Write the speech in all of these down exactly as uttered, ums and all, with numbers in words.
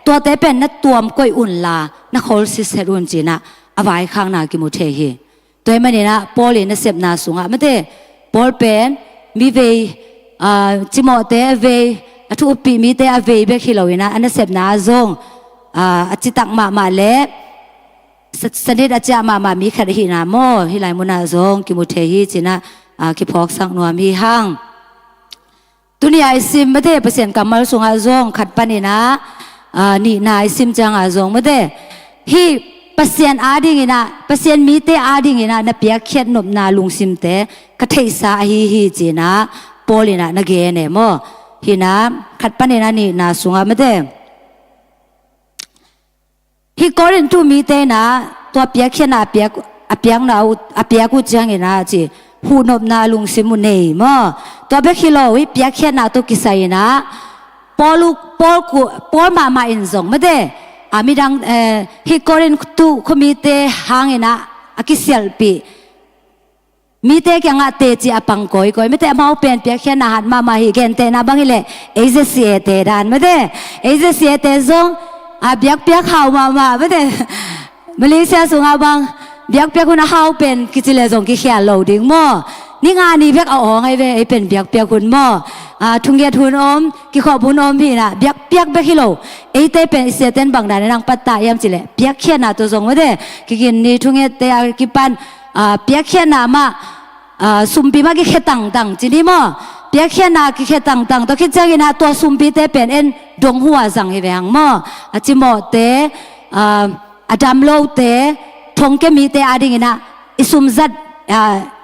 tuate pen na tuam koih unla na khol sitset un cinah a vaikhakna kimu thei hi. Tua hi maninah Paul in nasepna sungah mate, Paul pen mi vei, aa, cimawhte a vei, a thu uppih mite a vei bek hi loinah a nasepna ah zong, aa, a citak mahmah le sa-, sanit a ciah mahmah mi khat ahihna maw, hih lai munah zong kimu thei hi cinah, aa, kiphawksak nuam hi hang. Tuni a i sim mate Pasian kammal sungah zong khat paninah, aa, nihna i sim ciangah zong mate, hih Pasian adinginah, Pasian mite adinginah na piakkhiat nopna lungsimte ka theihsa ahi hi cinah Paul inah na gen e maw. Hinah khat paninah nihna sungah mate, hih Korintu mite inah tua piakkhiatna a piak, a piakna uh, a piak uh cianginah ci, huhnopna lungsim uh nei maw. Tua bek hi lo, hih piakkhiatna tawh kisai inah Paul uh, Paul ku, Paul mahmah in zong mate, a midang, eh, hih Korintu khuamite hanginah a kisialhpih mite kiangah teci a pang kawikawi mate, amau pen piakkhiatna hat mahmah hi. Gentehna bang hileh A Z C A te dan mate, A Z C A te zong a biakpiak hau mahmah mate. Malaysia sungah bang biakpiak hun a hau pen kici le zong kikhial lo ding maw. Ni nga ni bek a awng ahi ve, ei pen biakpiak hun maw. A, thunget hun om, kikhop hun om hinah biakpiak bek hi lo. Eite pen i siaten bang dan inah pattah hiam cileh piakkhiatna tawh zong mate, kigin ni thungette a kipan, aa, piakkhiatna mah, aa, sumpi mah kikhe tangtang ci ni maw. Piakkhiatna kikhe tangtang tawh khit cianginah tua sumpite pen en dong hua zang hi ve hang maw. A cimawhte, aa, a damlote, thongkia mite adinginah i sumzat, aa,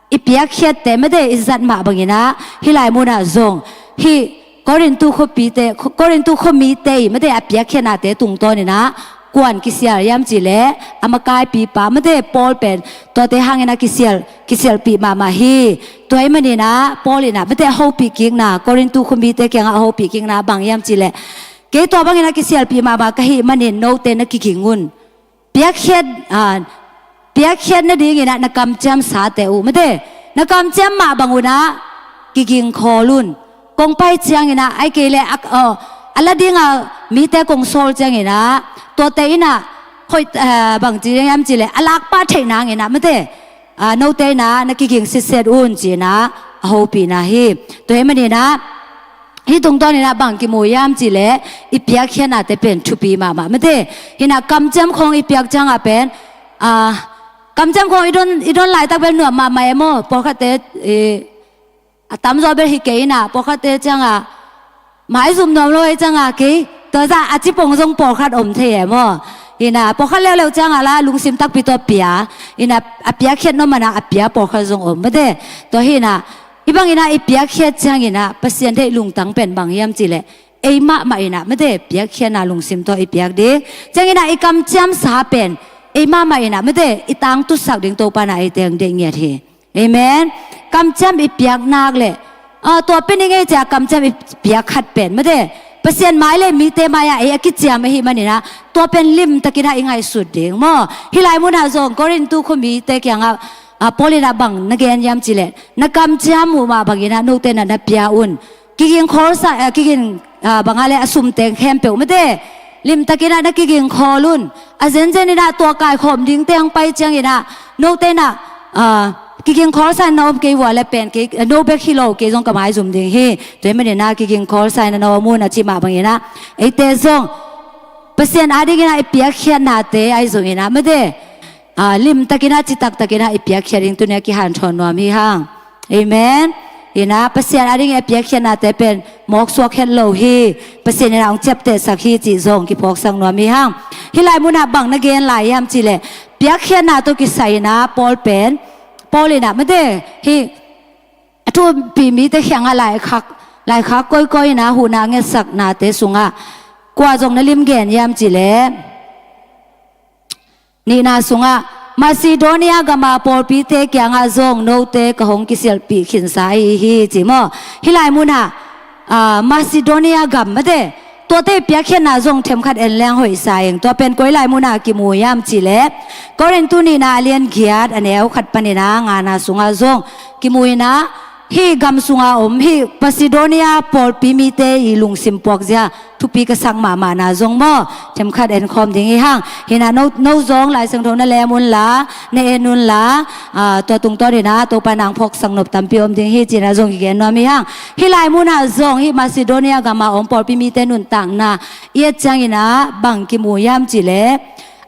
i piakkhiatte mate i zat mah banginah hih lai munah zong hih Korintu khuapite, Korintu khuamite i mate a piakkhiatnate tungtawninah kuan kisial hiam cileh a makaipipa mate Paul pen tuate hanginah kisial, kisialhpih mahmah hi. Tua hi maninah Paul inah mate a hopih kikna, Korintu khuamite kiangah a hopih kikna bang hiam cileh, kei tua banginah kisialhpih mahmah ka hih manin note na kiging un. Piakkhiat, aa, piakkhiat nadinginah na kamciamsate uh mate, na kamciam mah bangunah kiging khawl un. Kong pai cianginah ai kei le a, aw, a la dinga mite kong sawl cianginah tuate inah hoih, aa, bangci hiam cileh a lakpah theih nanginah mate, aa, note inah na kiging sitset un cinah a hopihna hi. Tua hi maninah hih tungtawninah bang kimu hiam cileh i piakkhiatnate pen thupi mahmah mate. Hinah kamciam khawng i piak ciangah pen, aa, kamciam khawng i don, i don laitak bel nuam mahmah e maw. Pawlkhatte, i, a tamzaw bel hi kei inah pawlkhatte ciangah maizum nuam lo hi ciangah kei tua zah a cipong zong pawlkhat om thei e maw. Hinah pawlkhat leuleu ciangah la lungsim takpi tawh pia, hinah a piakkhiat nop manah a pia pawlkhat zong om mate. Tua hinah hih banginah i piakkhiat cianginah Pasian deih lungtang pen bang hiam cileh ei mahmah inah mate piakkhiatna lungsim tawh i piak ding. Cianginah i kamciamsa pen ei mahmah inah mate i tangtutsak ding Topa inah ei teng deih ngiat hi. Amen. Kamciam i piak nak le, aa, tua pen i ngei cia kamciam i piak khat pen mate Pasian mai le mite mai-ah ei a kiciam ahi maninah tua pen limtakinah i ngaihsut ding maw. Hih lai munah zong Korintu khuamite kiangah, aa, Paul inah bang na gen hiam cileh na kamciam uh mah banginah note inah na pia un. Kiging khawl sa, aa, kiging, aa, banga le a sumteng khempeuh mate limtakinah na kiging khawl un. A zenzeninah tua kaikhawm dingte hang pai cianginah note inah, aa, kiging khawl sa in na om kei vua le pen kei, no bek hi lo kei zong ka maizum ding hi. Tua hi maninah kiging khawl sa in na om un a cih mah banginah eite zong Pasian adinginah i piakkhiatnate ahi zonginah mate, aa, limtakinah citaktakinah i piakkhiat ding tuni a kihanthawn nuam hi hang. Amen. Inah Pasian adingin a piakkhiatnate pen mawksuak het lo hi. Pasian inah hong ciaptehsak hi cih zong kiphawksak nuam hi hang. Hih lai munah bang na gen lai hiam cileh piakkhiatna tawh kisai inah Paul pen, Paul inah mate hih a thu uppih mite kiangah laikhak, laikhak kawikawi inah huhna a ngetsaknate sungah kua zong na lim gen hiam cileh nihna sungah Macedonia gama pawlpite kiangah zong note ka hong kisialhpih khinsa ahi hi ci maw. Hih lai munah, aa, Macedonia gam mate tuate i piakkhiatna zong themkhat en leng hoihsa ing. Tua pen koi lai munah kimu hiam cileh Korintu nihna a lian giat a neu khat paninah ngana sungah zong kimu inah Hih gam sunga om hih Macedonia pawlpi mite i lungsim puakzia thupi ka sak mahmahna zong maw, themkhat enkhawm ding hi hang. Hinah no, no zong Lai Siangtho na lem unla, na en unla, aa, tua tungtawn hinah Topa nang phawksak nop tampi om ding hi cinah zong kigen nuam hi hang. Hih lai munah zong hih Macedonia gama om pawlpi mite nuntakna i et cianginah bang kimu hiam cihleh,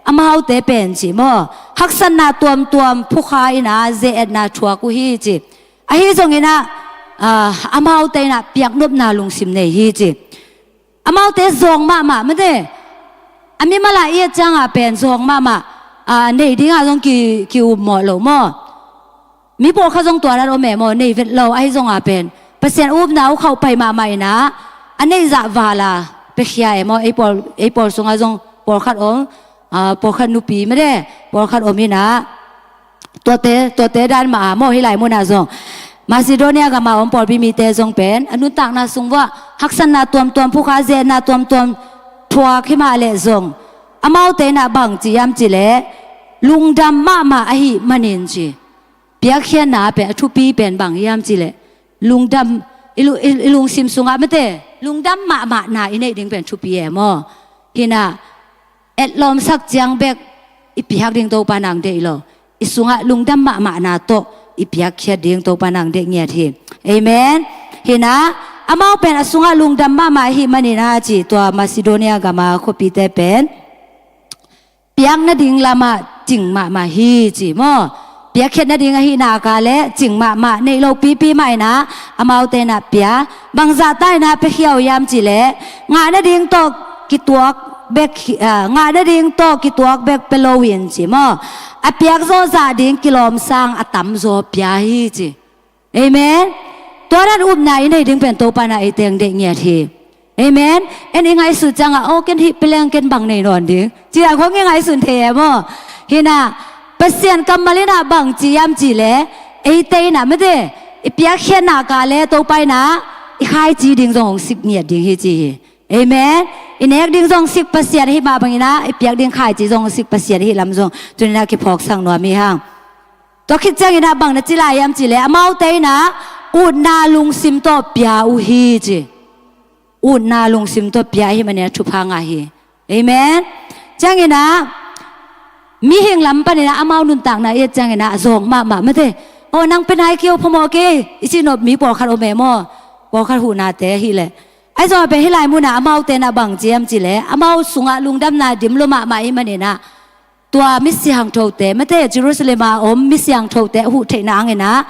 amaute pen ci maw, haksatna tuamtuam phukha inah ze-etna thuak uh hi ci. Ahi zonginah, aa, amaute inah piaknopna lungsim nei hi ci. Amaute zawng mahmah mate, a mimal a i et cianga pen zawng mahmah, aa, nei dinga zong ki, ki-upmawh lo maw. Mi pawlkhat zong tua dan om e maw, nei vet lo, ahi zonga pen Pasian upna uh khauh pai mahmah inah a neih zah vala piakhia e maw. Ei pawl, ei pawl sunga zong pawlkhat om, aa, pawlkhat nupi mate, pawlkhat om inah tuate, tuate dan mah a maw, hih lai munah zong Macedonia gama om pawlpi mite zong pen a nuntakna sung vuah haksatna tuamtuam phukha, ze-etna tuamtuam thuak himah leh zong, amaute inah bang ci hiam cihleh, lungdam mahmah ahih manin ci. Piakkhiatna pen a thupi pen bang hiam cihleh, lungdam, i lu-, i, i lungsim sungah mate, lungdam mahmahna i neih ding pen thupi e maw. Hinah etlawmsak ciang bek i piak ding Topa nang deih lo, i sungah lungdam mahmahna tawh i piakkhiat ding Topa nang deih ngiat hi. Amen. Hinah amau pen a sungah lungdam mahmah ahih maninah ci, tua Macedonia gama khuapite pen piak nading lamah cing mahmah hi ci maw. Piakkhiat nading ahih naka le cing mahmah, neih lo pipi mah inah amaute inah pia. Bangzah ta inah piakhia uh hiam cihleh, ngah nading tawh kituak bek hi, aa, ngah nading tawh kituak bek pia loin ci maw, a piak zawh zah ding kilawmsang a tamzaw pia hi ci. Amen. Tua dan upna i nei ding pen Topa inah ei teng deih ngiat hi. Amen. En i ngaihsut ciangah, aw, ken hih pia leng ken bang nei nawn ding, ci-a khong i ngaihsun thei e maw. Hinah Pasian kammal inah bang ci hiam cihleh, eite inah mate, i piakkhiat naka le Topa inah i khaici ding zong hong sik ngiat ding hi ci hi. Amen. I nek ding zong sik Pasian ahih mah banginah i piak ding khaici zong sik Pasian ahih lam zong tuninah kiphawksak nuam hi hang. Tua khit cianginah bang na ci lai hiam cihleh, amaute inah utna lungsim tawh pia uh hi ci. Utna lungsim tawh pia ahih maninah thupha ngah hi. Amen. Cianginah mihing lam paninah amau nuntakna i et cianginah zawng mahmah mate, aw, nang pia nai kei aw, phamawh kei, i cih nop mi pawlkhat om e maw. Pawlkhat huhnate ahih leh, ahi zongah pen hih lai munah amaute inah bang ci hiam cihleh, amau sungah lungdamna dim lua mahmah ahih maninah tua misiangthote mate, Jerusalem a om misiangthote a huh theihna hanginah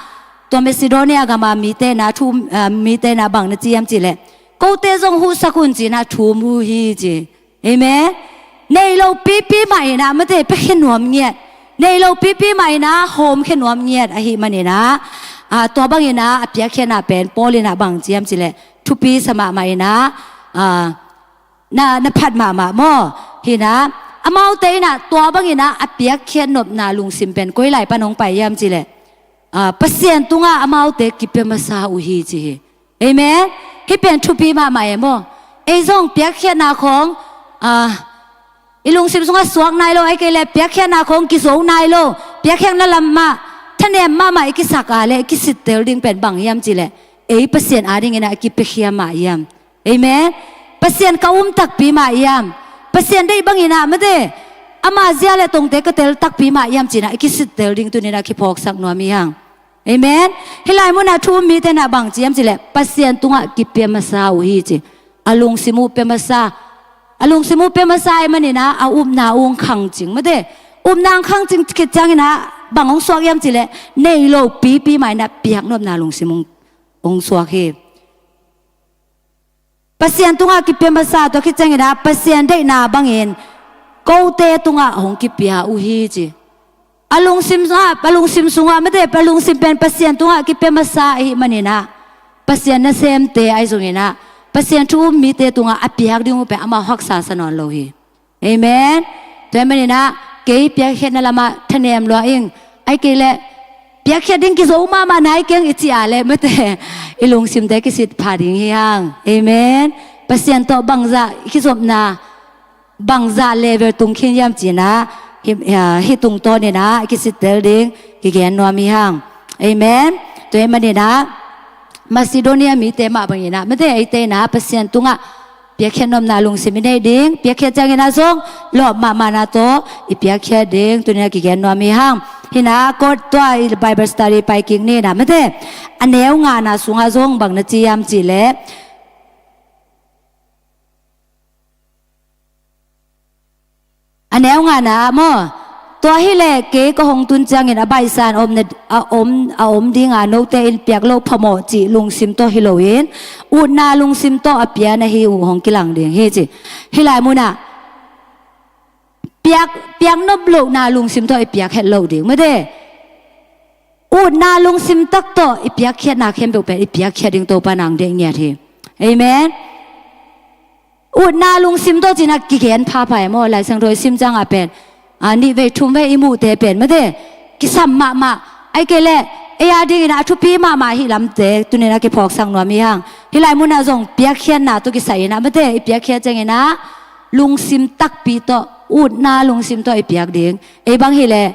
tua Macedonia gama mite inah thu, aa, mite inah bang na ci hiam cihleh, kote zong huhsak un cinah thum uh hi ci. Amen. Nei lo pipi mah inah mate, piakhia nuam ngiat, nei lo pipi mah inah hawmkhia nuam ngiat ahih maninah, aa, tua banginah a piakkhiatna pen Paul inah bang ci hiam cihleh, thupi sa mahmah inah, aa, na, na phat mahmah maw. Hinah amaute inah tua banginah a piakkhiat nopna lungsim pen koi lai pan hong pai hiam cihleh, aa, Pasian tungah amaute kipia masa uh hi ci hi. Amen. Hih pen thupi mahmah e maw. Ei zong piakkhiatna khawng, aa, i lungsim sungah suak nai lo, ahih kei leh piakkhiatna khawng kizo nai lo, piakkhiatna lamah thanem mahmah i kisak a leh i kisittel ding pen bang hiam cihleh, ei Pasian adinginah i kipiakhia mah hiam. Amen. Pasian ka um takpi mah hiam, Pasian deih banginah mate, ama zia le tongte ka tel takpi mah hiam cinah i kisittel ding tuninah kiphawksak nuam hi hang. Amen. Hih lai munah thu um mite inah bang ci hiam cihleh, Pasian tungah kipia masa uh hi ci. A lungsim uh pia masa. A lungsim uh pia masa ahih maninah a upna uh hong khangcing mate. Upna hong khangcing khit cianginah bang hong suak hiam cihleh, nei lo pipi mah inah piaknopna lungsim hong, hong suak hi. Pasian tungah kipia masa, tua khit cianginah Pasian deihna bangin kote tungah hong kipia uh hi ci. A lungsim sungah, a lungsim sungah mate, a lungsim pen Pasian tungah kipia masa ahih maninah, Pasian nasemte ahi zonginah Pasian thu um mite tungah a piak ding uh pen amau haksa sa nawn lo hi. Amen. Tua ahih maninah kei piakkhiatna lamah thanem lua ing, ahih kei leh piakkhiat ding kizo mahmah nai keng i cih a leh mate, i lungsimte kisit pha ding hi hang. Amen. Pasian tawh bangzah i kizopna, bangzah level tung khin hiam cinah hih, ah, hih tungtawninah i kisittel ding kigen nuam hi hang. Amen. Tua ahih maninah Macedonia mite mah bangin ah, mate, eite in ah Pasian tungah piakkhiat nopna lungsim i neih ding, piakkhiat ciangin ah zong lawp mahmahna tawh i piakkhiat ding, tuni in ah kigen nuam hi hang. Hi in ah, kawt tua i Bible study pai kik ni in ah, mate, a neu ngana sungah zong bang na ci hiam cih leh, a neu ngana ah maw, tua hi leh kei ka hong tun ciangin a baihsa in a om na, a om, a om dinga note in piak loh phamawh cih lungsim tawh hi loin, utna lungsim tawh a pia na hi uh hong kilang ding hi ci. Hih lai munah piak, piak nop lohna lungsim tawh i piak het loh ding, mate. Utna lungsim tak tawh i piakkhiatna khempeuh pen i piakkhiat ding Topa in ah hong deih ngiat hi. Amen. Utna lungsim tawh ci-in ah kigen phapha e maw, Lai Siangtho i sim ciangah pen, a, nih vei thum vei i muhte pen, mate, kisam mahmah, ahih kei leh ei a dingin ah a thupi mahmah ahih lamte tuni in ah kiphawksak nuam hi hang. Hih lai munah zong piakkhiatna tawh kisai in ah, mate, i piakkhiat ciangin ah lungsim takpi tawh, utna lungsim tawh i piak ding. Ei bang hi leh,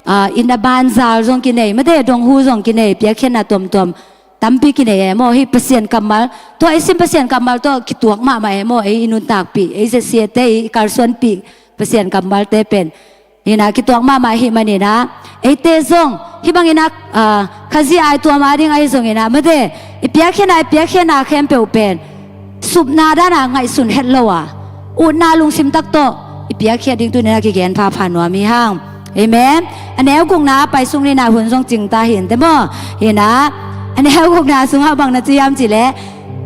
a, inn a ban zal zong kinei, mate, donghu zong kinei, piakkhiatna tuamtuam tampi kinei e maw. Hih Pasian kammal, tua i sim Pasian kammal tawh kituak mahmah e maw, ei i nuntakpih, ei zesiate, i kalsuanpih Pasian kammalte pen, hi in ah, kituak mahmah ahih manin ah, eite zong hih bangin ah, a, Khazih aituam a ding ahi zongin ah, mate, i piakkhiatna, i piakkhiatna khempeuh pen supna dan a ngaihsun het lo a, utna lungsim tak tawh i piakkhiat ding tuni in ah kigen phapha nuam hi hang. Amen. A neu gukna pai suk ni in ah, hun zong cing ta hi inteh maw. Hi in ah, a neu gukna sungah bang na ci hiam cih leh,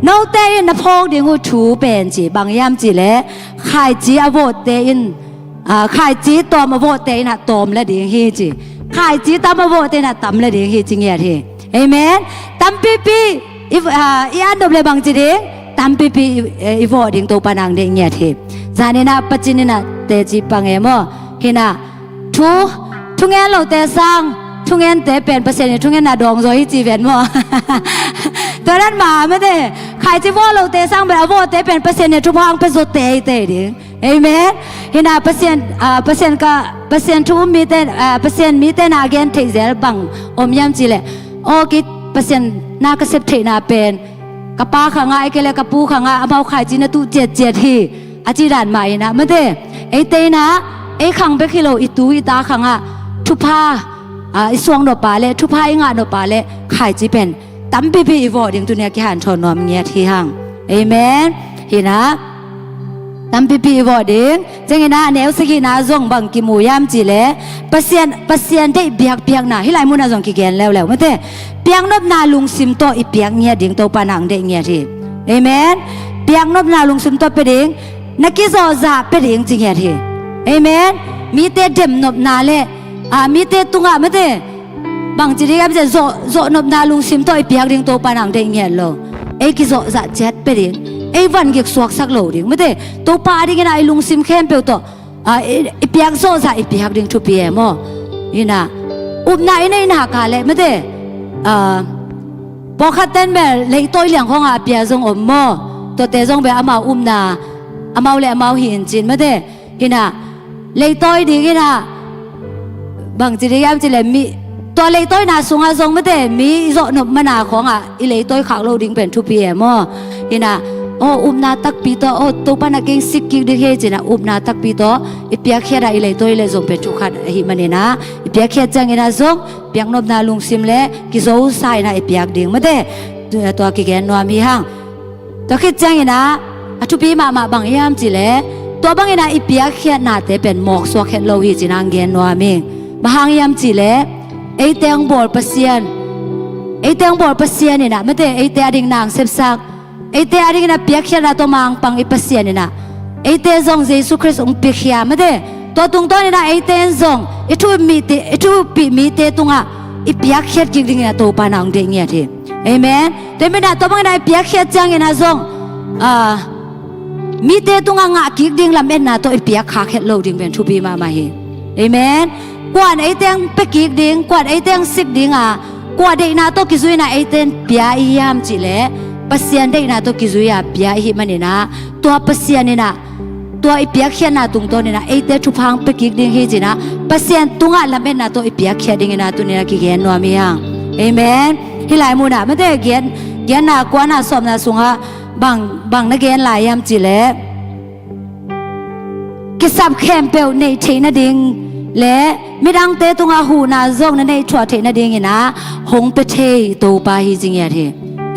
note in na phawk ding uh thu pen ci, bang hiam cih leh, khaici a vawhte in, a, khaici tawm a vawhte in ah tawm le ding hi ci. Khaici tam a vawhte in ah tam le ding hi ci ngiat hi. Amen. Tampipi i, a, i an nop le bang ci ding, tampipi i, i vawh ding Topa in ah hong deih ngiat hi. Zan in ah pacin in ah teci pang e maw. Hi in ah, thu, thungen lote sang, thungente pen Pasian in thungenna dawng zaw hi ci ven maw. Tua dan mah, mate, khaici vawh lote sang pen a vawhte pen Pasian in thupha hong pia zaw teitei ding. Amen. Hi in ah Pasian, a, Pasian ka, Pasian thu um mite, a, Pasian mite na a gen theih zel bang om hiam cih leh, aw, kei Pasian na ka sep theihna pen ka pa khangah, ahih kei leh ka pu khangah amau khaici na tuh ciatciat hi, a cih dan mah in ah, mate, eite in ah ei khang bek hi lo, i tu i ta khangah thupha, a, i suak nop a leh, thupha i ngah nop a leh, khaici pen tampipi i vawh ding tuni in ah kihanthawn nuam ngiat hi hang. Amen. Hi in ah, tampipi i vawh ding. Ciangin ah a neu sagihna zong bang kimu hiam cih leh, Pasian, Pasian deih biakpiakna, hih lai munah zong kigen leuleu, mate, piaknopna lungsim tawh i piak ngiat ding Topa in ah hong deih ngiat hi. Amen. Piaknopna lungsim tawh pia ding, na kizawhzah pia ding ci ngiat hi. Amen. Mite demnopna le, a, mite tungah, mate, bangci ding hiam cih leh, zawh, zawhnopna lungsim tawh i piak ding Topa in ah hong deih ngiat lo. Ei kizawhzah ciat pia ding, ei vangik suaksak lo ding, mate, Topa a dingin ah i lungsim khempeuh tawh, a, i, i piak zawhzah i piak ding thupi e maw. Hi in ah, upna i neih nak leh, mate, a, pawlkhat ten bel leitawi liang khawngah a pia zong om maw. Tuate zong bel amau upna, amau le amau hi in cin, mate. Hi in ah, leitawi ding in ah, bangci ding hiam cih leh, mi, tua leitawina sungah zong, mate, mi i zawhnop mana khawngah i leitawi khak lo ding pen thupi e maw. Hi in ah, aw, upna takpi tawh, aw, Topa in ah kei hong sik kik ding hi ci-in ah upna takpi tawh i piakkhiat a i leitawi leh zong pen thukhat ahih manin ah, i piakkhiat ciangin ah zong piaknopna lungsim le kizosa in ah i piak ding, mate. Tua, tua kigen nuam hi hang. Tua khit ciangin ah, a thupi mahmah bang hiam cih leh, tua bangin ah i piakkhiatnate pen mawksuak het lo hi ci-in ah hong gen nuam ing. Bang hang hiam cih leh, eite hong bawl Pasian, eite hong bawl Pasian in ah, mate, eite a ding na hong sepsak, eite a dingin ah piakkhiatna tawh mangpang i Pasian in ah, eite zong Jesu Khrist hong piakhia, mate, tua tungtawn in ah eite in zong i thupih mite, i thupih mite tungah i piakkhiat kik dingin ah Topa in ah hong deih ngiat hi. Amen. Tua manin ah, tua bangin ah i piakkhiat ciangin ah zong, a, mite tungah ngah kik ding lametna tawh i piak khak het lo ding pen thupi mahmah hi. Amen. Kua in eite hong pia kik ding, kua in eite hong sik ding a, kua deihna tawh kizui in ah eite in pia i hiam cih leh, Pasian deihna tawh kizui a pia i hih manin ah, tua Pasian in ah, tua i piakkhiatna tungtawn in ah eite thupha hong pia kik ding hi ci-in ah, Pasian tungah lametna tawh i piakkhiat dingin ah tuni in ah kigen nuam hi hang. Amen. Hih lai munah, mate, gen, Giatna, kuana, sawmna sungah bang, bang na gen lai hiam cih leh, kisap khempeuh neih theih nading le midangte tungah huhna zong na neih thuah theih nadingin ah hong pia thei Topa hi ci ngiat hi.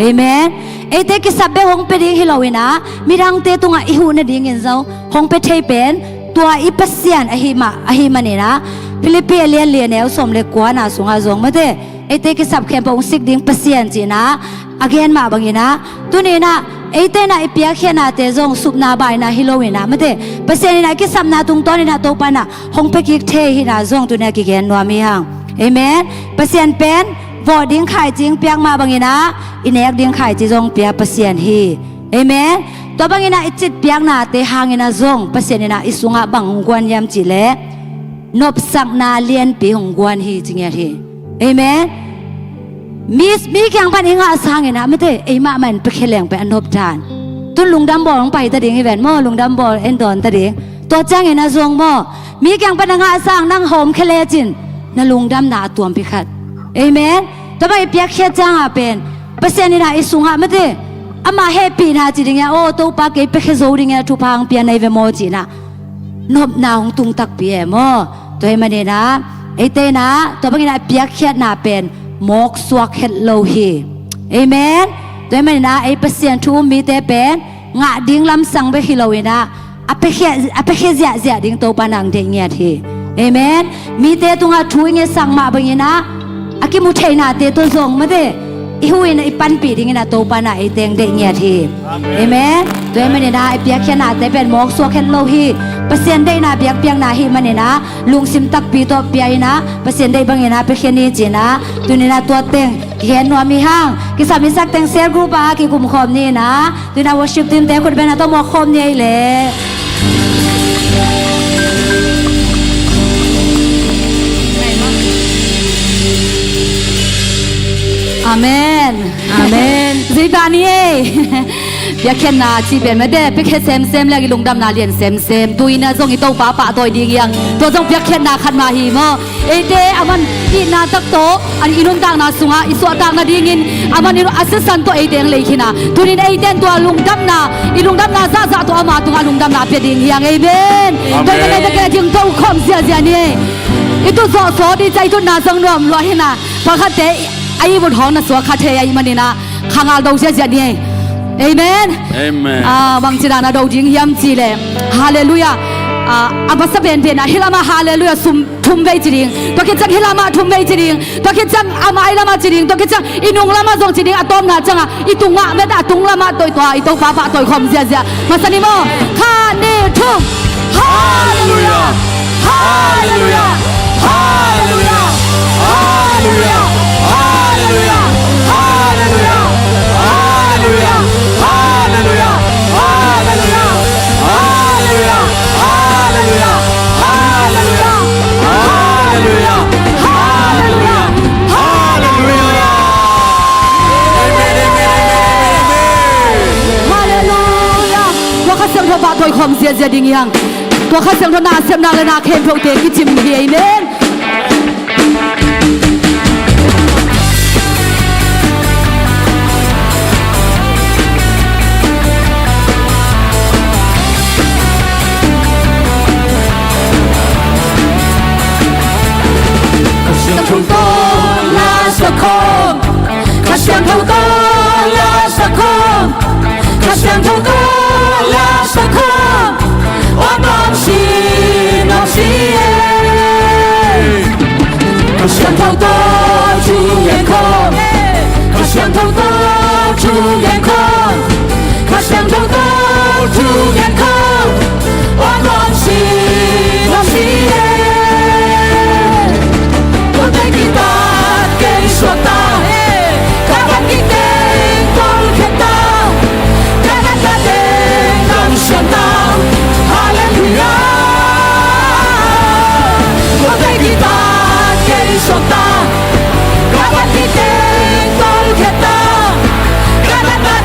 Amen. Eite kisap bek hong pia ding hi loin ah midangte tungah i huh nadingin zong hong pia thei pen tua i Pasian ahi mah, ahi manin ah Philippi a lian li a neu sawm le kuana sungah zong mate, eite kisap khempeuh hong sik ding Pasian ci-in ah a gen mah bangin ah, tuni-in ah eite in ah i piakkhiatnate zong supna baina hi loin ah mate, Pasian in ah kisapna tungtawn in ah Topa in ah hong pia kik thei hi-in ah zong tuni-in ah kigen nuam hi hang. Amen. Pasian pen vawh ding khaici hong piak mah bangin ah i nek ding khaici zong pia Pasian hi. Amen. Tua bangin ah i citpiaknate hangin ah zong Pasian in ah i sungah bang hong guan hiam cih leh, nopsakna lianpi hong guan hi ci ngiat hi. Amen. Mi, mi kiang pan i ngah sangin ah mate, eimah mah in piakhia leng pen a nop dan. Tun lungdam bawl hong pai ta ding hi ven maw, lungdam bawl en dawn ta ding. Tua ciangin ah zong maw, mi kiang pan a ngah sang nang hawmkhia lecin na lungdamna a tuampi khat. Amen. Tua bang i piakkhiat ciangah pen Pasian in ah i sungah mate, amah hehpihna ci ding hi a, aw Topa kei piakhia zo ding hi a, thupha hong pia na hi ve maw ci-in ah nopna hong tung takpi e maw. Tua ahih manin ah eite in ah tua bangin ah piakkhiatna pen mawk suak het lo hi. Amen. Tua ahih manin ah ei Pasian thu um mite pen ngah ding lamsang bek hi loin ah a piakhia, a piakhia ziahziah ding Topa in ah hong deih ngiat hi. Amen. Mite tungah thu i ngetsak mah bangin ah a kimu theihnate tawh zong mate, i huh in ah i panpih dingin ah Topa in ah eite hong deih ngiat hi. Amen. Tua ahih manin ah i piakkhiatnate pen mawk suak het lo hi. Pasian deihna biakpiakna ahih manin ah lungsim takpi tawh pia in ah Pasian deih bangin ah piakhia ni ci-in ah tuni-in ah tua teng kigen nuam hi hang. Kisam i sak teng cell group ah kikum khawm ni in ah, tuni-in ah worship team-te khut beng in ah tawh muak khawm ni ei leh. Amen. Amen. Zui ta ni ei. Piakkhiatna cih pen mate, piakhia semsem le i lungdamna lian semsem. Tu-in ah zong i Topa pahtawi ding hi hang. Tua zong piakkhiatna khat mah hi maw. Eite a man itna tak tawh, a i nuntakna sungah i suahtak nadingin a man i, a sisan tawh eite hong lei khin a. Tuni-in eite in tua lungdamna, i lungdamna zahzah tawh ama tungah lungdamna pia ding hi hang. Amen. Amen. Tua ahih manin eite kiang ah ding to khawm ziahziah ni ei. I tu zawh sawt i cai tutna zong nuam lua hi-in ah, pakhatte a ihmut hawng na suak kha thei ahih manin ah khangal do ziahziah ni ei. Amen. Amen. Ah, bangci dan a do ding hiam cih leh, halleluiah. Ah, a masa penpen ah hih lamah halleluiah sum thum vei ci ding. Tua khit ciang hih lamah thum vei ci ding. Tua khit ciang a mai lamah ci ding. Tua khit ciang i nung lamah zong ci ding. A tawpna ciangah i tungah mate, a tung lamah tawh i tua i Topa pahtawi khawm ziahziah. Masa ni maw. Khat, nih, thum. Halleluiah. Halleluiah. Halleluiah. Halleluiah. Halleluiah. Halleluiah. Halleluiah. Halleluiah. Halleluiah. Amen, amen, amen, amen, amen. Halleluiah. Tua Kha Siangtho pahtawi khawm ziahziah ding hi hang. Tua Kha Siangtho nasepna le na khempeuhte kicim hi. Amen. Kha Siangtho tawh la sak khawm. Kha Siangtho tawh la sak khawm. Kha Siangtho tawh la sak khawm. Ua nuam si, nuam si e. Kha Siangtho tawh thu gen khawm. Kha Siangtho tawh thu gen khawm. Kha Siangtho tawh thu gen khawm. Ua nuam si, nuam si e. Tua teng kitat kei suakta, ka van kiteng tolkhia ta, ka natna teng damsiam ta. Halleluiah. Tua teng kitat kei suakta, ka van kiteng tolkhia ta, ka natna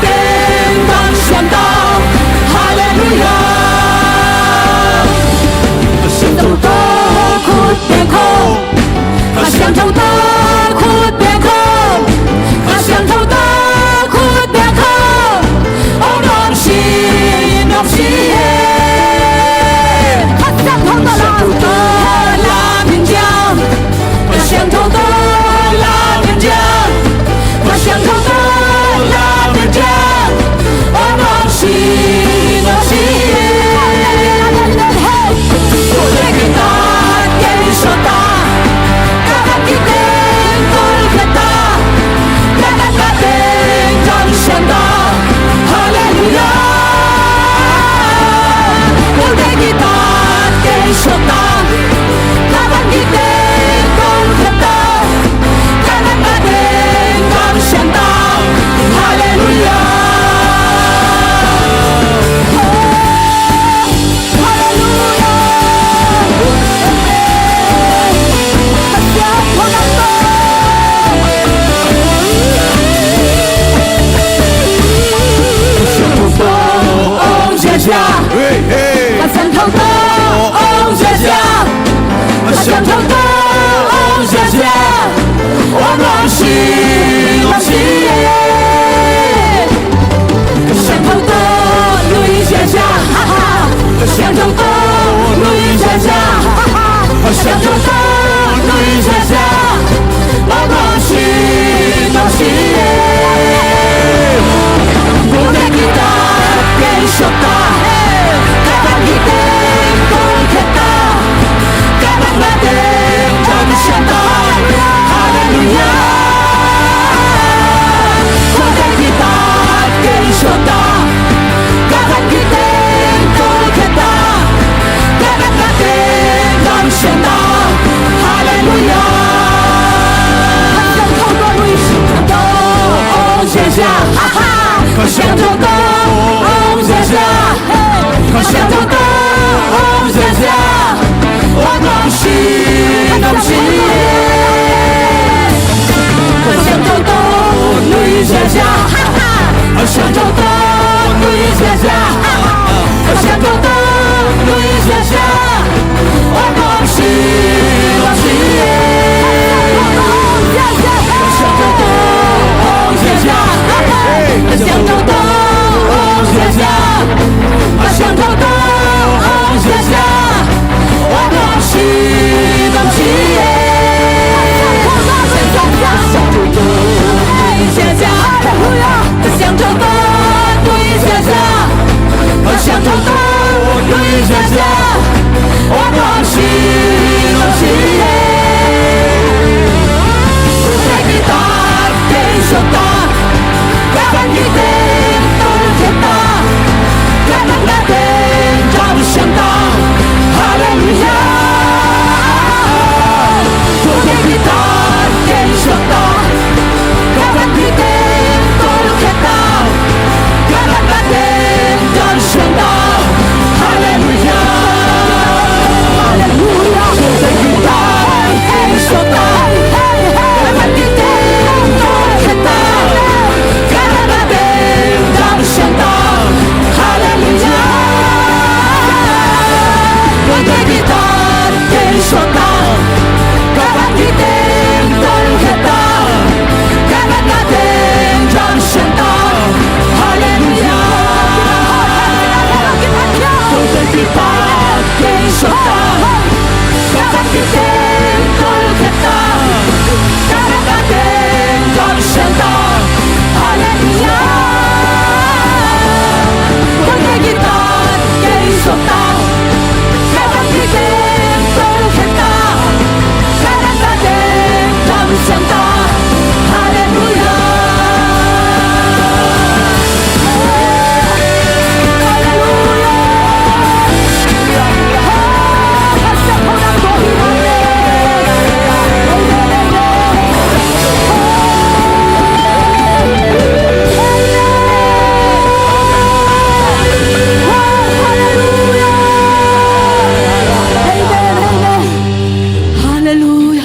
Halleluia.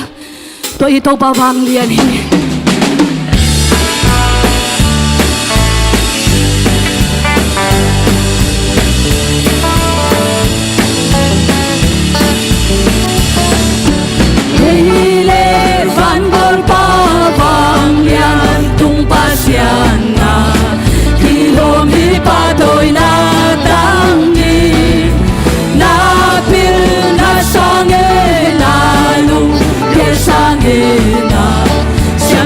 Tua i Topa vanglian hi. Kei le vangolpa vanglian tung Pasian na, kilawm hi pahtawina tang hi. Na pil na sang e, na lung pia sang e na, sia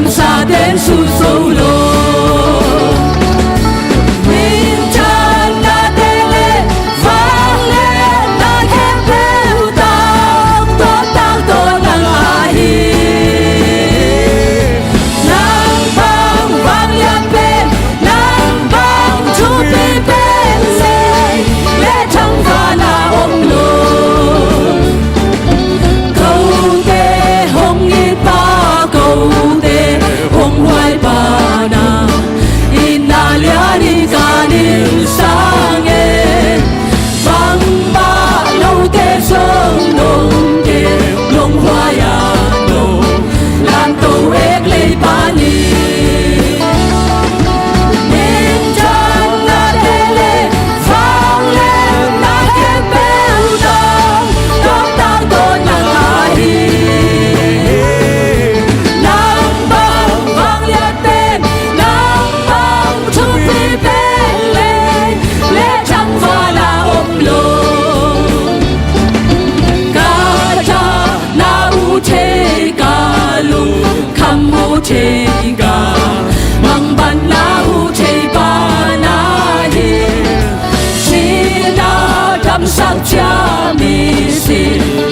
Misi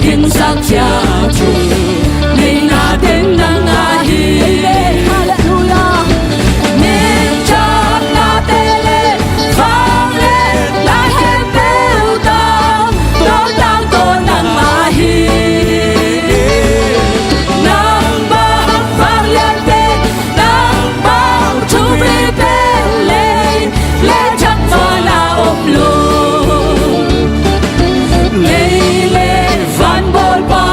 hingsak cia cu neihna teng nang ahi. Halleluiah. Ningcang nate le vangliatna khempeuh tang, tawntang tawh nang ahi. Nang bang vanglian pen, nang bang thupi pen lei le tangval ah om lo. Lei le van bawlpa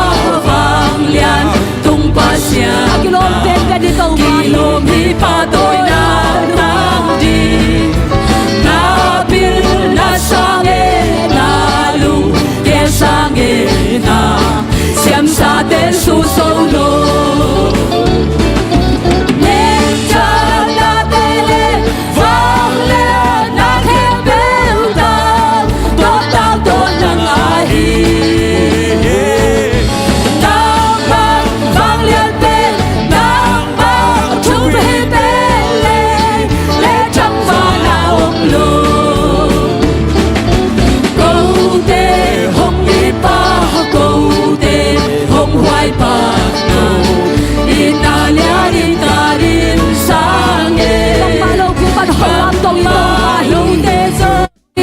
vanglian tung Pasian, a kilawm pen pen hi Topa, kilawm hi pahtawina nang ding. Na pilna sang e, na lungkia sang e, na siamsate suso lo. Ningcang nate le vangliatna khempeuh tang, tawntang tawh nang ahi. Nang bang vanglian pen, nang bang thupi pen lei le tangval ah om lo. Kote hong itpa, kote hong huaipa, itna lian in ka din sang e. Nangmah lo kipan hong lam tong i Topa hi.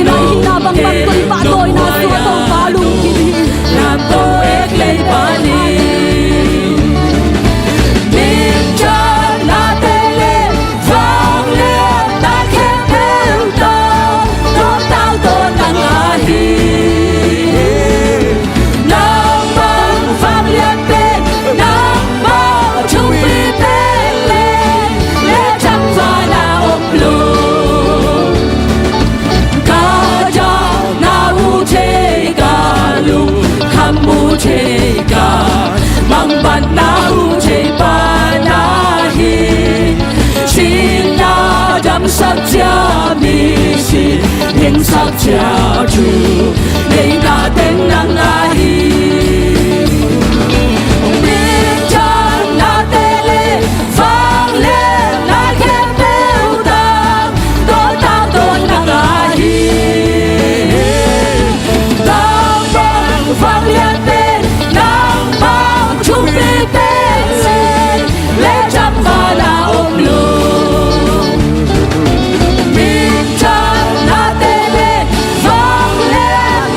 Nang hihna bangbang tawh i pahtawina sungah Topa lungkim hi. Nang ko ek lei pa ni. Ningcang nate le vangliatna khempeuh tang, tawntang tawh nang ahi. Nang bang vanglian pen, nang bang thupi pen lei le tangval ah om lo. Ka dahna uh thei, ka lungkham uh thei, ka mangbatna uh thei pa na hi. Sihna damsak cia, misi hingsak cia cu neihna teng nang ahi. Ningcang nate le vangliatna khempeuh tang, tawntang tawh nang ahi. Nang bang vanglian pen, nang bang thupi pen lei le tangval ah om lo. Ningcang nate le vangliatna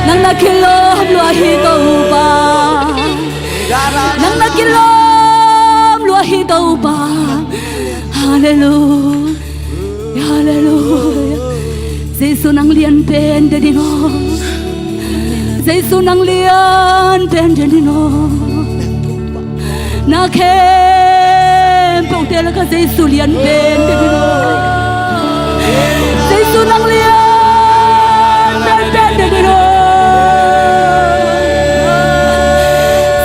Nang na kilawm lua hi Topa. Nang na kilawm lua hi Topa. Halleluia. Halleluia. Jesu nang lian pen den in aw. Jesu nang lian pen den in aw. Na khempeuhte lakah Jesu lian pen den in aw. Jesu nang lian pen den in aw.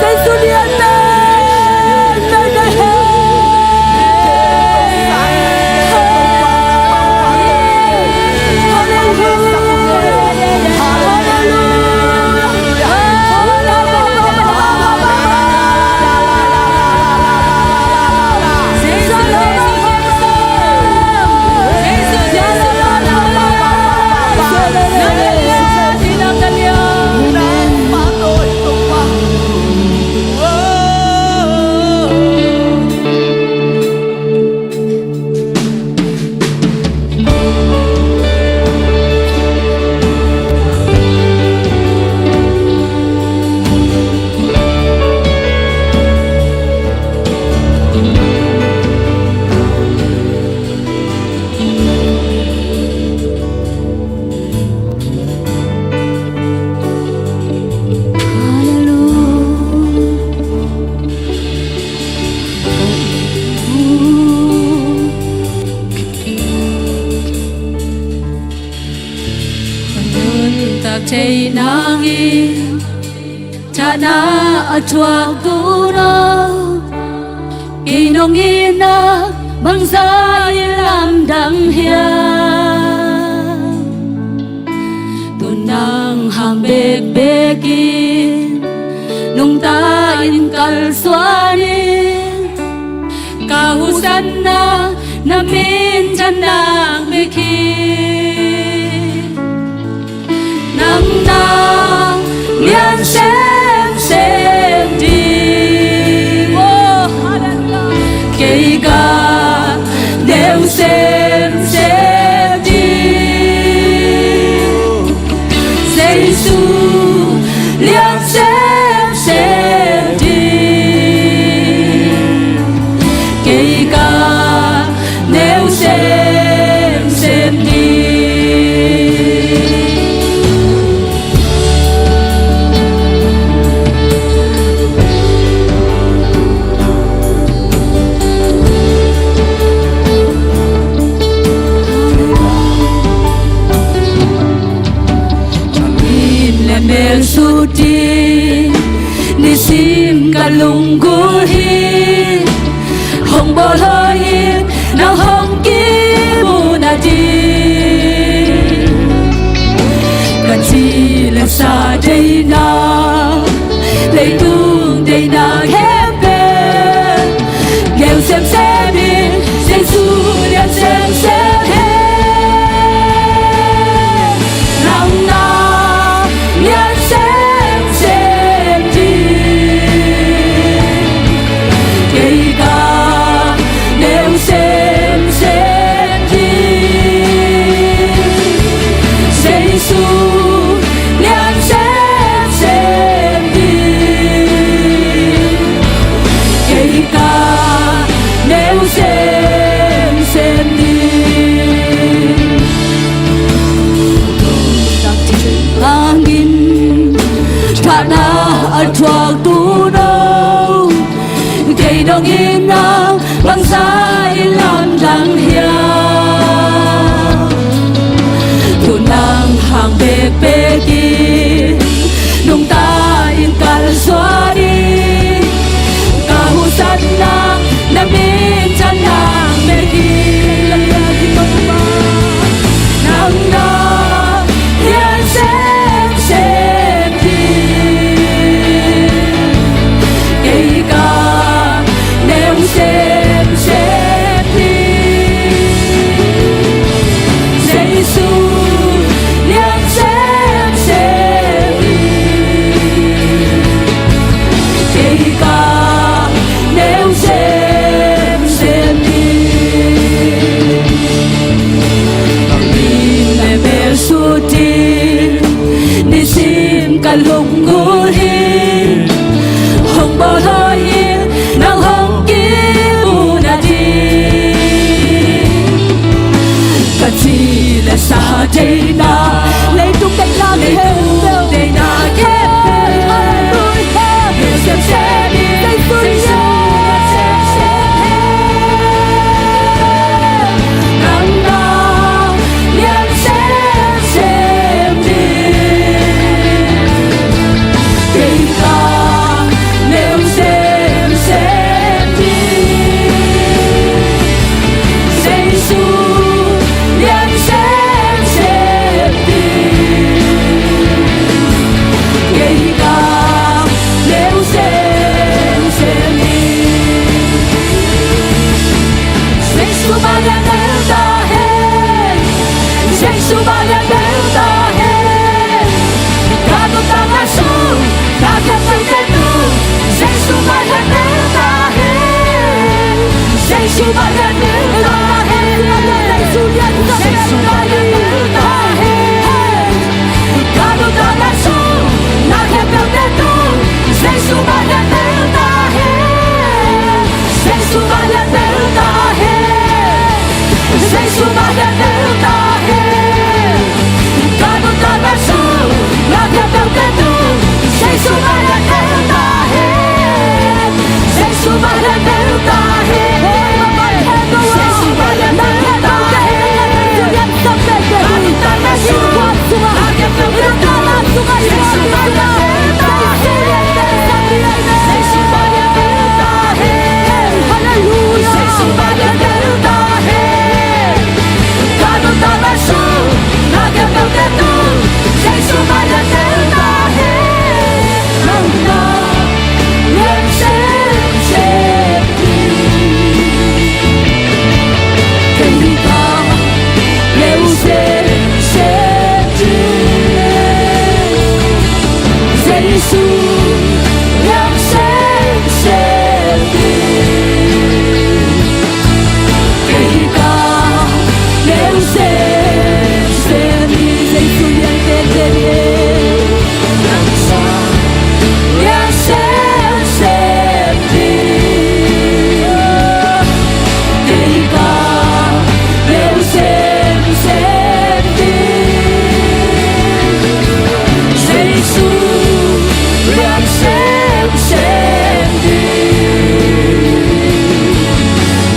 Jesu lian pen den in aw. Nuntak thei nangin thahna a thuak dun aw. Kei nong itna bangzah in lamdang hiam? Tun nang hang bekbek in nungta in kalsuan in, ka huhsatna na minthan nak bek hi. Nang na lian semsem ding, kei ka neu semsem ding. Jesu lian semsem ding, kei ka neu sem A thuaktu no, kei dong in nang bangzah in lamdang hiam? Tu nang hang bekbek in nungta in kalsuan in, ka husatna na minthanna bek hi. Nang na hian semsem hi. Kei ka neu semsem hi. Jesu lian semsem hi. Kei ka neu semsem hi. Min le mel sut in nisim ka lunggulh hi. Hong bawlhawi in nang hong kimu nading, ka ci le sa deihna, leitung deihna khempeuh, deihna khempeuh, Halleluia. Jesu lian, Jesu lian, nang na lian semsem hi. Kei ka neu semsem hi. Jesu lian semsem hi. Kei ka neu semsem hi. Jesu mah lian neu ta hen. Jesu mah lian neu ta hen. Ka nuntakna sung na khempeuh te tung. Jesu mah lian neu ta hen. Jesu mah lian neu ta hen. Jesu mah lian neu ta hen. Ka nuntakna sung na khempeuh te tung. Jesu mah lian neu ta hen. Jesu mah lian neu ta hen. Jesu mah lian neu ta hen. Ka nuntakna sung na khempeuh te tung. Jesu mah lian neu ta hen. Jesu mah lian neu ta hen. Jesu mah lian neu ta hen. Ka nuntakna sung na khempeuh te tung. Jesu mah lian neu ta hen. Jesu mah lian neu ta hen. Halleluia. Jesu mah lian neu ta hen. Ka nuntakna sung na khempeuh te tung. Jesu mah lian neu ta hen. Nang na lian semsem hi. Kei ka neu semsem hi. Jesu lian semsem hi. Kei ka neu semsem hi. Jesu lian semsem hi. Nang sa lian semsem hi. Kei ka neu semsem hi. Jesu lian semsem hi.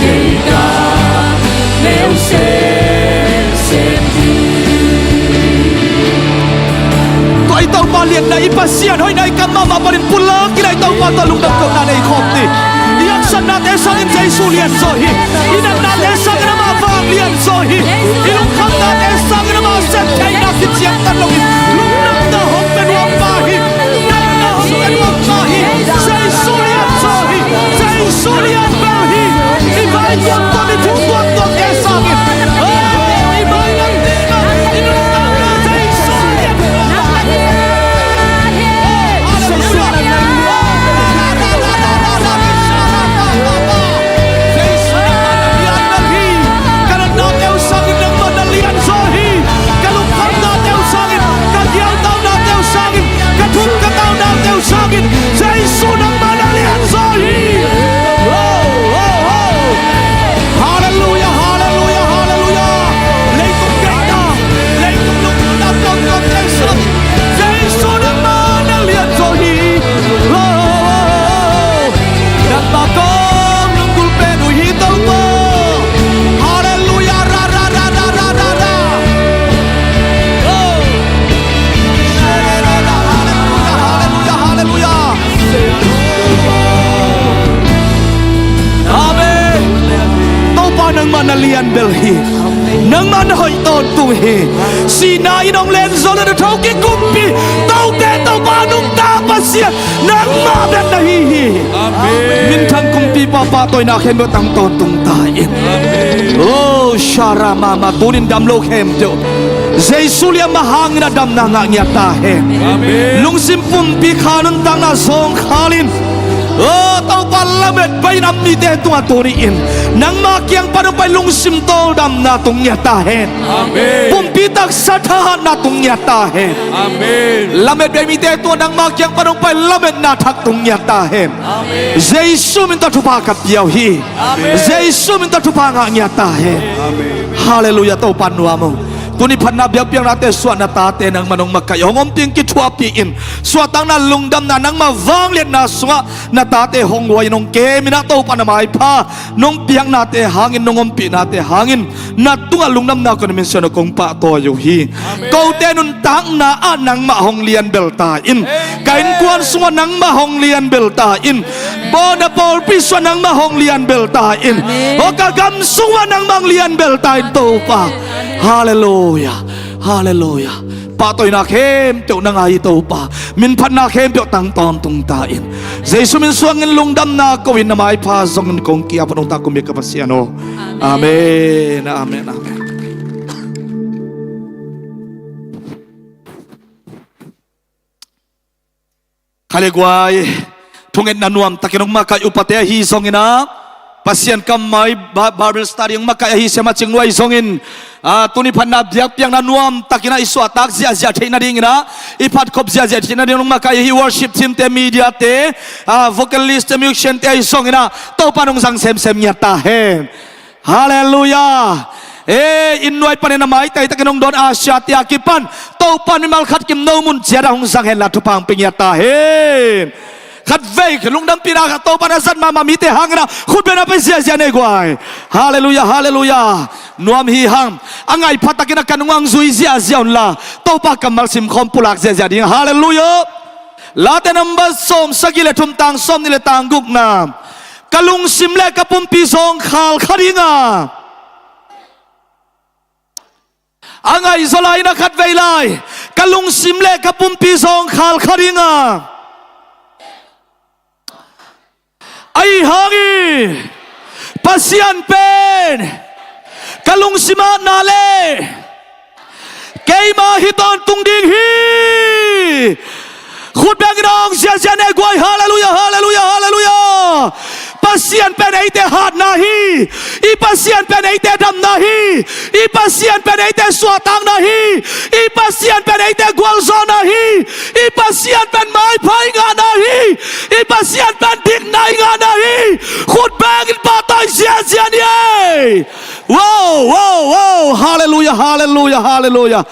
Kei ka neu semsem hi. Tua i Topa lianna, i Pasian hoihna i kam mahmah panin pulak in, i Topa tawh lungdam kohna nei khawm ni. I haksatnate sangin Jesu lian zaw hi. I natnate sangin amah vang lian zaw hi. I lungkhamnate sangin amah sep theihna kiciamteh loin lungdamna hong pia nuam mah hi. Natna hong pia nuam mah hi. Jesu lian zaw hi. Jesu lian bel hi. I vaipuak tuam, i thu tuamtuamte sangin, oh, i mai lam ding a, i nuntakna Jesu lian bel hi. Jesu nangmah na lian bel hi. Ka natnate uh sangin nangmah na lian zaw lian bel hi. Nangmah na hoih tawntung hi. Sihna in hong len zo le na tho kikumpi, tote Topa nungta Pasian, nangmah bek na hi hi. Amen. Minthang kumpipa, pahtawina khempeuh tang tawntung ta in. Amen. Oh, sharama ma, tunin dam lo khempeuh Jesu liamma hangin a damna ngah ngiat ta hen. Amen. Lungsim pumpi kha nuntakna zawngkhal in, oh, Topa, lamet pai nam mite tungah tuni in nangma kiang pan hong pai lungsim tawldamna tung ngiat ta hen. Amen. Pumpi taksa thahatna tung ngiat ta hen. Amen. Lamet pai mite tungah nangma kiang pan hong pai lametna thak tung ngiat ta hen. Amen. Jesu min tawh thupha ka pia uh hi. Amen. Jesu min tawh thupha ngah ngiat ta hen. Amen. Halleluiah, Topa nuam uh. Tuni phatna biakpiaknate suah na tate nangmah nong makaih hong ompih in kithuahpih in, suahtakna lungdamna nangmah vangliatna sungah na tate hong huai in hong kem in ah, Topa na maipha nong piaknate hangin, nong ompihnate hangin na tungah lungdamna kong nei, min siangtho kong pahtawi uh hi. Amen. Kote nuntakna ah nangmah hong lianbel ta in. Amen. Ka innkuan sungah nangmah hong lianbel ta in. Amen. Bawn a pawlpi sungah nangmah hong lianbel ta in. Amen. Aw, ka gam sungah nangmah hong lianbel ta in, Topa. Amen. Halleluiah. Halleluiah. Pahtawina khempeuh nang a hi, Topa. Minphatna khempeuh tang tawntung ta in. Jesu min suangin lungdamna ko in, na maipha zongin kong ki-ap uh, nong tak uh, mi ka Pasian aw. Amen. Amen. Amen. Amen. Kha le guai, thungetna nuamtakin hong makaih upate ahi zongin ah, Pasian kammal Ba-, Bible study hong makaih ahi siamah Cing Luai zongin, ah, tuni phatna biakpiakna nuamtakin ah i suahtak ziahziah theih nadingin ah, i phatkhop ziahziah theih nadingin hong makaih ahi worship team te, media te, ah, vocalist te, musician te ahi zongin ah, Topa nong zang semsem ngiat ta hen. Halleluiah. Eh, inn nuai panin a maitai takin hong dawn Asia te a kipan Topa mimal khat kim no mun ciat ah hong zang henla, thupha hong pia ngiat ta hen. Khatvei lungdampihna khat Topa na zat mahmah mite hangin ah khutbetna pai ziahziah ni ei guai. Halleluiah, halleluiah. Nuam hi hang. A ngaih pha takin a kan hong zui ziahziah unla, Topa kammal simkhawm pulak ziahziah ding. Halleluiah. Late number sawmsagih le thum, tang sawmnih le tang gukna. Ka lungsim le ka pumpi zawngkhal kha ding a, a ngaihzaw lai in a khatvei lai, ka lungsim le ka pumpi zawngkhal kha ding a, ahi hangin Pasian pen ka lungsim ah na le keima hi tawntung ding hi. Khut bengin hong ziahziah ni ei guai. Halleluiah, halleluiah, halleluiah. Pasian pen eite hatna hi. I Pasian pen eite damna hi. I Pasian pen eite suahtakna hi. I Pasian pen eite gualzawhna hi. I Pasian pen maipha i ngahna hi. I Pasian pen dikna i ngahna hi. Khut bengin pahtawi ziahziah ni ei. Wow, wow, wow. Halleluiah, halleluiah, halleluiah.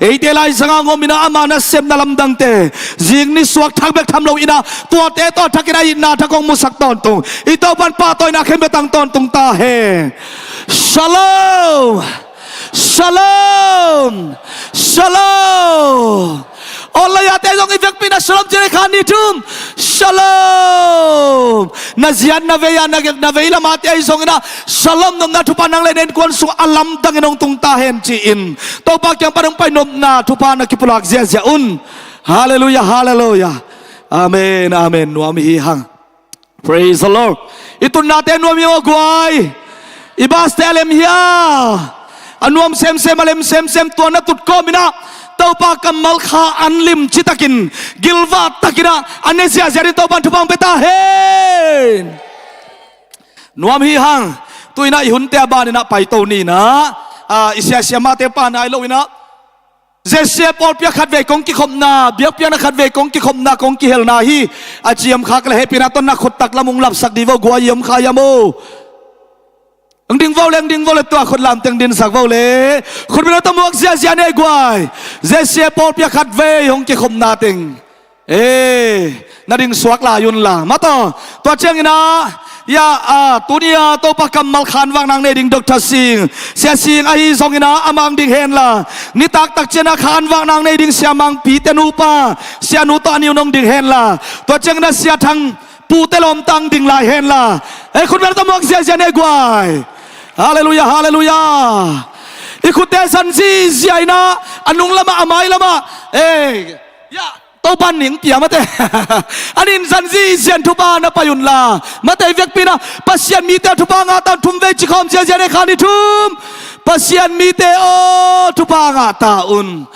Eite laizangah hong om in ah, ama nasepna lamdangte zing nisuak thak bek tham lo in ah, tuate tawh thakin a itna thak hong musak tawntung i Topa'n pahtawina khempeuh tang tawntung ta hen. Shalom. Shalom. Shalom. Online-te zong i vekpi in ah shalom ci ni ei, khat, nih, thum. Shalom. Na ziat na vei ah, na, na vei lam ah te ahi zongin ah, shalom nopna thupha nang le na innkuan sungah a lamdangin hong tung ta hen ci-in, Topa kiang pan hong pai nopna thupha na kipulak ziahziah un. Halleluiah, halleluiah. Amen, amen. Nuam hi hang. Praise the Lord. I tunnate nuam hi maw guai? I bus-te a lem hia? A nuam semsem, a lem semsem, tua na tut kawmin ah Topa kammal kha an lim citakin, gilvah takin ah a ne ziahziah dingin Topa'n thupha hong pia ta hen. Nuam hi hang. Tu-in ah i hunte a banin ah paito ni in ah, ah, i siasia mate pa nai lo-in ah, Z C A pawlpi ah khatvei kong kikhopna, biakpiakna khatvei kong kikhopna, kong kihelna hi. A ci om kha leh hehpihna tawh na khut taklam hong lapsak dih vo guai, i om kha hiam aw? Hong ding vo le, hong ding vo le, tua khut lam teng dinsak vo le. Khut bengin tawh muak ziahziah ni ei guai. Z C A pawlpi ah khatvei hong kikhopna teng, eh, na dingsuak lai unla. Mataw, tua ciangin ah, ya, ah, tuni-a Topa kammal khanvakna nei ding Doctor Sing, Sia Sing ahi zongin ah amah hong ding henla, nitak tak ciangin ah khanvakna nei ding Sia Mang Pi te nupa, Sia Nu tawh a ni un hong ding henla, tua ciangin ah Sia Thang Pu te lawmta hong ding lai henla. Eh, khut bengin tawh muak ziahziah ni ei guai. Halleluiah, halleluiah. I khutte zan zizia in ah, a nung lamah, a mai lamah, eh, ya, Topa ning pia mate. A nin zan zizia in thupha na pai unla, mate, i vekpi in ah Pasian mite aw, thupha ngah ta un. Thum vei ci khawm ziazia ni, khat, nih, thum. Pasian mite aw, thupha ngah ta un.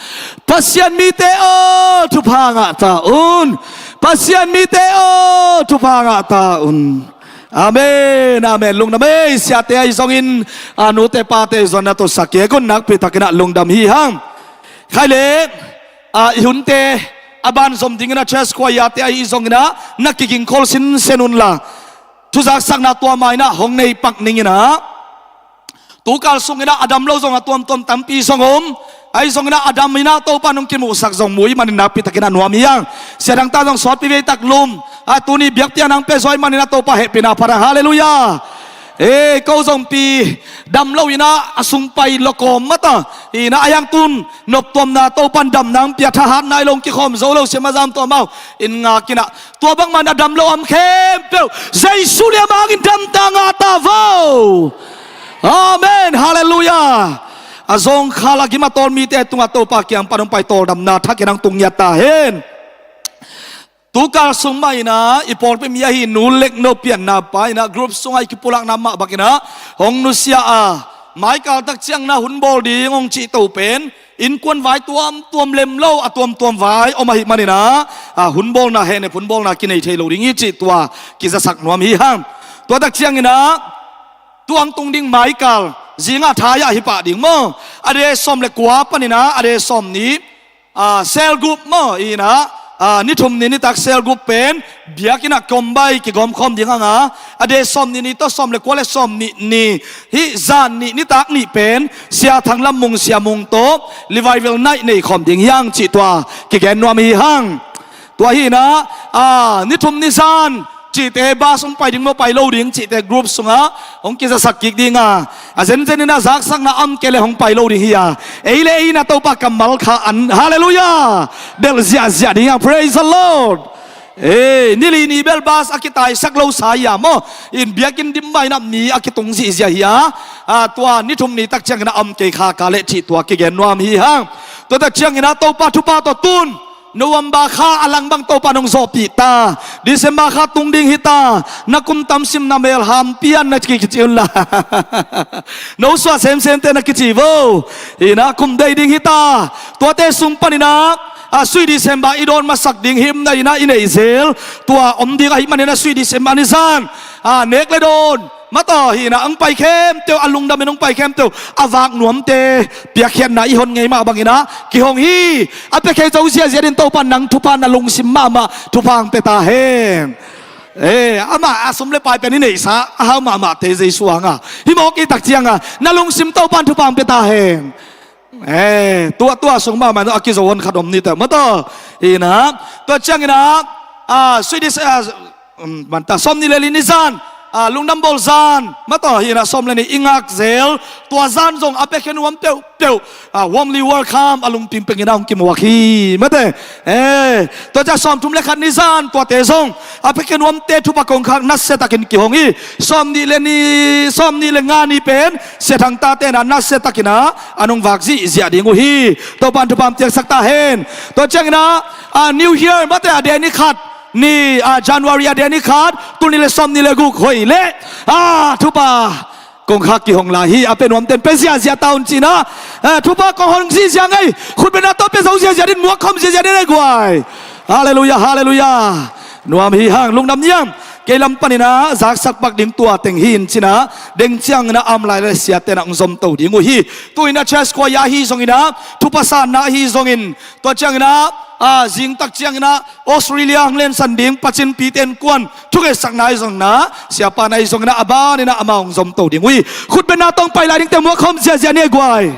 Pasian mite aw, thupha ngah ta un. Pasian mite aw, thupha ngah ta un. Amen, amen. Lungdam ei, siate ahi zongin, a, nute pate ahi zongin na tawh sak kik un, nakpi takin ah lungdam hi hang. Khai le, a, i hunte a banzom dingin ah church choir-te ahi zongin ah na kigingkhol sinsen unla, thuzaksakna tua ma in ah hong nei pak ning in ah. Tukal sungin ah a dam lo zong a tuamtuam tampi zong om. Ahi zongin ah a dam in ah Topa nong kimuhsak zong mu ahih manin nakpi takin ah nuam hi hang. Sia Thang Ta zong sawtpi vei tak lum, a, tuni biakpiakna hong pia zo ahih manin ah Topa hehpihna pha hang. Halleluiah. Eh, ko zongpi dam lo in ah a sung pai lo kawm mata. Hi in ah a hiang tun noptuamna Topa in damna hong pia, thahatna hi lo, hong kikhawm zo lo, sia Mazam tawh amau in ngak in ah, tua bangmah in a dam lo a om khempeuh Jesu lian mah hangin damta ngah ta vo. Amen. Halleluiah. A zawngkhal a gim a tawl mite tungah Topa kiang pan hong pai tawldamna thak in hong tung ngiat ta hen. Tukal sung mah in ah i pawlpi mi ahi Nu Lek No pianna pa in ah group sungah i kipulakna mah bang in ah hong nusia a, maikal tak ciangin ah hun bawl ding hong cih to pen innkuan vai tuamtuam lem lo, a tuamtuam vai om ahih manin ah, a, hun bawlna, hehnep hun bawlna kinei thei lo ding hi cih tua kizasak nuam hi hang. Tua tak ciangin ah tu hong tung ding maikal, zingah thai-ah hi pah ding maw, a de sawm le kua panin ah a de sawm nih, a, cell group maw, hi in ah, a, ni thum ni nitak cell group pen biakinn ah kawmbai kigawmkhawm ding hang a, a de sawm nih ni tawh sawm le kua le sawm nih ni, hih zan nih nitak nih pen Sia Thang Lam Mung, Sia Mung tawh revival night nei khawm ding hi hang cih tua kigen nuam hi hang. Tua hi in ah, a, ni thum ni zan cihte bus hong pai ding maw, pai lo ding cihte group sungah hong kizasak kik ding a, a zenzen in ah zaksakna a om kei leh hong pai lo ding hi a, ei le ei in ah Topa kammal kha an, halleluiah, delh ziahziah ding hi a, praise the Lord. Eh, ni li ni bel bus a kitaisak lo sa hi a maw, in biakinn dim mah in ah mi a kitung zihziah hi a, a, tua ni thum ni tak ciangin ah a om kei kha ka leh cih tua kigen nuam hi hang. Tua tak ciangin ah Topa thupha tawh tun November kha a lang bang Topa nong zawhpih ta, December kha tung ding hi ta, na kum tam sim na mel ham pian na ki, kici unla. No suah semsemte na kici vo. Hi in ah kum dei ding hi ta. Tuate sung panin ah, a, Sweet December i dawn masak ding himna in ah i neih zel. Tua om ding ahih manin ah Sweet December ni zan, a, nek le dawn mataw, hi in ah hong pai khempeuh, a lungdamin hong pai khempeuh a vak nuamte piakkhiatna i hon ngei mah bangin ah kihong hi. A pia khia zo ziahziah dingin Topa in nang thupha, na lungsim mahmah thupha hong pia ta hen. Eh, amah a sum le pai pen i neihsa a hau mahmahte Jesu hang a, hih mawk i tak ciang a, na lungsim Topa in thupha hong pia ta hen. Eh, tua, tua sung mahmah in a kizo hon khat om ni teh mataw. Hi in ah, tua ciangin ah, a, Sweet Dec-, a, um, man ta, sawm nih le li ni zan, a, lungdam bawl zan mataw, hi in ah sawm le nih i ngak zel. Tua zan zong a piakhia nuam peuhpeuh, a, warmly welcome, a lungping pengin ah hong kimuak hi mate. Eh, tua ciang sawm thum le khat ni zan, tuate zong a piakhia nuamte thupha kongkhak nasia takin kihong hi. Sawm nih le ni, sawm nih le nga ni pen Sia Thang Tate in ah nasia takin ah a nong vak zihziah ding uh hi. Topa in thupha hong piaksak ta hen. Tua ciangin ah, a, New Year mate, a de ni khat ni, a, January a de ni khat, tul nih le sawm nih le guk hoih leh, a, thupha kongkhak kihong lai hi. A pia nuamte in pia ziahziah ta un ci in ah, a, thupha kong hong zihziah ngei, khutbetna tawh pia zo ziahziah dingin, muak khawm ziahziah dingin ei guai. Halleluiah, halleluiah. Nuam hi hang, lungdam ni hang. Kei lam panin ah zaksak pak ding tua teng hi in ci in ah, deng ciangin ah a om lai leh siate in ah hong zom to ding uh hi. Tu-in ah church choir ahi zongin ah, thupha sanna ahi zongin, tua ciangin ah, a, zingtak ciangin ah Australia hong lensan ding Pa Cin Pite Innkuan thungetsakna ahi zongin ah, siapa in ahi zongin ah a banin ah amau hong zom to ding uh hi. Khutbetna tawh hong pai lai dingte muak khawm ziahziah ni ei guai.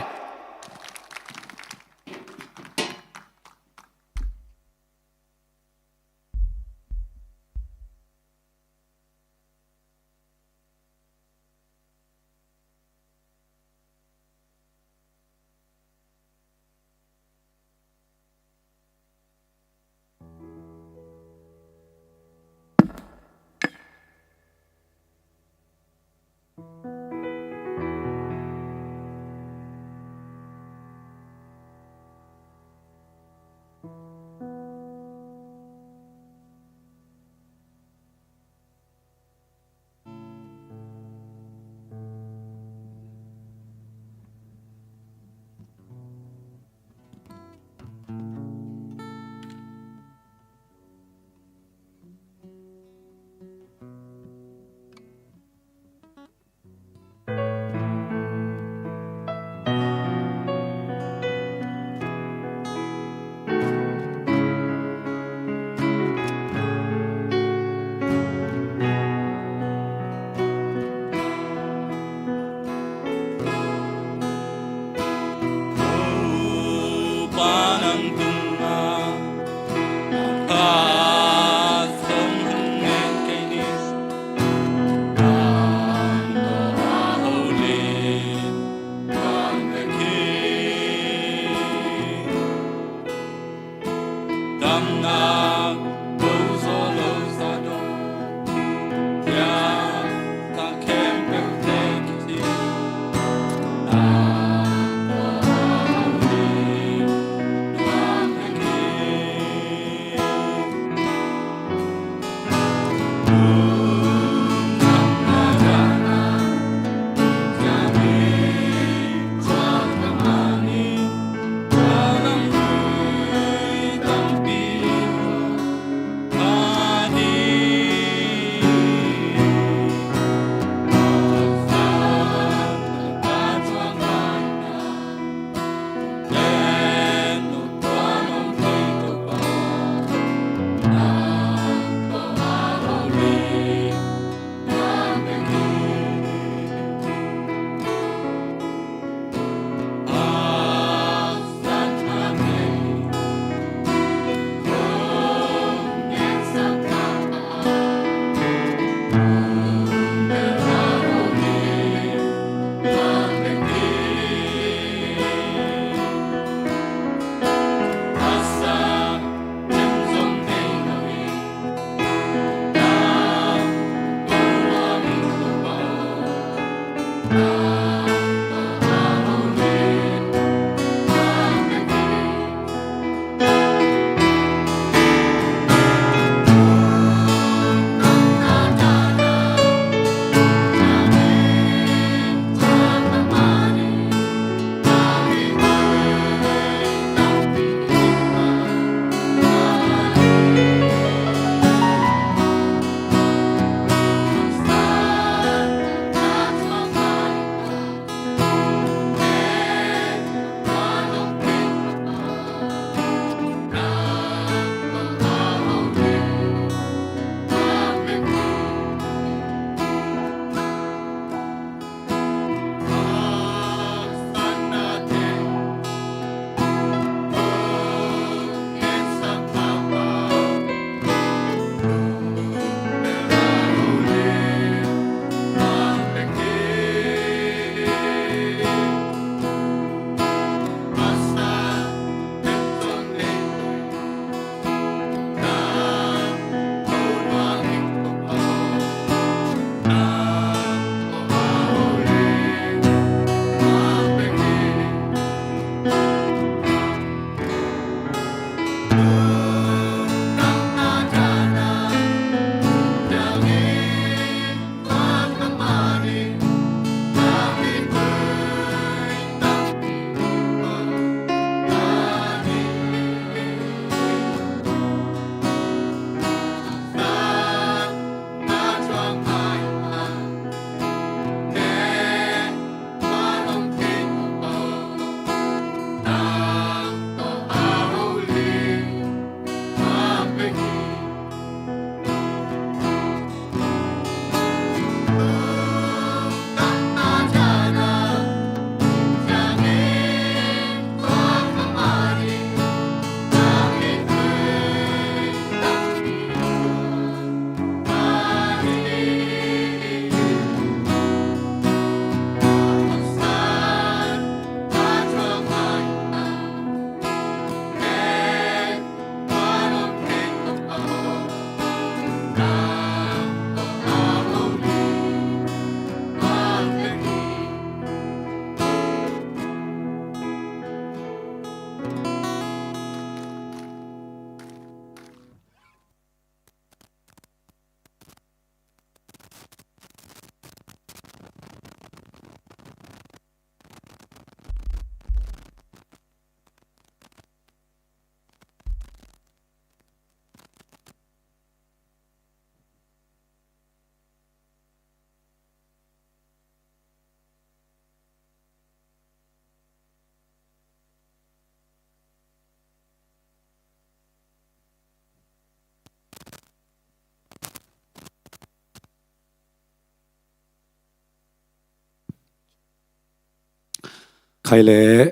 Khai le,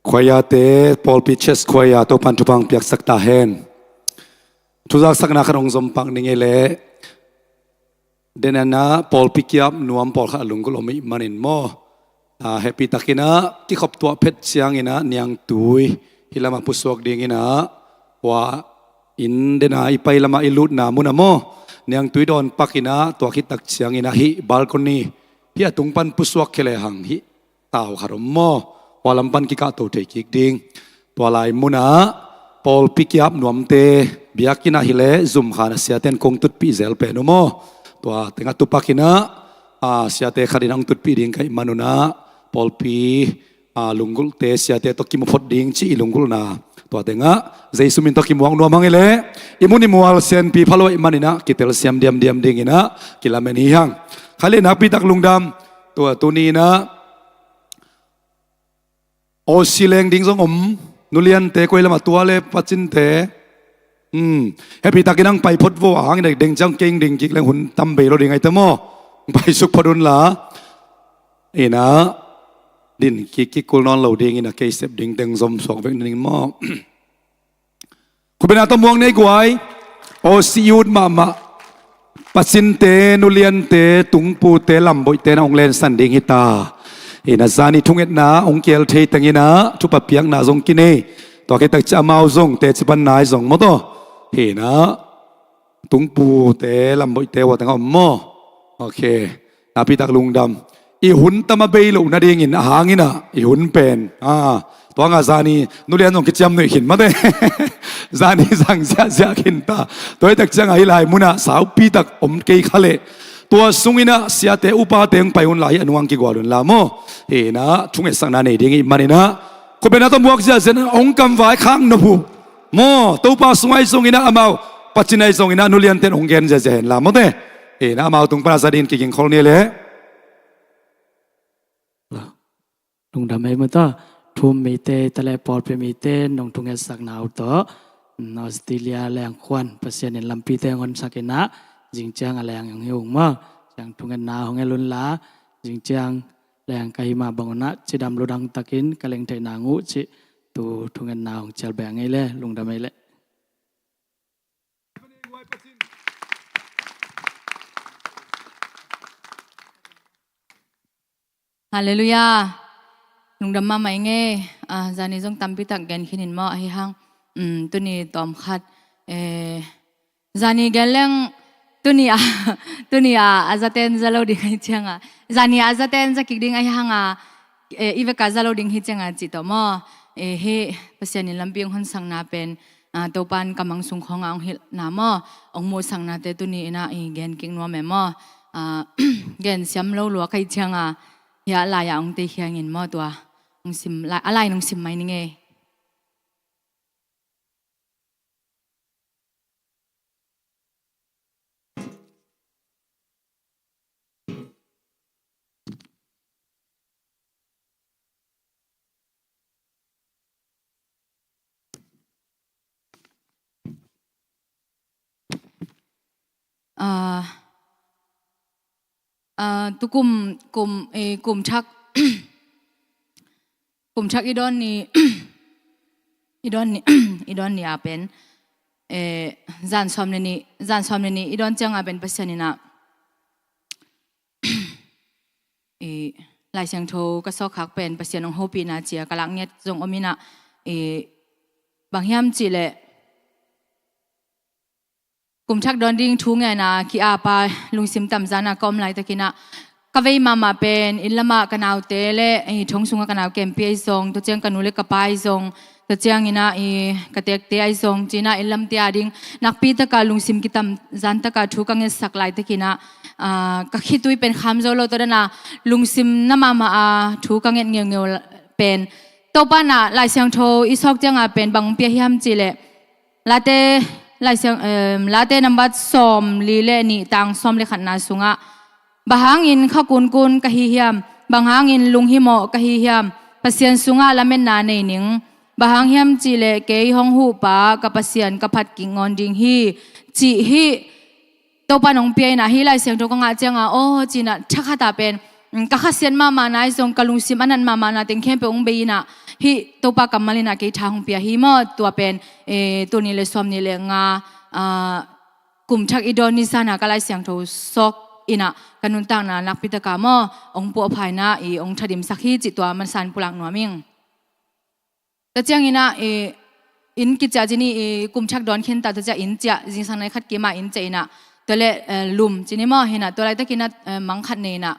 khuaia te, pawlpi church khuaia, Topan thupha piaksak ta hen. Thuzaksakna khat hong zom pak ning ei le, denana pawlpi kiap nuam pawlkhat a lunggulh om ih manin maw. A, hehpih takinah kikhop tuah phet cianginah niangtui hih lamah pusuak dinginah hua inn dena i pai lamah i lutna munah maw. Niangtui dawn pakinah tua khit tak cianginah hih balcony hih a tung pan pusuak khia lehang hih tau khat om maw. Hua lam pan kikahto thei kik ding. Tua lai munah pawlpi kiap nuamte biakinn ah hileh zumkhan a siate'n kong tutpih zel pen uh maw. Tua tengah tupakinah, a, siate khat in hong tutpih ding ka ih manunah pawlpi, a, lunggulhte siate tawh kimu phot ding cih i lunggulhna. Tua tengah Jesu min tawh kimuak nuam hang i leh i mun i mual sianpi phalua ih maninah kitel siam diamdiam dinginah kilamen hi hang. Khai le nakpi tak lungdam. Tua tuninah Aussie leng ding zong om, nuliante koi lamah tua le pacinte. Hmm. Hehpih takin hong pai phot vo a hangin deng ciang keng ding kik leng hun tam bei lo ding aite maw. Pai suk phot unla. Inah din kik kik kul nawn lo dingin a kei sep ding teng zom suak vek ning maw. Khupbena tawh muang nei guai. Aussie youth mahmah. Pacinte, nuliante, tungpute, lamboihte na hong lensan ding hita. Inah zani thungetna hong kiel thei tenginah thupha piakna zong kinei. Tua khit tak ciah amau zong teci pan nai zong maw tawh. Hinah tungpute, lamboihte hua tengah om maw. Ok. Nakpi tak lungdam. I hun tam a bei loh nadingin a hanginah i hun pen. A, tua ngah zani nulian zong kiciam nuih khin mate. Zani zang ziahziah khin ta. Tua hi tak ciangah hih lai munah saupi tak om kei kha leh tua sunginah siate upate hong pai unla hih a nungah kigual unla maw. Hinah thungetsakna nei ding ih maninah khupbena tawh muak ziahziah hong kamvai khak nop uh maw. Topa sungah ih zonginah amau pacin ah ih zonginah nuliante'n hong gen ziahziah henla mawte. Hinah amau tung pana za dingin kigingkhol ni leh. Lungdam ei maw tawh. Thu-um mite, tua le pawlpi mite nong thungetsakna uh tawh, mm, Australia leng khuan Pasian in lampite hong honsakinah zingciang a leng hong hi ung maw. Ciang thungetna hong el unla, zingciang leng ka hih mah bangunah cidam ludang takin ka lengtheihna nguh cih tu thungetna hong cial beng ei le. Lungdam ei le. Halleluiah. Lungdam mahmah ing ei. Ah, zani zong tampi tak gen khinin maw ahi hang. Um, tuni tawm khat, eh, zani gen leng tuni a, tuni a, a zaten za lo ding ahi cianga. Zani a zaten za kik ding ahi hanga, eh, i veka za lo ding hi cianga cih tawh maw. Eh, hih Pasian in lampi hong honsakna pen, ah, Topan ka mang sung khawngah hong hilhna maw. Hong muhsaknate tuni inah i gen kik nuam e maw. Ah, gen siam lo lua ka hih cianga. Hiah lai-ah hong teikhia ing maw tua. Hong sim, lai, a lai nong sim mai ning ei. Ah, ah, tukum, kum, eh, kum thak, kum thak i dawn ni, i dawn ni, i dawn ni a pen, eh, zan sawm le ni, zan sawm le ni i dawn cianga pen Pasian inah, i Lai Siangtho ka sawkkhak pen Pasian hong hopihna cia ka lak ngiat zong om inah, i bang hiam cihleh kum thak dawn ding thu ngenna ki-apa lungsim tamzanna ka om laitakinah ka vei mahmah pen inn lamah ka naute le, eh, thong sungah ka nau kempi ahi zong, tua ciang ka nu le ka pa ahi zong, tua cianginah i ka tekte ahi zong, cinah inn lamte a ding nakpi taka lungsim kitamzan taka thu ka ngetsak laitakinah, ah, ka khitui pen kham zo lo, tua dana lungsim na mahmah a thu ka nget ngeungeu pen Topa nah Lai Siangtho i sawk cianga pen bang pia hiam cihleh Late, Lai Siang, em, Late nambat sawm li le nih tang sawm le khatna sungah, bang hangin kha kunkun ka hi hiam? Bang hangin lunghimawh ka hi hiam? Pasian sungah lametna nei ning. Bang hang hiam cihleh kei hong huhpa ka Pasian ka phat kik ngawn ding hi, cih hih Topa nong pia inah hih Lai Siangtho ka ngah cianga, aw, cinah thakhatah pen mm, ka khasiat mahmahna ahi zong ka lungsim a nat mahmahna teng khempeuh hong bei inah, hih Topa kammal inah kei tha hong pia hi maw. Tua pen, eh, tul nih le sawm nih le nga, ah, kum thak i dawn ni zana ka Lai Siangtho sawk inah ka nuntakna nakpi taka maw, hong puahpha inah i hong thadimsak hi cih tua mansan pulak nuam ing. Tua ciang inah, eh, inn kiciah cini, eh, kum thak dawn khin ta, tua ciah inn ciah, zingsang nai khat kima inn ciah inah, tua le, eh, lum cini maw, hinah, tua laitak inah, eh, mang khat nei inah,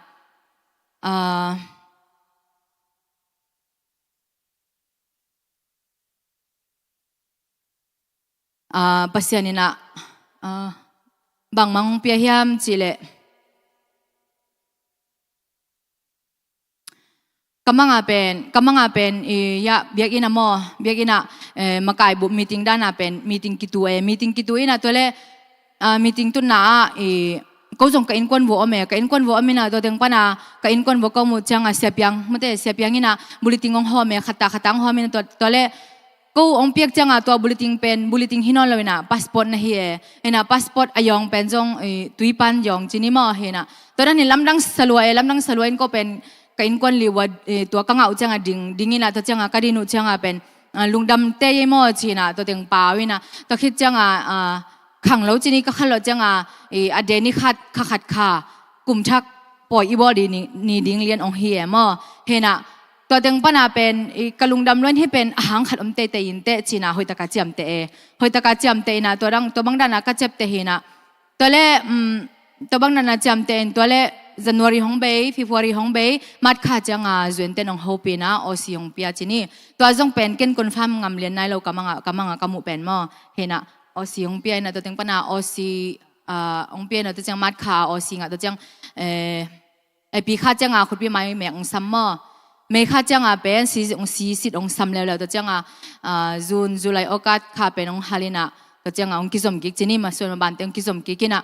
ah, ah, Pasian inah, ah, bang mang hong pia hiam cih leh, ka manga pen, ka manga pen, i, ya, biakinn ah maw, biakinn ah, eh, makai bup meeting dana pen, meeting kitu e, meeting kitu inah tua le, ah, meeting tutna ah, i, ko zong ka innkuan vua om e, ka innkuan vua om inah tua teng pana, ka innkuan vua ko muh cianga Sia Piang, mate Sia Piang inah, bulletin hong hawm e, khata, khata hong hawm inah tua, tua le, ko hong piak cianga tua bulletin pen, bulletin hi nawn lo inah, passport na hi e. Hinah passport a yawng pen zong, eh, tuipan yawng cini maw hinah. Tua dan hi lamdang salua e, lamdang salua in ko pen ka innkuan liu a, eh, tua ka ngah uh cianga ding, ding inah tua cianga ka din uh cianga pen, ah, lungdam te ye maw cinah, tua teng pau inah. Tua khit cianga, ah, khang lo cini ka khan lo cianga, eh, a de ni khat, kha khat kha, kum thak pawi i bawl di ni, ni ding lian hong hi e maw. Hinah, tua teng pana pen, i, ka lungdam luan hi pen, a hang khat om teitei in teh, cina hoih taka ciamteh e. Hoih taka ciamteh inah, tua dang, tua bang dana ka ciapteh hinah. Tua le, um, tua bang dana ciamteh in, tua le January hong bei, February hong bei, March kha cianga zuenten hong hopina, O C hong pia cini. Tua zong pen, ken confirm ngam lian nai lo ka manga, ka manga ka muh pen maw. Hinah, O C hong pia inah, tua teng pana, O C, ah, hong pia inah, tua ciang March kha, O C ngah, tua ciang, eh, Epi kha cianga khutpi mai mek hong sam maw. Mei kha cianga pen si, hong si sit hong sam leuleu, tua cianga, ah, June, July, August kha pen hong hal inah, tua cianga hong kizom kik cini, masuan mabante hong kizom kik inah.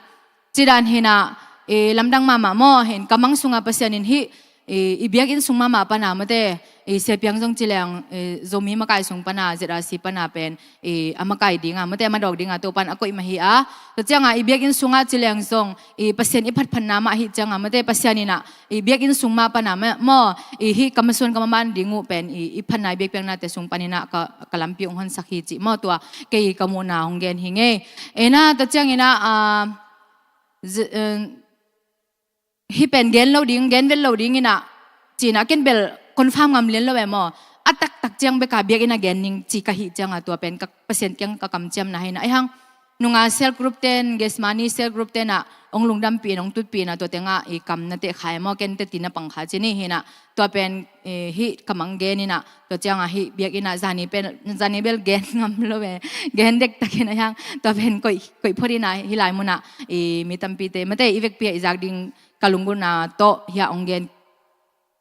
Cidan hinah, i, lamdang mahmah maw, hin ka mang sunga Pasian in hih, i, i biakinn sung mahmah pana mate, i, Sia Piang zong ci leng, i, Zomi makai sung pana, Z R C pana pen, i, a makai dinga, mate a madawk dinga, Topan a koih mah hi a. Tua cianga, i biakinn sunga ci leng zong, i, Pasian i phatphatna mah hi cianga, mate Pasian inah, i, biakinn sung mah pana mah, maw, i, hih ka masuan ka maban ding uh pen, i, i phatna i biakpiaknate sung pan inah ka, ka lampi hong honsak hi cih maw tua, kei ka muhna hong gen hi ngei. Inah, tua ciang inah, ah, zi-, eh, hih pen gen lo ding, gen vet lo ding inah, cinah ken bel confirm ngam lian lo e maw. A taktak ciang beka biakinn ah gen ning ci ka hih cianga tua pen ka Pasian kiang ka kamciamna hinah. Ahi hang nunga cell group ten, Gethsemane cell group tenah hong lungdampih in, hong tutpih inah tua tengah i kam na teh kha e maw, ken teti na pang kha cini hinah. Tua pen, eh, hih ka mang gen inah, tua cianga hih biakinn ah zani pen, zani bel gen ngam lo e, gen dektak inah ahi hang. Tua pen koih, koih phot inah hih lai munah, i, mi tampite, mate i vekpi ah i zak ding ka lunggulhna tawh hiah hong gen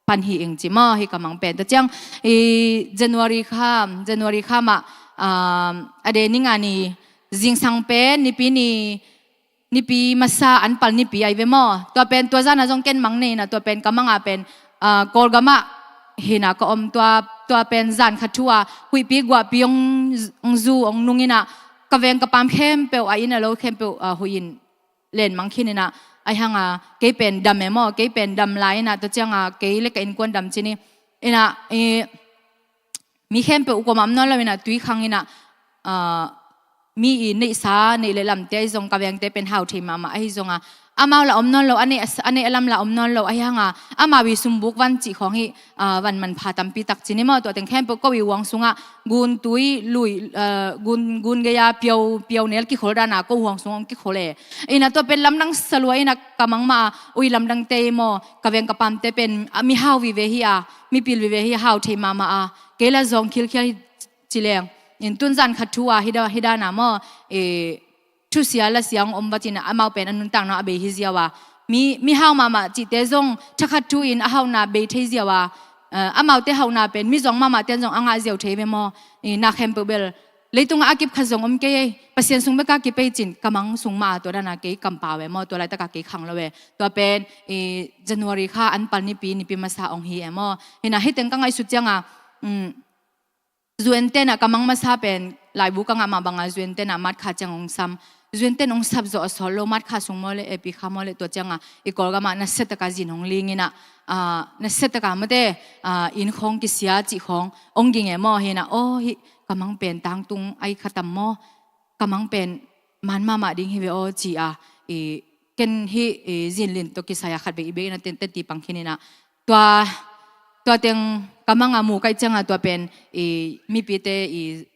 pan hi ing ci maw, hih ka mang pen. Tua ciang, i, January kha, January kha mah, um, a de ni nga ni zingsang pen, nipi ni, nipi masa an pal nipi ahi ve maw. Tua pen, tua zana zong ken mang nei inah, tua pen, ka manga pen, ah, Kawlgamah hinah ka om tua, tua pen zan khat thu a, huihpi guahpi hong, hong zu, hong nung inah, ka veng ka pam khempeuh, a inn a lo khempeuh, ah, huih in len mang khin inah, ahi hanga, kei pen dam e maw, kei pen dam lai inah, tua cianga, kei le ka innkuan dam cini. Inah, i, mi khempeuh kuamah om nawn lo inah, tui khang inah, ah, mi i neihsa, neih le lamte ahi zong, ka vengte pen hau thei mahmah ahi zonga, amau la om nawn lo, a neih, a neih a lam la om nawn lo, ahi hanga, amau i sumbuk van cih khawng hi, ah, van manpha tampi tak cini maw, tua teng khempeuh ko i huang sungah, gun tui lui, eh, gun, gun gei-a piau, piau nel kikhol dana ko huang sung hong kikhol e. Inah tua pen lamdang salua inah ka mangmah a, ui lamdangte maw, ka veng ka pamte pen, ah, mi hau vive hi a, mi pil vive hi a, hau thei mahmah a, kei la zawng khilkhial hi ci leng. In tun zan khat thu a, hida, hidana maw, eh, thusia lasia hong om vat inah amau pen a nuntakna a bei hi ziau a. Mi, mi hau mahmah cihte zong thakhat thu in a hauhna bei thei ziau a. Eh, amaute hauhna pen mi zuang mahmahte in zong a ngah ziau thei ve maw. I, na khempeuh bel leitungah a kip khat zong om kei ei. Pasian sung beka kip ei cin ka mang sung mah a tua dana kei kampau e maw. Tua laitaka kei khang lo e. Tua pen, i, January kha an pal nipi, nipi masa hong hi e maw. Hinah hih teng ka ngaihsut cianga, um, zuenten ah ka mang masa pen, laibu ka ngah mah banga zuenten ah March kha ciang hong sam. Zuanten hong sap zawh a sawt lo, mat kha sung maw le, epi kha maw le, tua cianga i Kawlgam ah nasia taka zin hong ling inah, ah, nasia taka mate, ah, inn khawng kisia cih khawng hong ging e maw. Hinah, aw, hih ka mang pen tangtung ai kha tam maw, ka mang pen man mahmah ding hi ve aw ci a, i ken hih, i zin lin tawh kisai a khat bek i bek inah ten, ten ti pang khin inah, tua, tua teng ka mang a mu kaih cianga tua pen i mipite i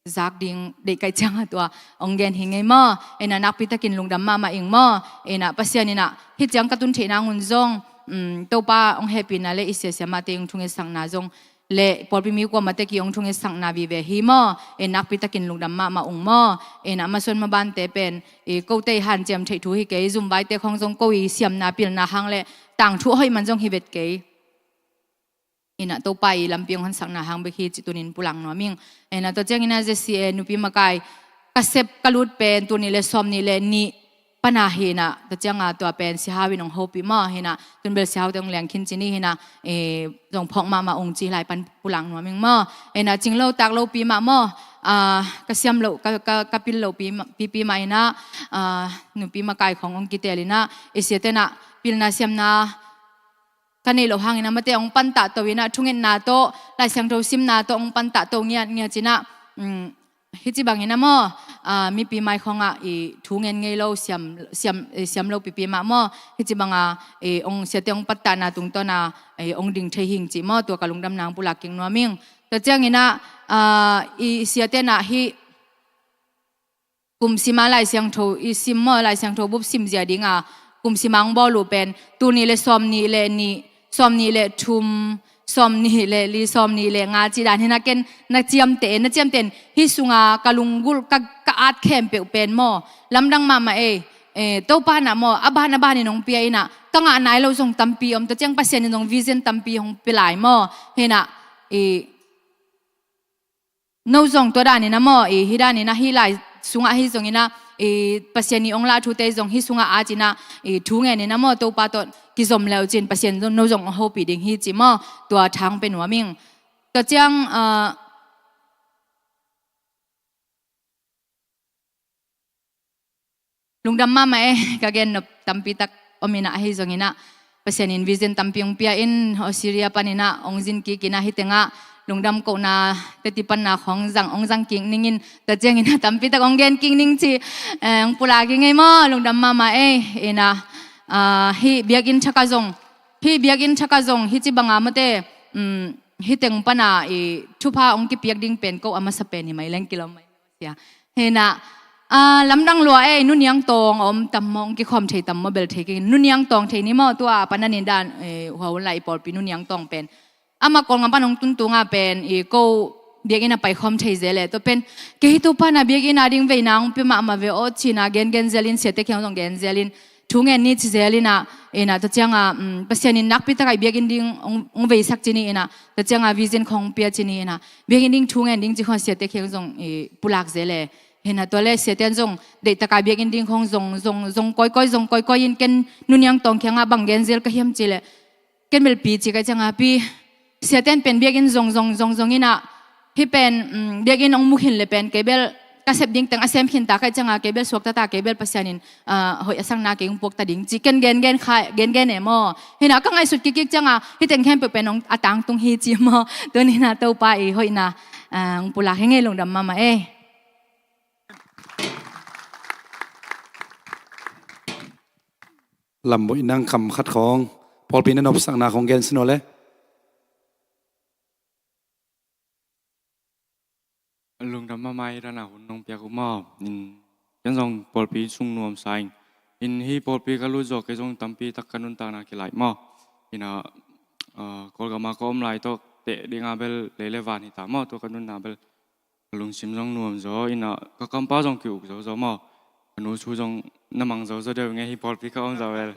zak ding deih kaih cianga tua hong gen hi ngei maw. Inah nakpi takin lungdam mahmah ing maw. Inah Pasian inah hih ciang ka tun theih nangun zong, um, Topa hong hehpihna le i siasia mahte hong thungetsakna zong le pawlpi mi kuamah teki hong thungetsakna vive hi maw. Inah nakpi takin lungdam mahmah ung maw. Inah masuan mabante pen i kote i hanciam theih thu hi kei, zumvaite khawng zong ko i siamna pilna hang le tangthu hoih man zong hi vet kei. Inah Topa i lampi hong hansakna hang bek hi ci tunin pulak nuam ing. Inah tua ciang inah Z C A nupi makai ka sep ka lut pen tul nih le sawm nih le nih pana hi inah, tua cianga tua pen sihau in hong hopih maw. Hinah tunbel sihau te hong leng khin ci ni hinah, eh, zong phawk mahmah ung ci lai pan pulak nuam ing maw. Inah cing lo tak lopi mah maw, ah, ka siam lo, ka, ka, ka pil lopi mah, pipi mah inah, ah, nupi makai khawng hong kitel inah i siate inah pilna siamna ka neih loh hangin amate hong pantah to inah, thungetna tawh, Lai Siangtho simna tawh hong pantah to ngiatngiat inah, um, hih ci bangin a maw, ah, mipi mai khawngah i thu ngen ngei lo, siam, siam, eh, siam lo pipi mah maw, hih ci banga, eh, hong siate hong pantahna tungtawna, eh, hong ding thei hing ci maw, tua ka lungdamna hong pulak kik nuam ing. Tua ciang inah, ah, i siate inah hih kum sima Lai Siangtho i sim maw, Lai Siangtho bup sim zia dinga kum sima hong bawl uh pen tul nih le sawm nih le nih, sawm nih le thum, sawm nih le li, sawm nih le nga ci dan hinah ken na ciamteh, na ciamteh in hih sunga ka lunggulh, ka, ka at khempeuh pen maw, lamdang mahmah ei, eh, Topa inah maw, a ban a banin hong pia inah, ka ngah nai lo zong tampi om, tua ciang Pasian in zong vision tampi hong pia lai maw. Hinah, i no zong tua danin a maw, i hih danin a hih lai sungah hih zongin a, i Pasian i hong lah thute zong hih sungah at inah, i thu ngenin a maw, Topa tawh kizom le uh cin Pasian no zong hong hopih ding hi ci maw, tua thang pe nuam ing. Tua ciang, ah, lungdam mahmah e, ka gen nop tampi tak om inah, ahi zong inah Pasian in vision tampi hong pia in, Australia pan inah hong zin kik inah, hih tengah lungdam kohna teti panna khawng zang, hong zang kik ning in, tua ciang inah tampi tak hong gen kik ning ci, eh, hong pulak kik ngei maw, lungdam mahmah e. Inah, ah, hih biakinn thakah zong, hih biakinn thakah zong hih ci banga mate, um, hih teng pana i thupha hong kipiak ding pen ko a masa pen hi mai leng kilawm mai. Sia. Hinah, ah, lamdang lua ei, nuniang tawng a om tam maw, hong kikhawm thei tam maw, bel thei kei. Nuniang tawng thei ni maw, tua a pan a nin dan, eh, hua hun lai i pawlpi nuniang tawng pen. Amah Kawlgam pan hong tun tunga pen, i ko biakinn a paikhawm thei zel e. Tua pen, kei hih Topa inah biakinn a ding veina hong pia mahmah ve aw cina, gengen zelin, siate kiang zong gen zelin, thu ngen ni ci zel inah, inah tua cianga, um, Pasian in nakpi taka i biakinn ding hong, hong veisak ci ni inah, tua cianga vision khawng hong pia ci ni inah, biakinn ding thu ngen ding ci khawng siate kiang zong i pulak zel e. Hinah tua le siate in zong deih taka biakinn ding khawng zong, zong, zong kawikawi, zong kawikawi in ken nuniang tawng kiangah bang gen zel ka hiam ci le, ken bel pi ci ka cianga pi, siate in pen biakinn zong, zong, zong, zong inah, hih pen, um, biakinn hong mu khin le pen kei bel ka sep ding teng a sem khin ta ka cianga kei bel suakta ta, kei bel Pasian in, ah, hoih a sangna kei hong puakta ding ci ken gengen kha, gengen e maw. Hinah ka ngaihsut kikik cianga hih teng khempeuh pen hong a tangtung hi ci maw. Tuni inah Topa i hoihna, ah, hong pulak hi ngei, lungdam mahmah e. Lamboih nang kam khat khawng, pawlpi na nopsakna khawng gen sin aw le. Lungdam mahmah hi, dana hun nong piak uh maw. In, ken zong pawlpi sung nuamsa ing. In hih pawlpi ka lut zawh kei zong tampi tak ka nuntakna kilaih maw. Inah, ah, Kawlgam a ka om lai tawh teh dinga bel lei le van hi ta maw, tua ka nunna bel ka lungsim zong nuam zaw, inah ka kampa zong ki-uk zozo maw. Ka nu su zong na mang zozo deuh nge hih pawlpi ka om zaw bel.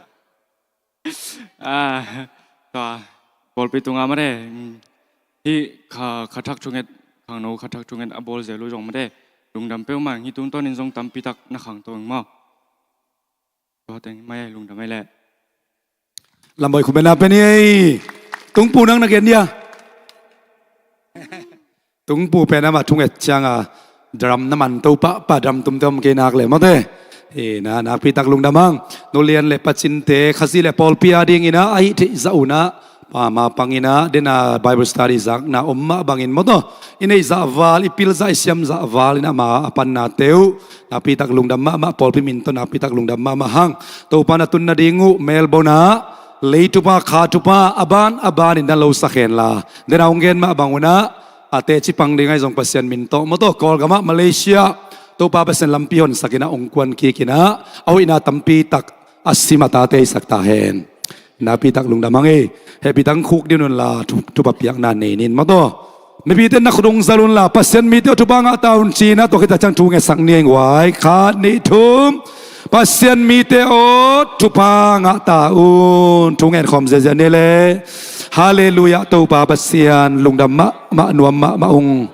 Ah, tua, pawlpi tunga mate, mm, hih kha, kha thak thunget, khangno kha thak thunget a bawl zel uh zong mate, lungdam peuhmah ing, hih tungtawnin zong tampi tak na khangto ing maw. Tua teng mai, lungdam mai leh. Lamboih khum bena pen hi ei. Tungpu nang na gen dia. Tungpu pen amah thunget cianga Drum na man to pahpah, drum tumte om kei nak le mawte. Ina nakpitak lungdam hang. Nulian le pacinte Khazih le pawlpi a dinginah a hih theih zah unah pama panginah dena Bible study zakna om mah bangin mawtaw i neih zahval, i pil zah, i siam zahval inah ma a pannate uh nakpitak lungdam mahmah, pawlpi min tawh nakpitak lungdam mahmah hang. Topa na tun nading uh Melbourne ah leithupa khathupa a ban a banin na losak henla, dena hong gen mah bang unah a teci pang ding ahi zong Pasian min tawh mawtaw Kawlgamah Malaysia Topa Pasian lampi honsakinah hong kuan kikinah a hoihna tampitak a sim a tate hisak ta hen. Nakpitak lungdam hang ei. Hehpih tang khuk din unla thu- thupha piakna nei nin mawtaw. Mipite na khut hong zal unla Pasian mite aw thupha ngah ta un cinah tua khita ciang thu ngetsak ni ei guai. Khat nih thum. Pasian mite aw thupha ngah ta un. Thu ngen khawm ziazia ni le. Halleluiah. Topa Pasian lungdam mahmah, nuam mahmah ung.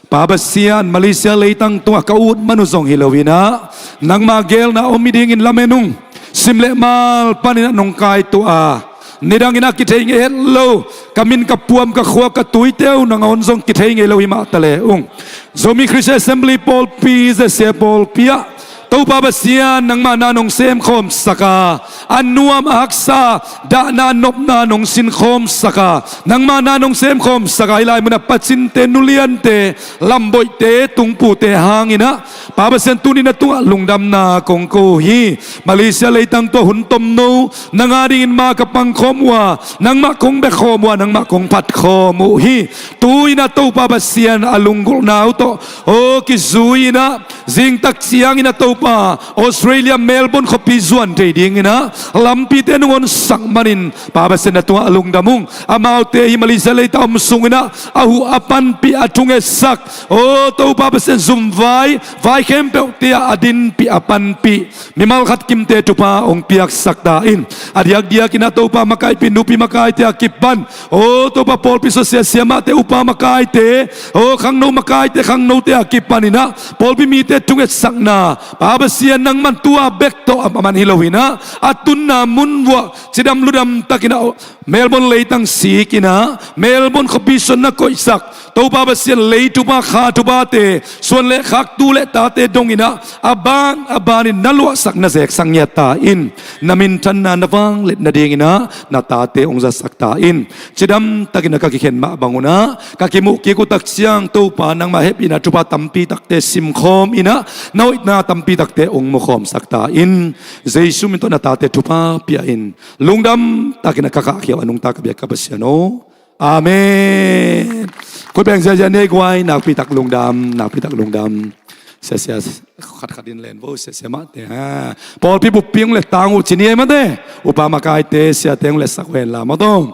Pa Pasian, Malaysia leitang tungah ka ut man uh zong hi loinah nangma gelna om hi dingin lamen ung. Sim le mal paninah nong kaituah a, nidangin a kithei ngei het lo, ka min, ka puam, ka khua, ka tuite uh nangawn zong kithei ngei lo hi mah ta le ung. Zomi Christian Assembly pawlpi, Z C A pawlpi ah Topa Pasian, nangmah na nong semkhawmsak a, a nuam a haksa dahna nopna nong sinkhawmsak a, nangmah na nong semkhawmsak a, hih lai munah pacinte, nuliante, lamboihte, tungpute hanginah Pa Pasian, tuni na tungah lungdamna kong ko uh hi. Malaysia leitang tua hun tomno nang a dingin ma ka pangkhawm uh a, nangmah kong bekhawm uh a, nangmah kong phatkhawm uh hi. Tu-inah Topa Pasian a lunggulhna uh tawh aw kizui-inah zingtak ciangin a Topa Australia Melbourne khuapi zuan thei dinginah lampite nong honsak manin Pa Pasian na tungah a lungdam ung. Amaute hi Malaysia leitang om sunginah a huh a panpih a thungetsak aw Topa Pasian zumvai vai khempeuhte ah a dinpih a panpih mimal khat kimte thupha hong piaksak ta in. A diakdiakinah Topa makaihpih nupi makaite a kipan aw Topa pawlpi susia siamahte, upa makaite, aw khangno makaite, khangnote a kipaninah pawlpi mite thungetsakna Pa Pasian nangman tua bek tawh a man hi loinah a tunna mun vuah cidam ludam takinah Melbourne leitang sikinah Melbourne khuapi suan na koihsak Topa Pasian, leithupa khathupate, suan le khak tu le tate donginah a ban a banin na luahsak na zeksak ngiat ta in. Na minthanna na vangliat nadinginah na tate hong zatsak ta in. Cidam takinah ka kikhen mah bangunah ka kimuh kik uh tak ciang Topa nangmah hehpihna thupha tampi takte simkhawm inah na hoihna tampi takte hong mukhawmsak ta in. Jesu min tawh na tate thupha pia in. Lungdam takinah ka khahkhia uh a nungta ka biak ka Pasian aw. Amen. Khut beng ziazia nei guai, nakpitak lungdam, nakpitak lungdam. Siasia khatkhat in len vo, siasia mahte ha. Pawlpi buppi hong lettang uh ci ni ei mate. Upa makaite, siate hong letsak uh henla mawtaw.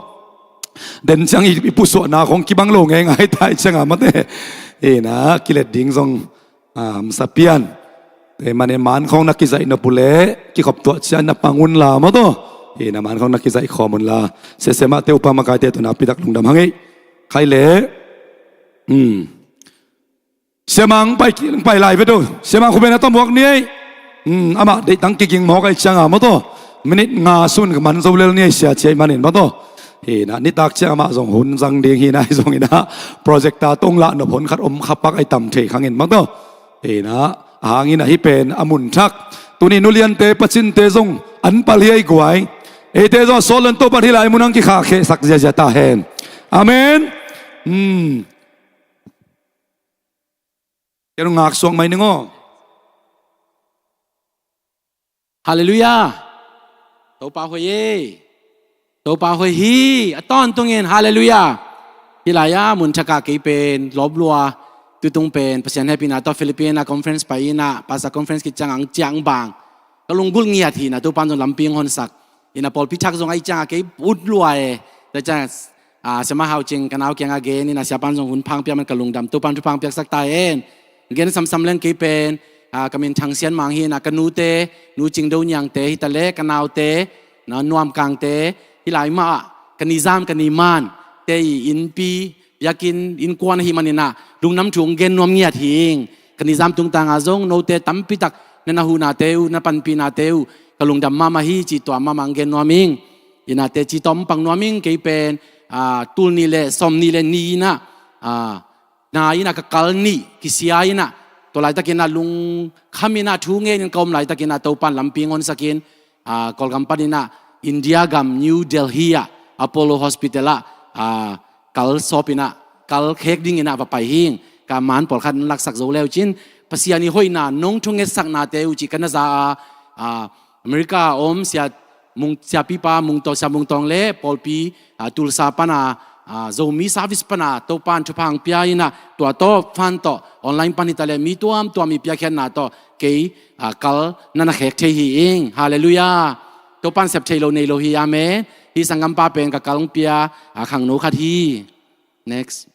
Den ciang i, i pusuahna khong kibang lo ngeingai ta i cianga mate. Ina kilet ding zong a, masa pian. Te mane man khong na kizaih nop uh leh kikhop tuah ciah na pang unla mawtaw. Hi na man khong na kizaih khawm unla. Siasia mahte, upa makaite tawh nakpitak lungdam hang ei. Khai leh. Hmm. Siamang pai, pai lai ve do. Siamang khubena tawh muak ni ei. Hmm, amah deihtang kiging mawk ai cianga mawtaw. Minit nga sun ka man zo lel ni ei sia ciai manin mawtaw. Hi na nitak ciang amah zong hun zang ding hi na hi zong inah projector tawh hong lah nop hon khat om khapak ai tam thei khangin mawtaw. Ina, a hangin ahi pen a mun thak. Tuni nuliante, pacinte zong an pal hi ei guai. Eite zong a sawt lon Topa hih lai mun ang kikhahkhehsak ziazia ta hen. Amen. Hmm. Kei nung ngak suak mai ning aw. Halleluiah. Topa hoih e. Topa hoih hi. A tawntungin halleluiah. Hih lai-ah mun thakah kei pen lawp lua. Tutung pen Pasian hehpihna tawh Philippine ah conference pai inah, pastor conference kiciang ang ciang bang ka lunggulh ngiat hi na, Topan zong lampi hong honsak. Ina pawlpi thak zong ahi ciangah kei ut lua e. Tua ciang, ah, Siama Hau Cing ka nau kiangah gen ina siapan zong hun phang pia man ka lungdam. Topan thu phang piaksak ta hen. Gen samsam leng kei pen, ah, ka min Thang Sian Mang hi na, ka nute, Nu Cing Do Niangte hi ta leh, ka naute, na Nuam Kangte, hih lai mah, ka nizam, ka niman, te i innpi, biakinn, innkuan ahi maninah, lungdam thu hong gen nuam ngiat hi ing. Ka nizam tungtangah zong, note tampitak, na na huhnate uh, na panpihnate uh, ka lungdam mahmah hi, ci tuam mahmah hong gen nuam ing. Inah teci tawh hong pang nuam ing, kei pen, ah, tul nih le, sawm nih le nih inah, ah, na inah ka kal nih, kisia inah, Tua laitakin ah lungkham in ah thu ngen in ka om laitakin ah Topan lampi honsak in, ah, Kawlgam panin ah India gam New Delhi ah Apollo Hospital ah, ah, kal sawp in ah, kal khek ding in ah va pai hing. Ka man pawlkhat laksak zo le uh cin, Pasian i hoihna nong thungetsaknate uh cih ka na za a, ah, America a om sia Mung, siapipa Mung Tawng, sia Mung Tawng le pawlpi, ah, Tulsa pana, ah, Zomi service pana Topan thupha hong pia in ah, tua tawh fan tawh online pan hi ta le mi tuamtuam i piakkhiatna tawh kei, ah, kal na na khek thei hi ing. Halleluiah. Topan sep thei lo nei lo hi. Amen. Hih sanggampa pen ka kal hong pia, ah, khangno khat hi. Next.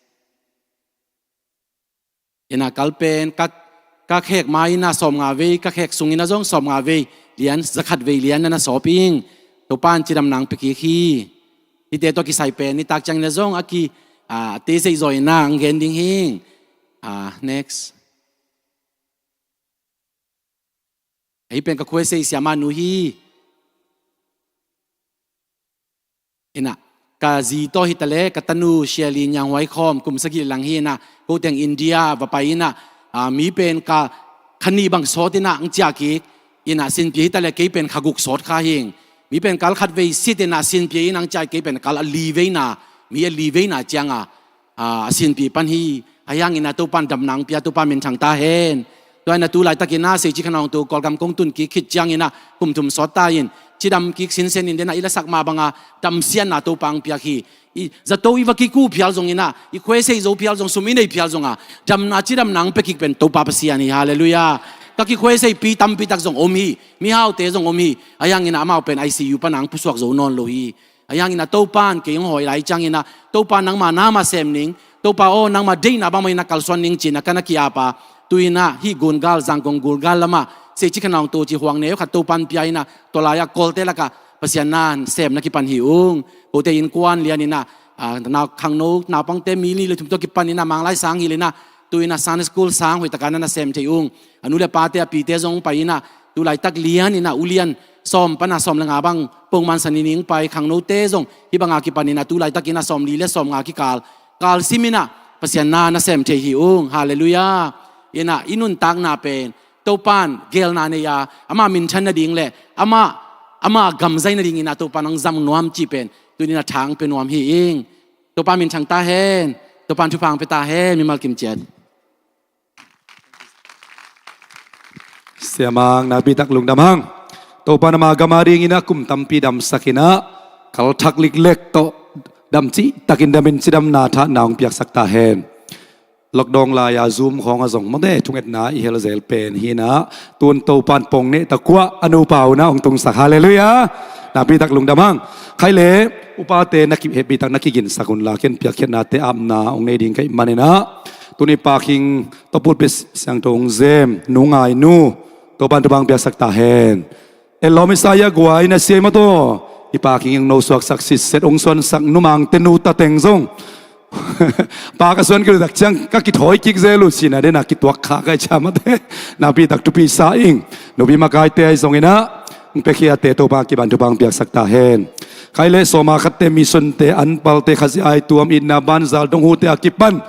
In ah kal pen ka, ka khek ma in ah sawmnga vei, ka khek sung in ah zong sawmnga vei lian, zakhat vei lian na na sawp ing. Topan cidam nang pia kik hi. Hihte tawh kisai pen nitak ciangin ah zong a ki, ah, te zeih zaw in ah hong gen ding hing. Ah, next. Ahi pen ka khuaisei siamah nu hi. In ah ka zi tawh hi ta le ka tanu Shirley Niang Huai Khawm, kum sagih le lang hi in ah, ko teng India va pai in ah, ah, mi pen ka kha nih bang sawt in ah hong ciah kik. In ah sinpia hi ta le kei pen kha guk sawt kha hing. Mi pen kal khat vei sit in ah sinpia in ah hong ciah kei pen kal a li veina, mi a li veina ciang a, ah, a sinpia pan hi. Ahi hangin ah Topan damna hong pia, Topa minthang ta hen. Tua in ah tu laitakin ah Seici Khan Aung Tu Kawlgam kong tun kik khit ciangin ah kum thum sawt ta in, cidam kik sinsen in den ah i lasak mah bang a damsiatna Topa hong piak hi. I zato i va kikuh phial zong in ah, i khuaisei zo phial zong, sum i nei phial zong a, damna cidamna hong pia kik pen Topa Pasian hi. Halleluiah. Ka kikhuaiseipi tampi tak zong om hi. Mihaute zong om hi. Ahi hangin ah amau pen I C U pana hong pusuak zo nawn lo hi. Ahi hangin ah Topan kei hong hawi lai ciangin ah, Topa nangma na mah sem ning, Topa aw nangma deihna bangmah in ah kalsuan ning ci-in ah ka na ki-ap a, tu in ah hih Gungal, Zangkong Gungal lamah Seici Khan Aung Tu ci Huang Ne aw khat Topan pia in ah, tua lai-ah Kawlte lakah Pasian na sem na kipan hi ung. Kote innkuan lian in ah, ah, nau, khangno naupangte mi nih le thum tawh kipan in ah Manglai sang hilh in ah, tu in ah Sunday school sang hoih takin na na sem thei ung. A nu le pate, a pite zong pai in ah, tu laitak lian in ah ulian sawm pan a sawm le nga bang pongman san in hong pai, khangnote zong hih bang a kipan in ah tu laitak in ah sawmli le sawmnga kikal kal sim in ah Pasian na na sem thei hi ung. Halleluiah. In ah i nuntakna pen Topan geelna nei a, amah minthan nading le amah, amah gam zai nading in ah Topan hong zang nuam cih pen tu in ah tha hong pia nuam hi ing. Topa minthang ta hen. Topan thupha hong pia ta hen. Mimal kim ciat. Siamang, nakpi tak lungdam hang. Topan ama gam a dingin ah kum tampi damsak in ah, kal thak liklek tawh dam cihtakin damin cidamna thahatna hong piaksak ta hen. Lockdown lai-a Zoom khawng ah zong mawte thungetna i hel zel pen hi in ah, tun Topan pong neh ta kuah a nupa un ah hong tungsak. Halleluiah. Nakpi tak lungdam hang. Khai le upate na kihehpih tak na kiginsak un la, ken piakkhiatnate apna hong nei ding ka hih manin ah, tuni Pakhing tawh pulpit siangtho hong zem Nu Ngai Nu, Topan thupha hong piaksak ta hen. Elom Isaiah Guai na siai mawtaw, i Pakhing hong nosuaksak sitset hong suansak Nu Mangte nu ta teng zong pa ka suan kei leh tak ciang ka kithawi kik zel uh cihna den a kituak khah ka hih ciang mawte, nakpi tak thupi sa ing. Nupi makaite ahi zongin ah, hong piakhiate Topa kipan thupha hong piaksak ta hen. Khai le sawma khatte, missionte, anpalte, Khazih aituam, itna banzal, donghute a kipan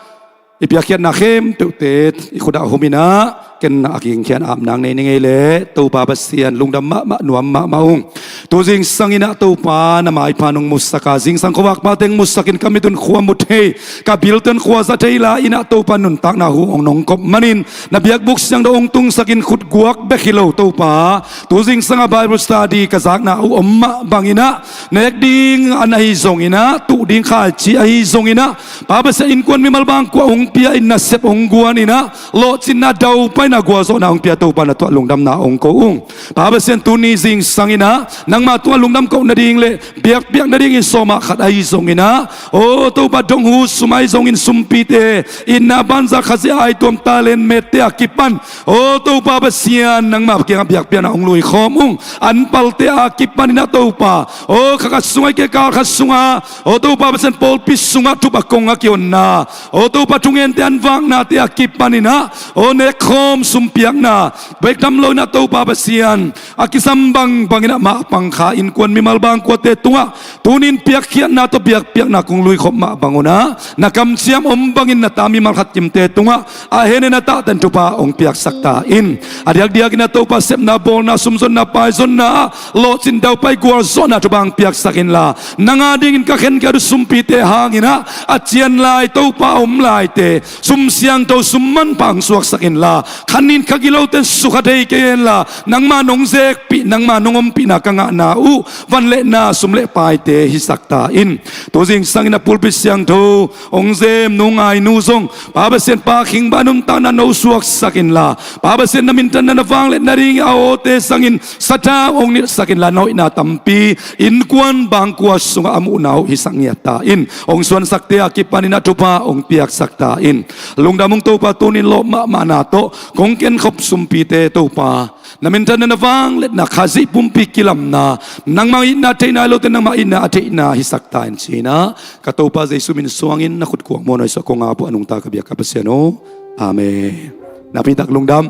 i piakkhiatna khempeuhte i khut ah hum in ah, ken a kingkhian apna hong nei ning ei leh, Topa Pasian lungdam mahmah, nuam mahmah ung. Tu zingsang in ah Topa na maipha nong musak a, zingsang khuavak pate hong musak in ka mit un khua mu thei, ka bil teng khua za thei la in ah Topa nuntakna hu hong nong kop manin, na biakbuk siangtho hong tungsak in khut guak bek hi lo Topa, tu zingsang a Bible study ka zakna uh om mah bangin ah, nek ding an ahi zongin ah, tuh ding khaici ahi zongin ah, Pa Pasian, innkuan mimal bangkua hong pia in, nasep hong guan in ah, lawhcinna, daupaina, gualzawhna hong pia Topa na tuah lungdamna hong ko ung. Pa Pasian, tuni zingsang in ah nangma tungah lungdam koh nading le biakpiak nadingin sawma khat ahi zongin ah, aw Topa, donghu sum ahi zongin sumpite, itna banzal, Khazih aituam, talent mette a kipan, aw Topa Pasian, nangma kiangah biakpiakna hong luikhawm ung. Anpalte a kipan in ah Topa, aw kha khat sungah, i kekal khat sungah, aw Topa Pasian, pawlpi sungah thupha kong a kihonna, aw Topa, thungente an vaknate a kipan in ah, aw nekkhawm sumpiakna bek tam lo in ah Topa Pasian, a kisam bangbangin ah mah pangkha innkuan mimal bangkuate tungah tuni-in piakkhiatna tawh biakpiakna kong luikhop mah bangun ah na kamciam om bangin na ta mimal khat kimte tungah a henin a tahtan thupha hong piaksak ta in. A diakdiakin ah Topa sepna bawlna sumzonna paizonna ah lawhcin daupai gualzawhna thupha hong piaksak inla, nang a dingin ka khenkhia uh sumpite hangin ah a cian lai Topa a om laite sum siangtho sum manpha hong suaksak inla, khanin kha gilote sukha thei kei inla, nangma nong zekpih, nangma nong ompihna ka ngahna uh van le na sum le paite hisak ta in. Tu zingsangin a pulpit siangtho hong zem nu ngai nu zong Pa Pasian, Pa Khing Ba nuntakna no suaksak inla, Pa Pasian, na minthanna na vangliatna ding a awte sangin sathau hong nilhsak inla, na hoihna tampi innkuan bangkua sungah a muhna uh hisak ngiat ta in. Hong suansakte a kipanin ah thupha hong piaksak ta in. Lungdam ung Topa, tuni-in lawp mahmahna tawh kong kenkhop sumpite Topa, na minthanna na vangliatna, Khazih pumpi kilamna, nangmah itna theihna hi lote nangmah itna a theihna hisak ta in ci-in ah ka Topa Jesu min suangin na khut kuang muanhuai suah kong ap uh a nungta ka biak ka Pasian aw. Amen. Nakpi tak lungdam.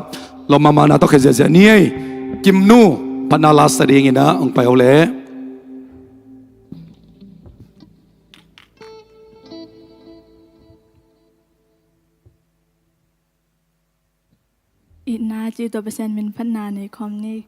Lawp mahmahna tawh khia ziahziah ni ei. Kimnu phatna lasa dingin ah hong pai aw leh. Itna ci tawh Pasian min phatna nei khawm ni.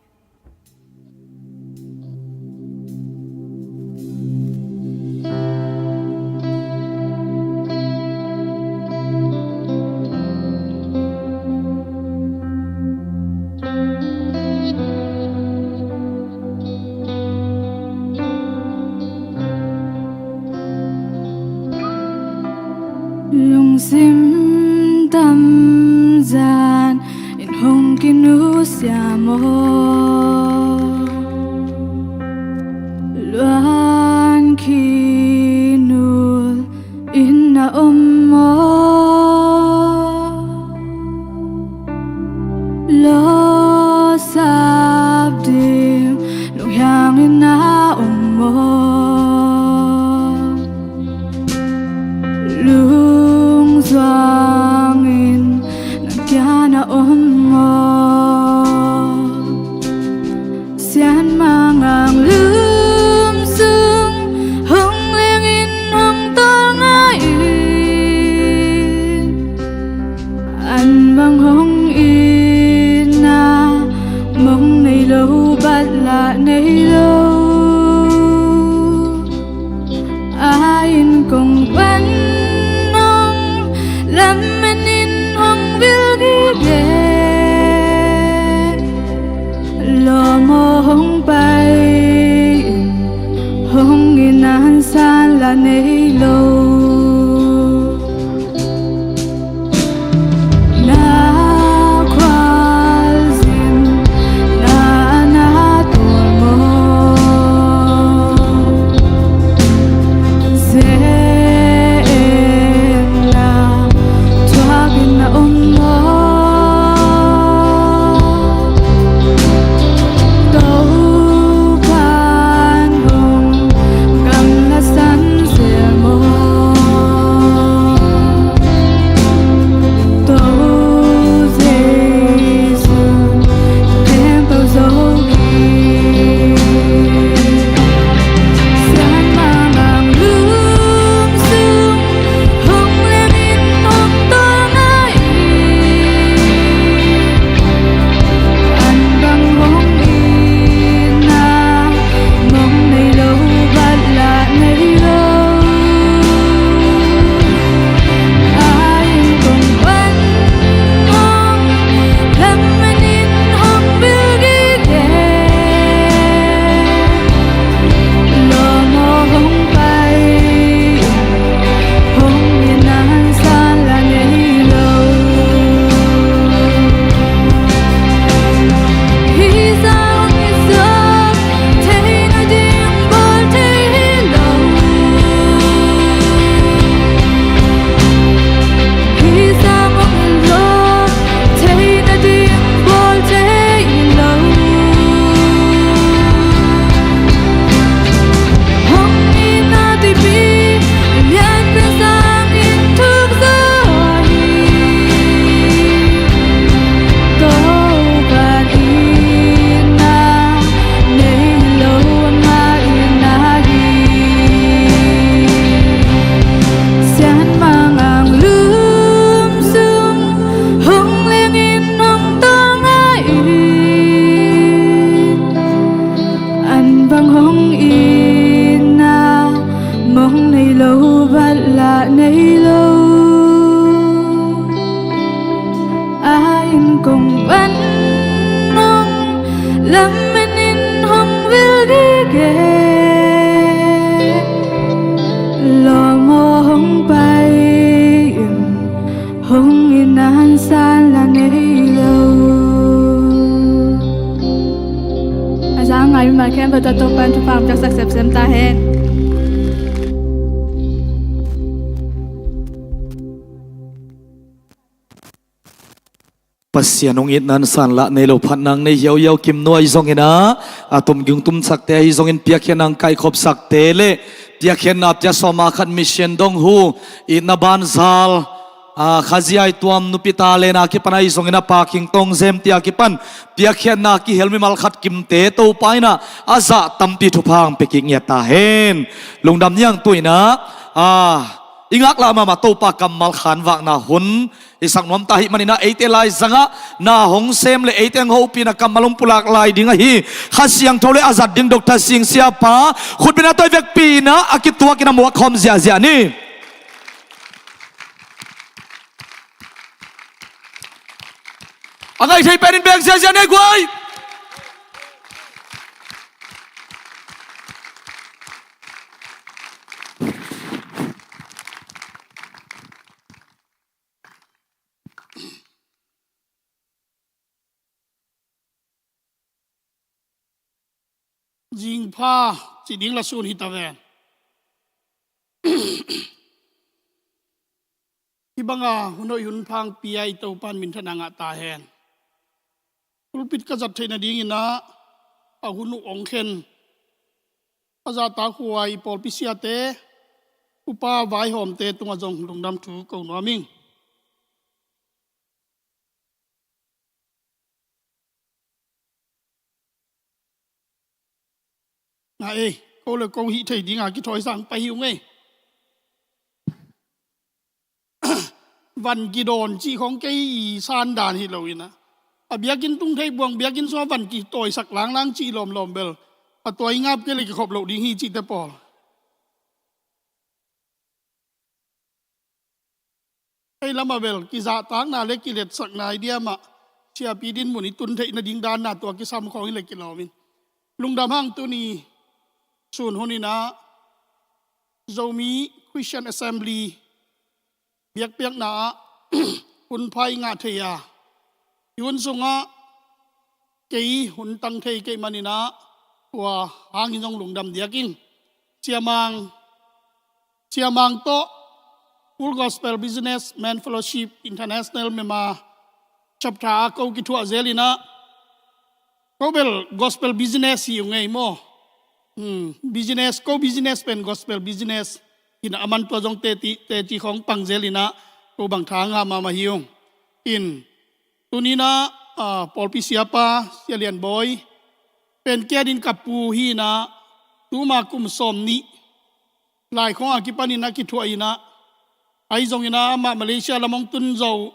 Lungsim tamzan in hong kinusia maw? Luan khinul in na om maw? Lawsap ding lunghiang in na om maw? Lungzuangin na kiang na om maw? Sianmang ang lum sung hong lengin hong tawl ngai in, an bang hong itna mong nei lo, bat lah nei lo. A inn kong pan hong lamen in hong vil gige, lawm aw hong pai in, hong itna an san lah nei lo. Na khualzin na na tul maw? Ze-etna thuakin na om maw? Topa'n hong gamlasan zel maw? Topa in thupha piaksak semsem ta hen. Pasian hong itna in sanlah nei lo, phatna nei hiauhiau, kim nuai zongin ah, a tumging tumsakte ahi zongin piakkhiatna kaikhopsakte le piakkhiatna pia sawm a khat mission dong hu, itna banzal, a, Kha Zia i tuam nupi ta le na kipan ahi zongin a Pa King Tong Zem tia kipan piakkhiatna kihel mimal khat kimte Topa in ah a zah tampi thupha hong pia kik ngiat ta hen. Lungdam ni hang. Tu in ah, a, i ngaklah mahmah Topa kammal khanvakna hun i sak nuam ta ahih manin ah, eite laizang ah na hong sem le eite hong hopihna kammal hong pulak lai ding ahi Kha Siangtho le a zat ding Doctor Sing Siapa, khutbetna tawh i vekpi in ah a kituak in a muak khawm ziahziah ni. A ngaih thei pen in beng ziahziah ni guai. Zingpha ci ding la sun hi ta ven. Hih banga hun hoih hun pha hong pia i Topa in minthanna ngah ta hen. Pulpit ka zat theih nadingin ah a hun uh hong khen a zahtakhuai i pawlpi siate, upa vaihawmte tungah zong lungdam thu ko nuam ing. Na ei, ko le ko hih thei dinga kithawi sang pai hi ung ei. Van kidawn cih khawng kei i san dan hi lo in ah, a biakinn tung thei buang, biakinn sungah van kitawisak langlang cih lawmlawm bel a tua i ngap kei le kikhop loh ding hi cihte pawl. Ei lamah bel kizahtakna le kiletsakna i diamah siapi dinmun i tun theih nading danna tua kisam khawng hi le kilawm in. Lungdam hang. Tuni sun hun in ah Zomi Christian Assembly biakpiakna ah hun pha i ngah thei a, i hun sungah kei hun tang thei kei manin ah tua hangin zong lungdam diak ing. Siamang, siamang tawh Full Gospel Business Men Fellowship International Myanmar chapter ah ko kithuah zel in ah, ko bel gospel business hi ung ei maw. Hmm, business, ko business pen gospel business hi in ah, aman tua zong teci, teci khawng pang zel in ah ko bang tha ngah mahmah hi ung. In, tuni in ah, ah, pawlpi siapa Sia Lian Bawi pen kiat in ka pu hi in ah, tuma kum sawm nih lai khawng a kipan in ah kithuah in ah, ahi zongin ah amah Malaysia lam hong tun zo,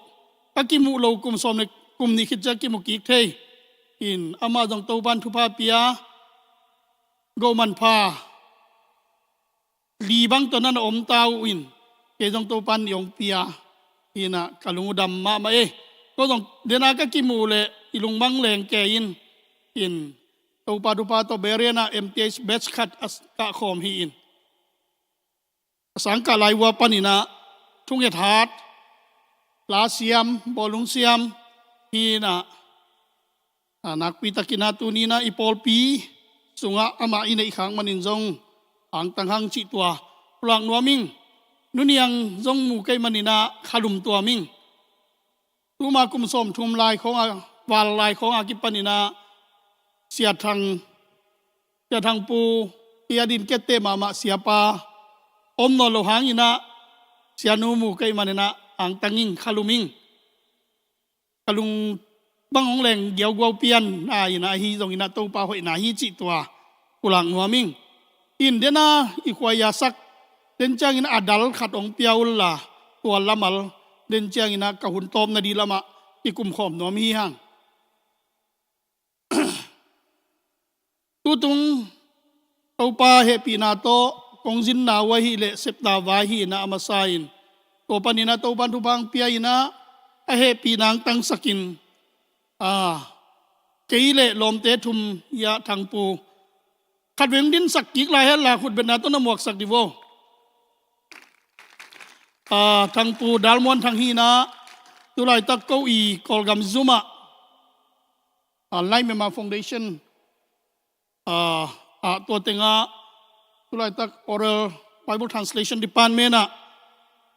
ka kimuh lo kum sawm le kum nih khit ciang kimu kik thei. In, amah zong Topa in thupha pia, go manpha li bang tawh na na om ta uh in, kei zong Topa in hong pia hi in ah ka lung uh dam mahmah ei. Ko zong den a ka kimuh le i lungmang leng kei in, in, Topa thupha tawh Berean ah M T H batch khat a s-, kah khawm hi in. A sangkah lai uh a pan in ah thunget hat, la siam, bawlung siam hi in ah, a, nakpi takin ah tuni in ah i pawlpi sungah amah i neih khak manin zong angtang hang cih tua pulak nuam ing. Nuniang zong mu kei manin ah khalum tuam ing. Tuma kum sawmthum lai khawng a, val lai khawng a kipan in ah Sia Thang, Sia Thang Pu, i a din kette mahmah siapa om nawn lo hangin ah, sianu mu kei manin ah angtang ing, khalum ing. Ka lung bang hong leng giauguau pian a in ah, ahi zongin ah Topa hoihna hi cih tua pulak nuam ing. In, den a i khuaiasak, den ciangin a dal khat hong pia unla, tua lamal, den ciangin ah ka hun tawpna ding lamah kikum khawm nuam hi hang. Tutung Topa hehpihna tawh kong zinna uh ahih leh sepna vai hi in ah a masa in, tua panin ah Topa in thupha hong pia in ah, a hehpihna hong tangsakin, a, kei le lawmte thum, Sia Thang Pu, khatvei hong dinsak kik lai hen la, khutbetna tawh na muaksak dih vo. A, Thang Pu Dal Muan Thang hi in ah, tulaitak ko i Kawlgam zum ah, a, Lai Myanmar Foundation, a, Ah, tua tengah tulaitak Oral Bible Translation Department ah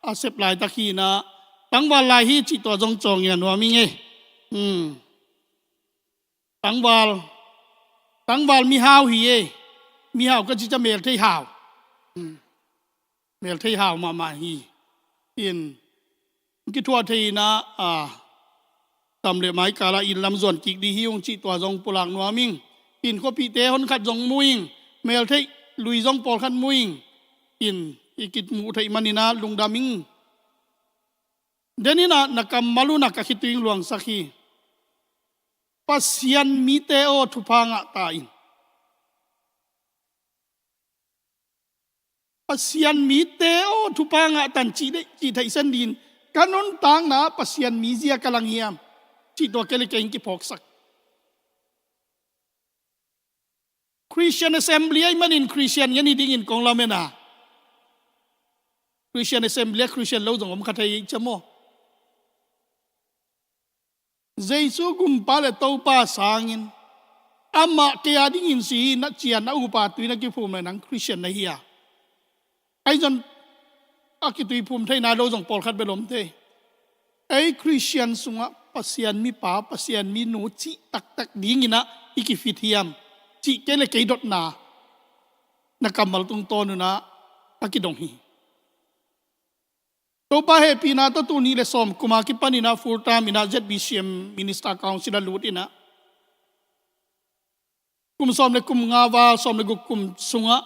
a sep laitak hi inah, tangval lai hi cih tua zong cawng in a nuam ing ei. Hmm. Tangval, tangval mihau hi ei. Mihau ka cih ciang melthei hau. Hmm. Melthei hau mahmah hi. In, kithuah thei inah, a, tam le mai kal ah inn lam zuan kik ding hi ung cih tua zong pulak nuam ing. In, khuapihte honkhat zong mu ing. Melthei lui zong pawlkhat mu ing. In, i kimuh theih man inah lungdam ing. Den inah na kammal un ah ka khitui in luangsak hi. Pasian mite aw, thupha ngah ta in. Pasian mite aw, thupha ngah ta in cih theih, cih theihsan dingin ka nuntakna ah Pasian mi zia ka lang hiam cih tua kei le kei in kiphawksak. Christian Assembly ahih manin Christian ngen hi dingin kong lamen a, Christian Assembly ah Christian lo zong om kha thei hi cia maw? Jesu Gumpa le Topa sangin, amah kei a dingin si hi, na cian a upa tui na kiphum le nang Christian na hi a, ahi zong a kituiphum theihna lo zong pawlkhat bel om thei. Ei Christian sungah Pasian mipa, Pasian minu cih taktak ding inah i kifit hiam cih kei le kei dotna na kammal tungtawn un ah a kidong hi. Topa hehpihna tawh tul nih le sawm kum a kipan inah full time inah Z B C M Minister Council ah lut inah, kum sawm le kum nga val, sawm le guk kum sungah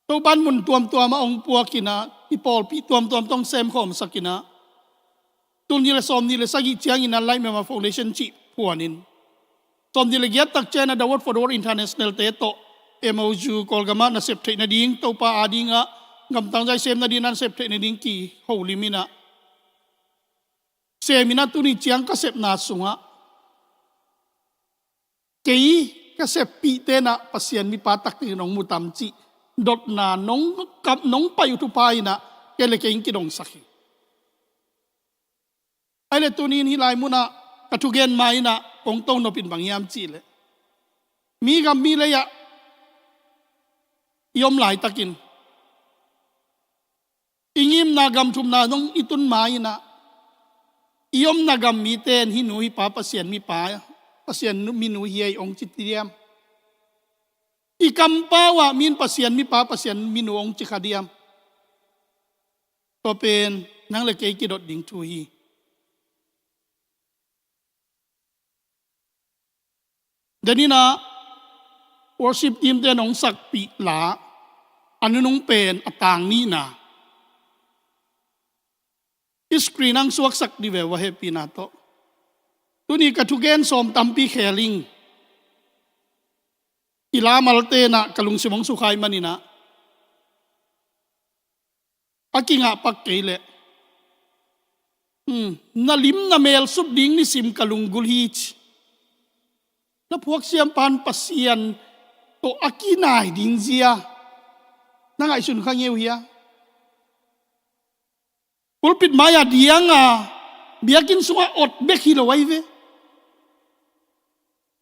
Topa in mun tuamtuam ah hong puak inah, i pawlpi tuamtuam tawh hong semkhawmsak inah, tul nih le sawm nih le sagih ciangin ah Life Memorial Foundation cih phuan in, sawm nih le giat tak ciangin ah The Word for the World International te tawh M O U Kawlgam ah nasep theih nading, Topa a dingah gamtang zai sem nading, nasep theih nading kiholim inah sem inah, tuni ciang ka sepna sungah kei ka seppihte in ah Pasian mipa taktak in hong mu tam cih dotna nong kam, nong pai uh thupha inah kei le kei in kidongsak hi. Ahih leh tuni in hih lai munah ka thugen ma inah kong to nop in bang hiam cih leh, mi gam mi lei ah i om laitakin i ngimna gam thumna zong i tun ma inah, i omna gam mite in hih nu hih pa Pasian mipa, Pasian minu hi ei hong ci diam? I kampau ah mi in Pasian mipa, Pasian minu hong ci kha diam? Tua pen nang le kei kidot ding thu hi. Deninah worship team te in hong sakpih la a nunung pen a tang nihna i screen ah hong suaksak dih ve, va hehpihna tawh. Tuni ka thugen sawm tampi khel ing. I lamalte in ah ka lungsim hong sukha ahih manin ah a kingah pak kei leh, hmm, na lim na mel sut ding nisim ka lunggulh hi ci. Na phuak siampa in Pasian tawh a kinai ding zia na ngaihsun kha ngei uh hia? Pulpit mai-ah diang a, biakinn sungah ot bek hi lo ahi ve.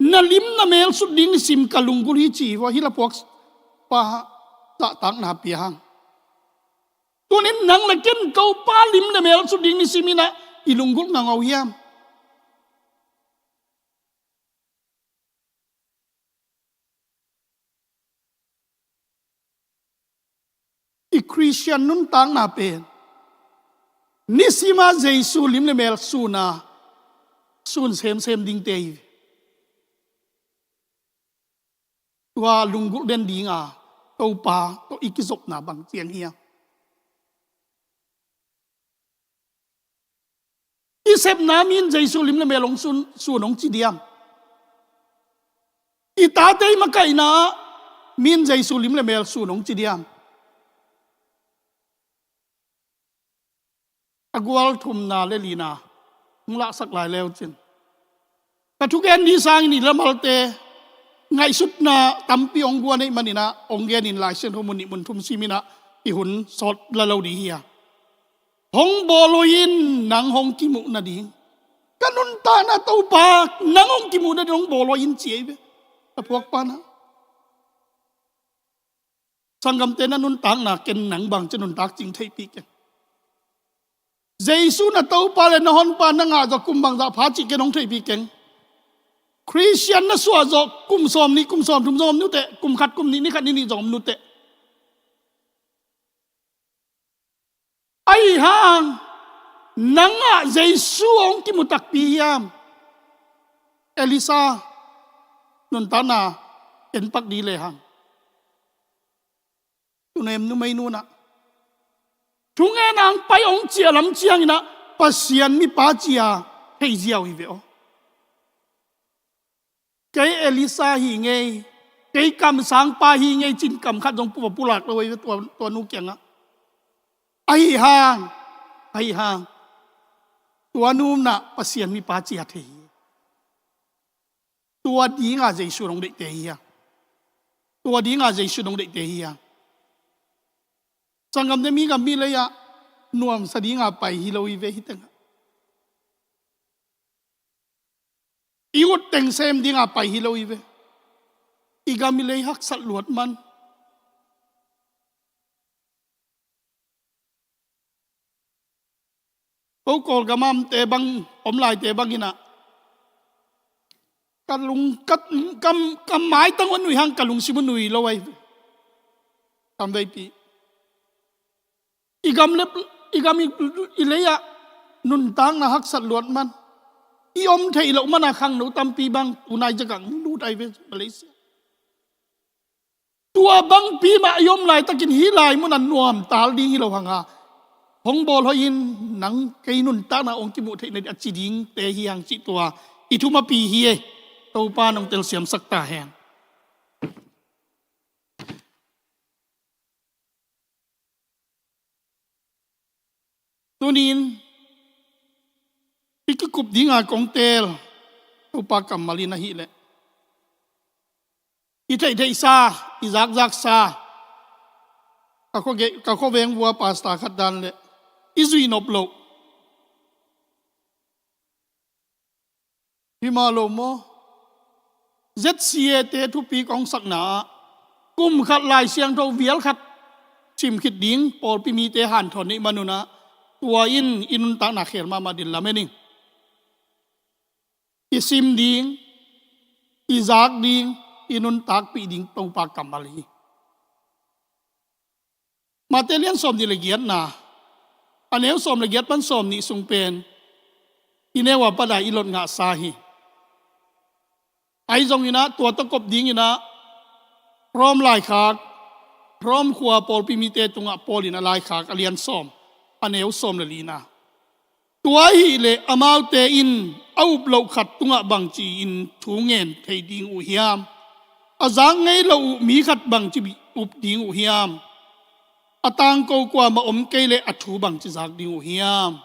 Na lim na mel sut ding nisim ka lunggulh hi ci hi vua, hih laphuakpa zahtakna pia hang. Tunin nang le ken Topa lim le mel sut ding nisim in ah i lunggulh ngangau hiam? I Khristian nuntakna pen nisim a Jesu lim le mel sun a, sun semsem dingte hi. Tua lunggulh den dinga Topa tawh i kizopna bang ciang hiam? I sepna mi in Jesu lim le mel hong sun, sun hong ci diam? I tate i makaihna ah mi in Jesu lim le mel sun hong ci diam? A gual thumna le lina hong lahsak lai le uh cin. Ka thugen ni sangin i lamalte ngaihsutna tampi hong guan ahih manin ah hong genin Lai Siangtho mun nih mun thum simin ah i hun sawt la lo ding hi a. Hong bawl uh in, nang hong kimuh nading. Ka nuntakna Topa, nang hong kimuh nading hong bawl uh in ci ahi ve. Laphuakpa in ah Sanggamte, na nuntakna ken nang bangci nuntak cih theihpih keng. Jesu na Topa le na Honpa na ngah zawh kum bangzah pha cih ken hong theihpih keng. Khristian na suah zawh kum sawmnih, kum sawmthum zong om nuteh, kum khat, kum nih, ni khat, ni nih zong om nuteh. Ahi hang, nang ah Jesu hong kimu takpi hiam? Elisa nuntakna en pak dih lehang, Sunem numei nu in ah, thungen hong pai hong ciah lam ciangin ah, Pasian mipa ci-a thei ziau hi ve aw. Kei Elisa hi ngei, kei kamsangpa hi ngei ci-in kam khat zong pua pulak lo hi ve tua, tua nu kiangah. Ahi hang, ahi hang, tua nu in ah Pasian mipa ci-a thei hi. Tua dinga Jesu in hong deihte hi a. Tua dinga Jesu in hong deihte hi a. Sanggamte, mi gam mi lei ah nuamsa dinga pai hi lo hi ve hih tengah. I ut teng sem dinga pai hi lo hi ve. I gam i lei haksat luat man. Ko Kawlgam a omte bang, om laite bangin ah, ka lung, ka, ka, ka maitang uh a nui hang ka lungsim uh nui lo ahi. Tamveipi i gam le, i gam i, i lei ah nuntakna haksat luat man, i om theih loh man a khangno tampi bang tunai ciangah lut ahi ve Malaysia. Tua bangpi mah i om laitakin hih lai munah nuam tal ding hi lo hang a, hong bawl hoih in, nang kei nuntakna hong kimuh theih nading a ci dingte hi hang cih tua i thumapi hi e. Topa in hong telsiamsak ta hen. Tuni-in i kikup dinga kong teel Topa kammal in ahih leh, i theihtheihsa, i zakzaksa, ka khuage-, ka khuaveng vua pastor khat dan leh i zuih nop loh. Hi mah lo maw? Z C A te thupi kong sakna ah, kum khat Lai Siangtho vial khat sim khit ding pawlpi mite hanthawn neih man un ah, tua in i nuntakna khel mahmah ding lamen ing. I sim ding, i zak ding, i nuntakpih ding Topa kammal hi. Mate lian sawmnih le giatna, a neu sawm le giat pan sawmnih sung pen i neu a pat a i lot ngahsa hi. Ahi zongin ah tua tawh kop dingin ah Rom laikhak, Rom khua pawlpi mite tungah Paul in a laikhak, a lian sawm, a neu sawm le lina. Tua ahih leh amaute in a up loh khat tungah bangci-in thu ngen thei ding uh hiam? A zak ngei loh uh mi khat bangci up ding uh hiam? A tangko kuamah om kei leh a thu bangci zak ding uh hiam?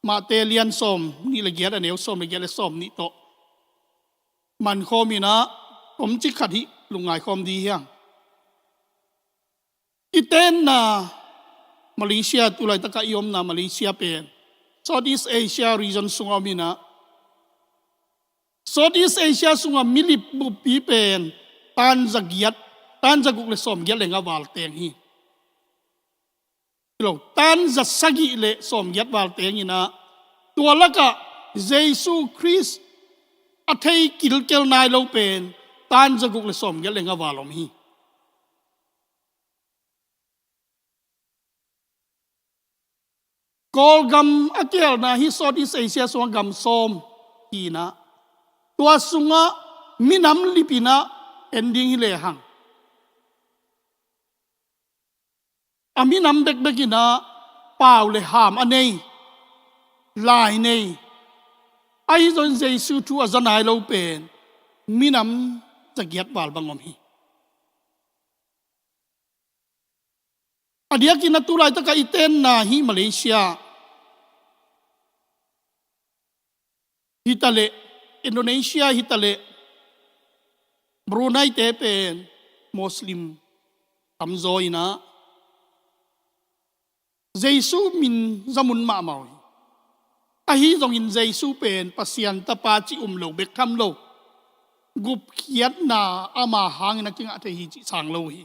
Mate lian sawmnih le giat, a neu sawm le giat le sawmnih tawh mankhawm in ah, tomcik khat hih lungngai khawm dih hiam? I tenna Malaysia, tu laitakah i omna Malaysia pen Southeast Asia region sungah om in ah, Southeast Asia sungah milip buppi pen tan za giat, tan za guk le sawm giat le nga val teng hi. Lo, tan za sagih le sawm giat val teng in ah, tua lakah Jesu Khrist a thei kilkel nai lo pen tan za guk le sawm giat le nga val om hi. Kawlgam a kihelna hi Southeast Asia sungah gam sawm hi in ah, tua sungah minam lip in ah en ding hi lehang, a minam bekbek in ah pau le ham a nei, lai nei, ahi zongin Jesu thu a za nai lo pen minam za giat val bang om hi. A diakin a tu laitakah i tenna hi Malaysia hi ta leh, Indonesia hi ta leh, Brunei te pen Muslim tamzaw in ah, Jesu min za mun mahmah uh hi. Ahi zongin Jesu pen Pasian Tapa cih um lo bek tham lo, gupkhiatna ama hangin a kingah thei hi cih sang lo uh hi.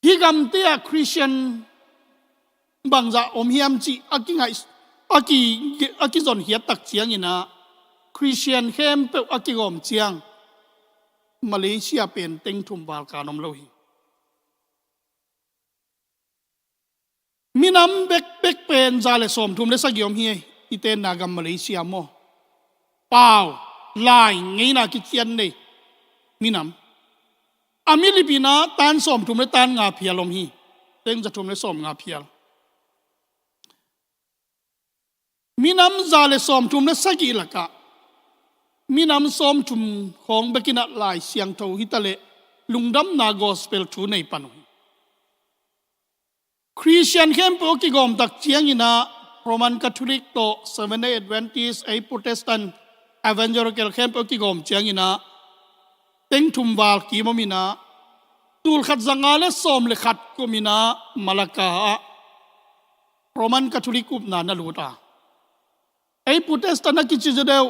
Hih gamte ah Khristian bangzah om hiam cih a kingaih, a ki, a kizonkhiat tak ciangin ah, Khristian khempeuh a kigawm ciang Malaysia pen teng thum val kan om lo hi. Minam bekbek pen za le sawmthum le sagih om hi. I tenna gam Malaysia maw, pau, lai, ngeina kician nei minam. A milip in ah tan sawmthum le tan nga phial om hi. Teng za thum le sawmnga phial. Minam za le sawmthum le sagih lakah minam sawmthum khawng bek in ah Lai Siangtho hi ta leh lungdamna gospel thu nei pan uh hi. Khristian khempeuh a kigawm tak ciangin ah, Roman Catholic tawh, Seventh Day Adventist, ei Protestant, Evangelical khempeuh a kigawm ciangin ah, teng thum val kim om in ah, tul khat za nga le sawm le khat kum in ah Malacca ah Roman Catholic upna na lut a, ei Protestant a kici zaw deuh,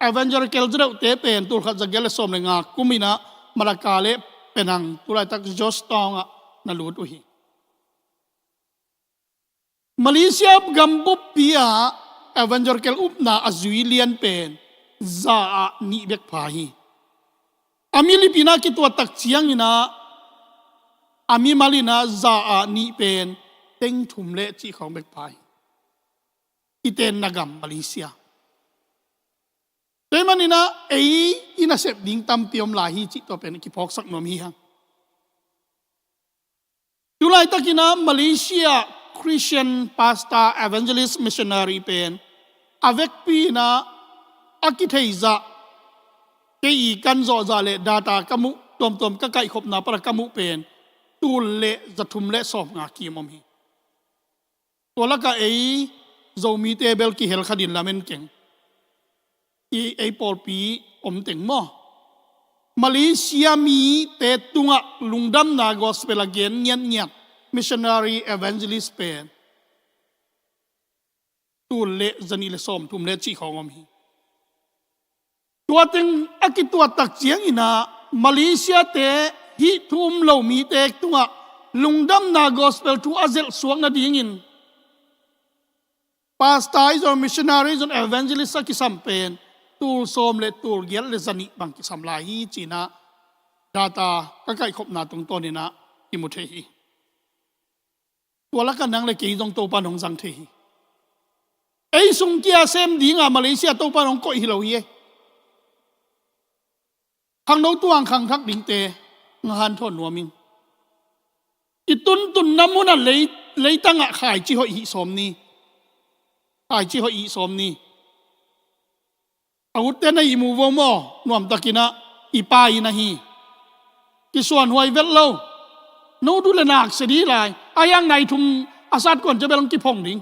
Evangelical zaw deuhte pen tul khat za giat le sawm le nga kum in ah Malacca le Penang, tulaitak Georgetown ah na lut uh hi. Malaysia gam buppi ah Evangelical upna a zui lian pen za ah nih bek pha hi. A milip in ah kituat tak ciangin ah, a mimal in ah za ah nih pen teng thum le cih khawng bek pha hi. I tenna gam Malaysia. Tua ahih manin ah ei i nasep ding tampi om lai hi cih tua pen kiphawksak nuam hi hang. Tulaitakin ah Malaysia Christian pastor, evangelist, missionary pen a vekpi in ah a kitheizah, kei i kan zawhzah le data ka muh, tuamtuam ka kaihkhopna pan a ka muh pen tul le za thum le sawmnga kim om hi. Tua lakah ei Zomite bel kihel kha ding lamen keng. I ei pawlpi om teng maw, Malaysia mite tungah lungdamna gospel a gen ngiatngiat, missionary, evangelist pen tul le za nih le sawmthum le cih khawng om hi. Tua teng a kituat tak ciangin ah Malaysia-te, hih thu um lo mite tungah lungdamna gospel thu a zelh suak nadingin pastor i zong, missionary i zong, evangelist a kisam pen tul sawm le tul giat le za nih bang kisam lai hi ci-in ah data ka kaihkhopna tungtawn in ah kimu thei hi. Tua lakah nang le kei zong Topa'n hong zang thei hi. Ei sung kia sem ding a Malaysia Topa'n hong koih hi lo hi ei. Khangno tuang khangthak dingte nga hanthawn nuam ing. I tuntunna mun ah lei, leitang ah khaici hoih hih sawm ni. Khaici hoih hih sawm ni. A utte na ihmu vo maw, nuamtakin ah i pa in ahi. Kisuanhuai vet lo. No duh le nak sia ding lai. A hiang nai thum a sat kuan ciang bel hong kiphong ding.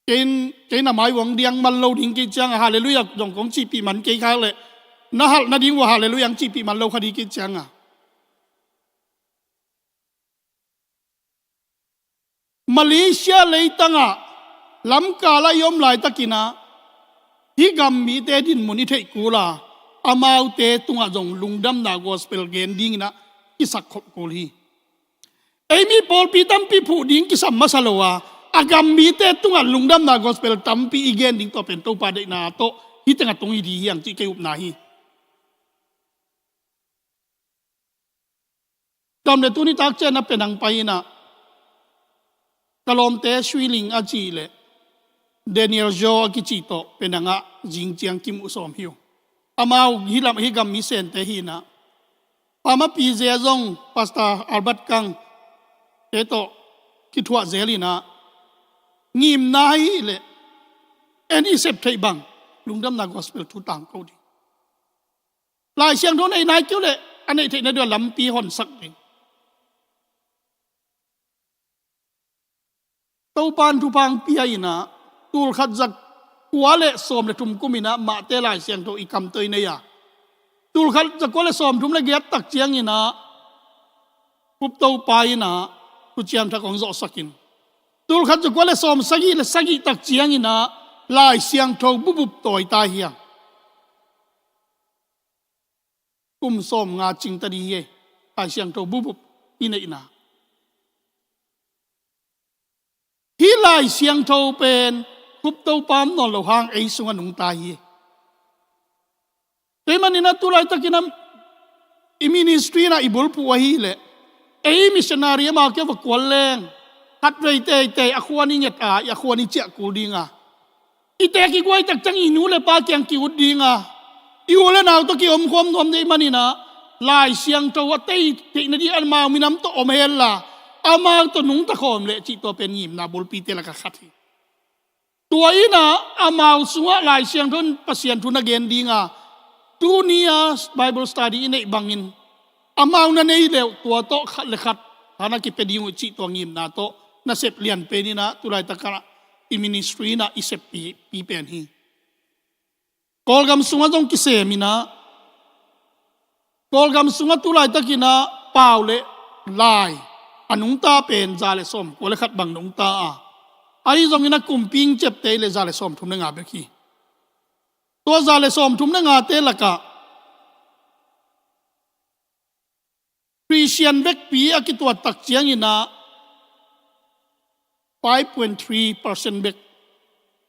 Kei in, kei in a mai uah hong diang man lo ding kei ciang a, Halleluiah zong kong cihpih man kei kha leh, na halh nading uh a Halleluiah hong cihpih man lo kha ding kei ciang a. Malaysia leitang ah lamkal ah i om laitakin ah, hih gam mite dinmun i theih kul a, amaute tungah zong lungdamna gospel gen dingin ah kisak khop kul hi. Ei mi pawlpi tampi phuh ding kisam masa lo a, a gam mite tungah lungdamna gospel tampi i gen ding tua pen Topa deihna tawh hih teng a tung hi ding hi hang cih kei upna hi. Tam le tuni tak ciang a Penang pai in ah, ka lawmte Sui Ling a cih le Daniel Zaw a kici tawh Penang ah zing ciang kimuh sawm hi uh. Amau hih lam, hih gam mi Sente hi in ah, Pama Pi Ze zong Pastor Albert Kang te tawh kithuah zel in ah, ngimna hi leh en i sep theih bang lungdamna gospel thu tangko ding. Lai Siangtho nei nai kei uh leh a neih theih nading a lampi honsak ding. Topa'n thupha hong pia in ah, tul khat za kua le sawm le thum kum in ah Mate Lai Siangtho i kam tawh i nei a, tul khat za kua le sawm thum le giat tak ciangin ah Kup Topa in ah Thuciam Thak hong zawhsak in, tul khat za kua le sawm sagih le sagih tak ciangin ah Lai Siangtho bubup tawi ta hi hang. kum sawmnga cingta ding hi. Lai Siangtho bubup i neihna. Hih Lai Siangtho pen khup Topa om nawn lo hang ei sungah nungta hi. Tua ahih manin ah tu laitakin ah i ministry in ah i bulphuh ahih leh ei missionary amau kiang va kuan leng khatvei teitei a khuan i nget a, a khuan i ciah kul ding a, i teek i guai tak ciang i nu le pa kiang ki-ut ding a, i u le nau tawh ki-omkhuam nuam ding ahih manin ah Lai Siangtho a tei theihna ding amau minam tawh om hen la, amau tawh nungta khawm leh cih tua pen ngimna bulpite lakah khat hi. Tua in ah amau sungah Lai Siangtho in Pasian thu na gen ding a, tuni a Bible study i neih bangin amau na nei leh tua tawh khat le khat tha na kipia ding uh cih tua ngimna tawh nasep lian pen in ah tu laitak ah i ministry in ah i seppih pen hi. Kawlgam sungah zong kisem in ah, Kawlgam sungah tu laitakin ah pau le lai a nungta pen za le sawmkua le khat bang nungta a, ahi zongin ah kumpi ing ciapteh leh za le sawmthum le nga bek hi. Tua za le sawmthum le ngate lakah Christian vekpi a kituat tak ciangin ah five point three percent bek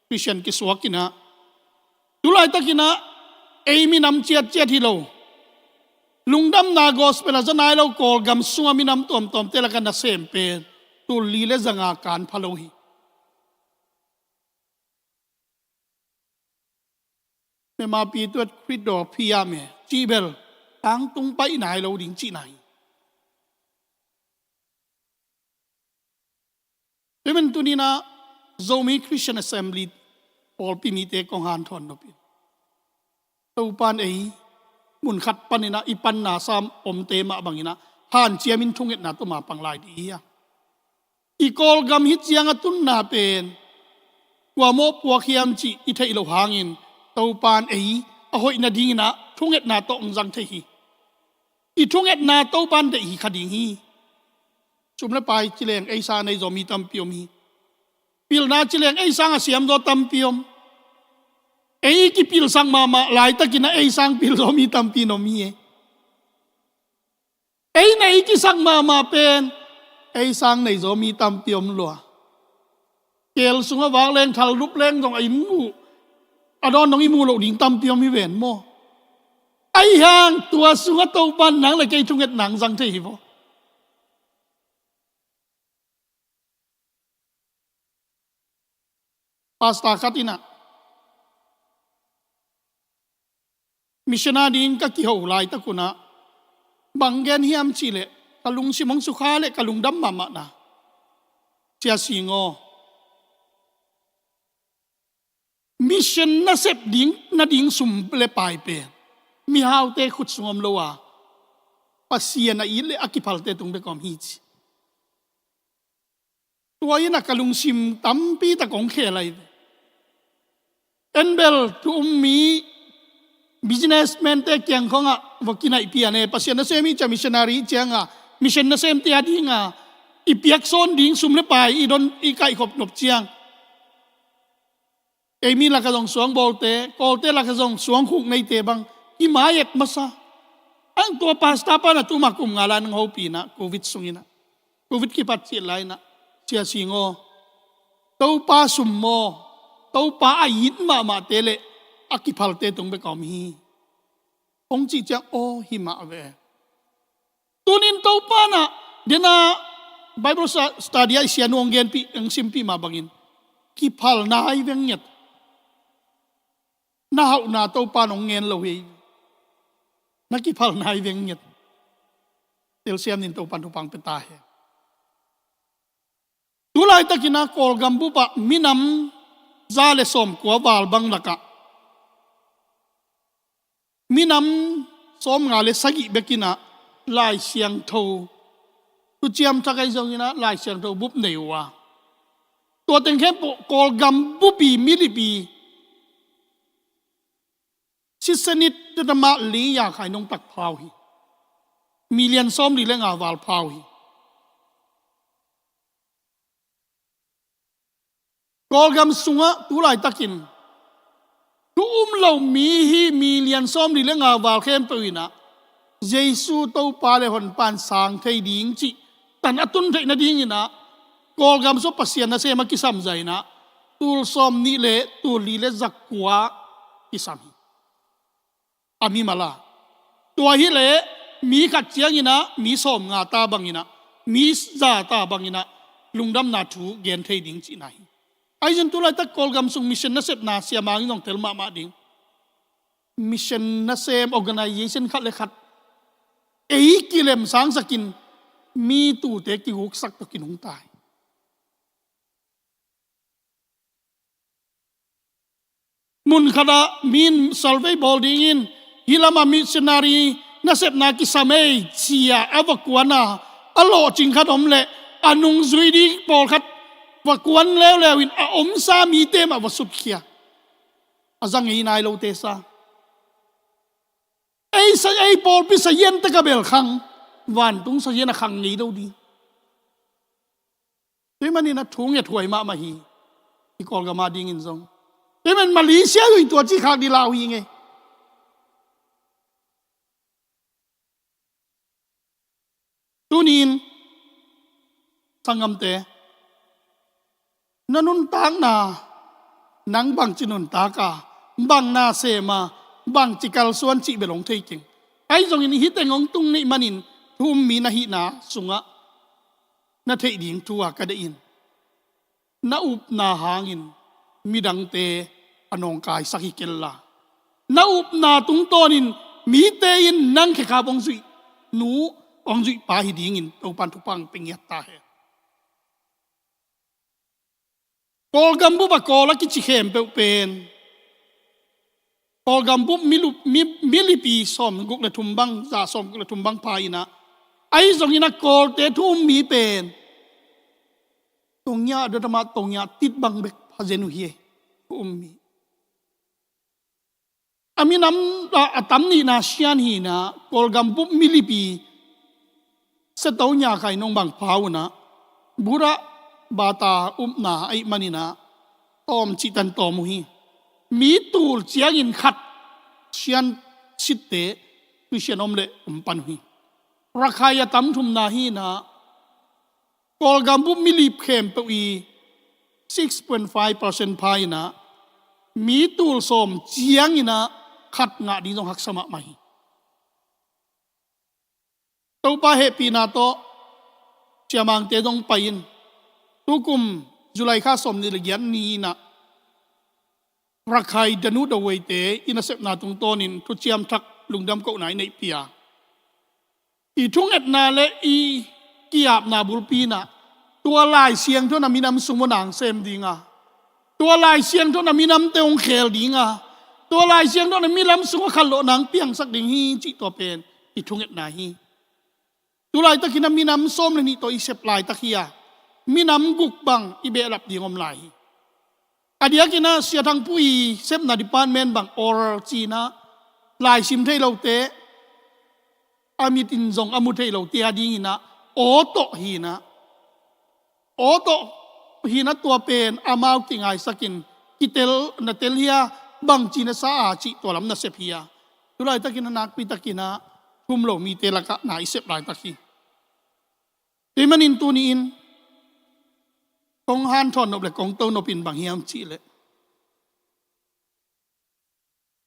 Christian kisuak in ah, tu laitakin ah ei minam ciatciat hi lo, lungdamna gospel a za nai lo Kawlgam sunga minam tuamtuamte lakah nasem pen tul li le za nga kan pha lo hi. Mema pi tuat Khrih dawr phi a me cih bel tangtung paih nai lo ding cihna hi. Tua ahih manin tuni in ah Zomi Christian Assembly pawlpi mite kong hanthawn nop in, Topa'n ei mun khat panin ah i panna sam omte mah bangin ah hanciamin thungetna tawh ma pang lai ding hi a, i Kawlgam hih ciang a tunna pen kua mawhpuak hiam cih i theih loh hangin Topa'n ei a hoih nadingin ah thungetna tawh hong zang thei hi. I thungetna Topa'n deih hi kha ding hi. Sum le pai ci leng ei sang a nei zaw mi tampi om hi. Pilna ci leng ei sang a siam zaw tampi om. Ei kipilsak mahmah laitakin ah ei sang pil zaw mi tampi in om hi e. Ei nei kisak mahmah pen ei sang nei zaw mi tampi om lua. Keel sungah vak leng, thal lup leng zong a i muh, a dawn dong i muh loh ding tampi om hi ven maw? Ahi hang tua sungah Topa'n nang le kei thungetna hong zang thei hi vaw. Pastor khat in ah, mission a ding ka kiho laitak un ah bang gen hiam cih leh ka lungsim hong sukha leh ka lungdam mahmahna, Sia Sing aw, mission nasep ding nading sum le pai pen mihaute khut sung om lo a, Pasian a it leh a kiphalte tung bek a om hi, ci. Tua in ah ka lungsim tampi tak hong khel lai ve. En bel thu um mi businessman-te kiang khawngah va kinaihpih a ne, Pasian nasem i ciang, missionary i ciang a, mission nasemte a ding a i piaksawn ding sum le pai i don, i kaihkhop nop ciang, ei mi lakah zong suangbawlte, Kawlte lakah zong suangkhuk neite bang i mai et masa. Ang tua pastor pa'n ah tuma kum nga lai nang hopih in ah, Covid sung in ah, Covid kipat cih lai in ah, Sia Sing aw, Topa sum maw, Topa a it mahmahte leh a kiphalte tung bek a om hi, hong cih ciang, aw, hi mah ve. Tunin Topa'n ah, den a Bible sta-, study ah i sianu hong genpih, hong simpih mah bangin, kiphal nai veng nget. Na hauhna Topa'n hong ngen lo hi. Na kiphal nai veng nget. Telsiam ning, Topa'n thupha hong pia ta hen. Tu laitakin ah Kawlgam bup ah minam za le sawmkua val bang lakah minam sawmnga le sagih bek in ah Lai Siangtho, thuciam thak ahi zongin ah Lai Siangtho bup nei uh a, tua teng khempeuh Kawlgam bup i milip i sitsenit tawh mah li ya khai nong tak pha uh hi. Million sawmli le nga val pha uh hi. Kawlgam sungah tu laitakin thu um lo mi hi million sawmli le nga val khempeuh in ah Jesu Topa le Honpa in sang thei ding cih tan a tun theih nadingin ah, Kawlgam sung Pasian nasem a kisam zah in ah tul sawmnih le tul li le zakua kisam hi. A mimal a, tua hi leh mi khat ciangin ah mi sawmnga ta bangin ah, mi za ta bangin ah lungdamna thu gen thei ding cihna hi. Ahi zongin tu laitak Kawlgam sung mission nasepna Sia Mang in zong tel mahmah ding. Mission nasem organization khat le khat ei kilem sangsakin mi tuute kiguksak tawh kinungta hi. Mun khatah mi in survey bawl dingin, hih lamah missionary nasepna kisam ei ci-a a va kuan a, a lawhcing khat om leh a nungzui ding pawlkhat va kuan leuleu in a omsa mite mah va sutkhia. A za ngei nai lote sa. Ei sa, ei pawlpi sazian tak a bel khang, vantung sazian a khang ngei lo ding. Tua ahih manin a thu ngethuai mahmah hi, i Kawlgam a dingin zong. Tua ahih manin Malaysia zong i tua cih khak ding lau hi ngei. Tuni-in sanggamte, na nuntakna, nang bangci nuntak a, bang na sem a, bangci kalsuan cih bel hong thei keng. Ahi zongin hih teng hong tung na hih manin thu um mi na hihna sungah na theih ding thu a ka deih in, na upna hangin midangte a nawngkaisak hi kei la, na upna tungtawnin mite in nang khekhap hong zuih nu, hong zuih pa hi dingin Topan thupha hong pia ngiat ta hen. Kawlgam bup a Kawl a kici khempeuh pen, Kawlgam bup milup, mi, milipi sawmguk le thum bang, za sawmguk le thum bang pha in ah, ahi zongin a Kawlte thu um mi pen Tongiah, Dotama Tongiah tit bang bek pha zen uh hi, thu um mi. A minam a, a tam nihna Shan hi in ah, Kawlgam bup milipi Seto Nya Khai Nong bang pha un ah, Buddha bata upna ahih manin ah tawm cih tan tawm uh hi. Mi tul ciangin khat Shan sitte Christian om le om pan uh hi. Rakhine a tam thumna hi in ah, Kawlgam bup milip khempeuh i six point five percent pha in ah, mi tul sawm ciangin ah khat ngah ding zong haksa mahmah hi. Topa hehpihna tawh Sia Mangte zong pai in, tukum July kha sawmnih le giat ni in ah Rakhine Danu Dawei-te i nasepna tungtawnin thuciam thak lungdam kohna i neihpih a, i thungetna le i ki-apna bulpi in ah, tua Lai Siangtho in ah minam sung muang sem ding a, tua Lai Siangtho in ah minamte hong khel ding a, tua Lai Siangtho in ah minam sungah khanlawhna hong piangsak ding hi cih tua pen i thungetna hi. Tu laitakin ah minam sawm le nih tawh i sep laitak hi a, minam guk bang i behlap ding om lai hi. A diakin ah Sia Thang Pu i sepna department bang oral ci-in ah laisim thei lote, a mit in zong a mu thei lote a dingin ah aw tawh hi in ah, aw tawh hi in ah tua pen amau kingaisakin, kitel, na tel hia, bangci na sa a cih tua lam na sep hi a. Tu laitakin ah nakpi takin ah thu um lo mite lakah na i sep laitak hi. Tua ahih manin tuni-in kong hanthawn nop le kong to nop in bang hiam cih leh,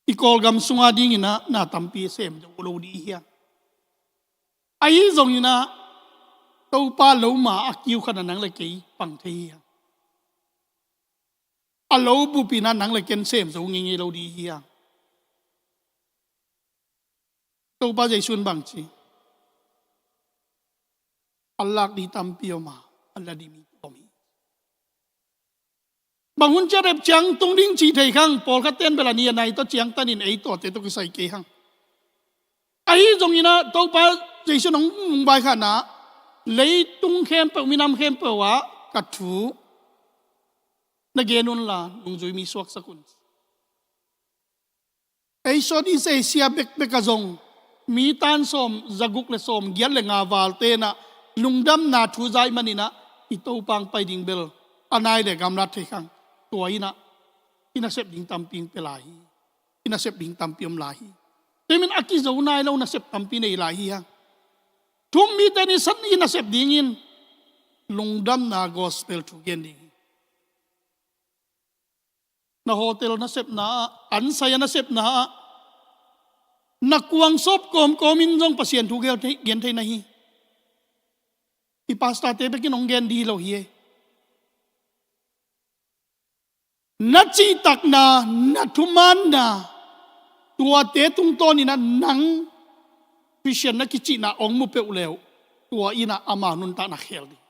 i Kawlgam sung a dingin ah na tampi sem zo lo ding hi a, ahi zongin ah Topa lo ma a kiu khat ah nang le kei pang thei hi a, a lo bup in ah nang le ken sem zo ngeingei lo ding hi a. Topa Jesu in bang ci, a lak ding tampi om a, a la ding mi tuam hi. Bang hun ciat rep ciang tung ding cih thei khang, pawlkhatte in bel a ni a nai tawh ciangtanin ei tuate tawh kisai kei khang. Ahi zongin ah Topa Jesu in hong, hong vaikhakna, leitung khempeuh, minam khempeuh ah ka thu na gen unla nungzui mi suaksak un. Ei Southeast Asia bekbek ah zong mi tan sawm zaguk le sawm giat le nga valte in ah lungdamna thu za ahih manin ah i Topa hong pai ding bel a nai le gamlat thei khang. Tua in ah i nasep ding tampi hong pia lai hi. I nasep ding tampi om lai hi. Tua ahih manin a kizo nai lo nasep tampi nei lai hi hang. Thu-um mite nih san i nasep dingin lungdamna gospel thu gen ding hi. Na hotel nasepna ah, an sai a nasepna ah, na kuang sawp kawmkawm in zong Pasian thu gen thei, gen thei na hi. I pastor-te bekin hong gen ding hi lo hi e. Na cihtakna, na thumaanna, tuate tungtawnin ah nang Christian na kicihna hong mu peuh le uh, tua in ah ama nuntakna khel ding.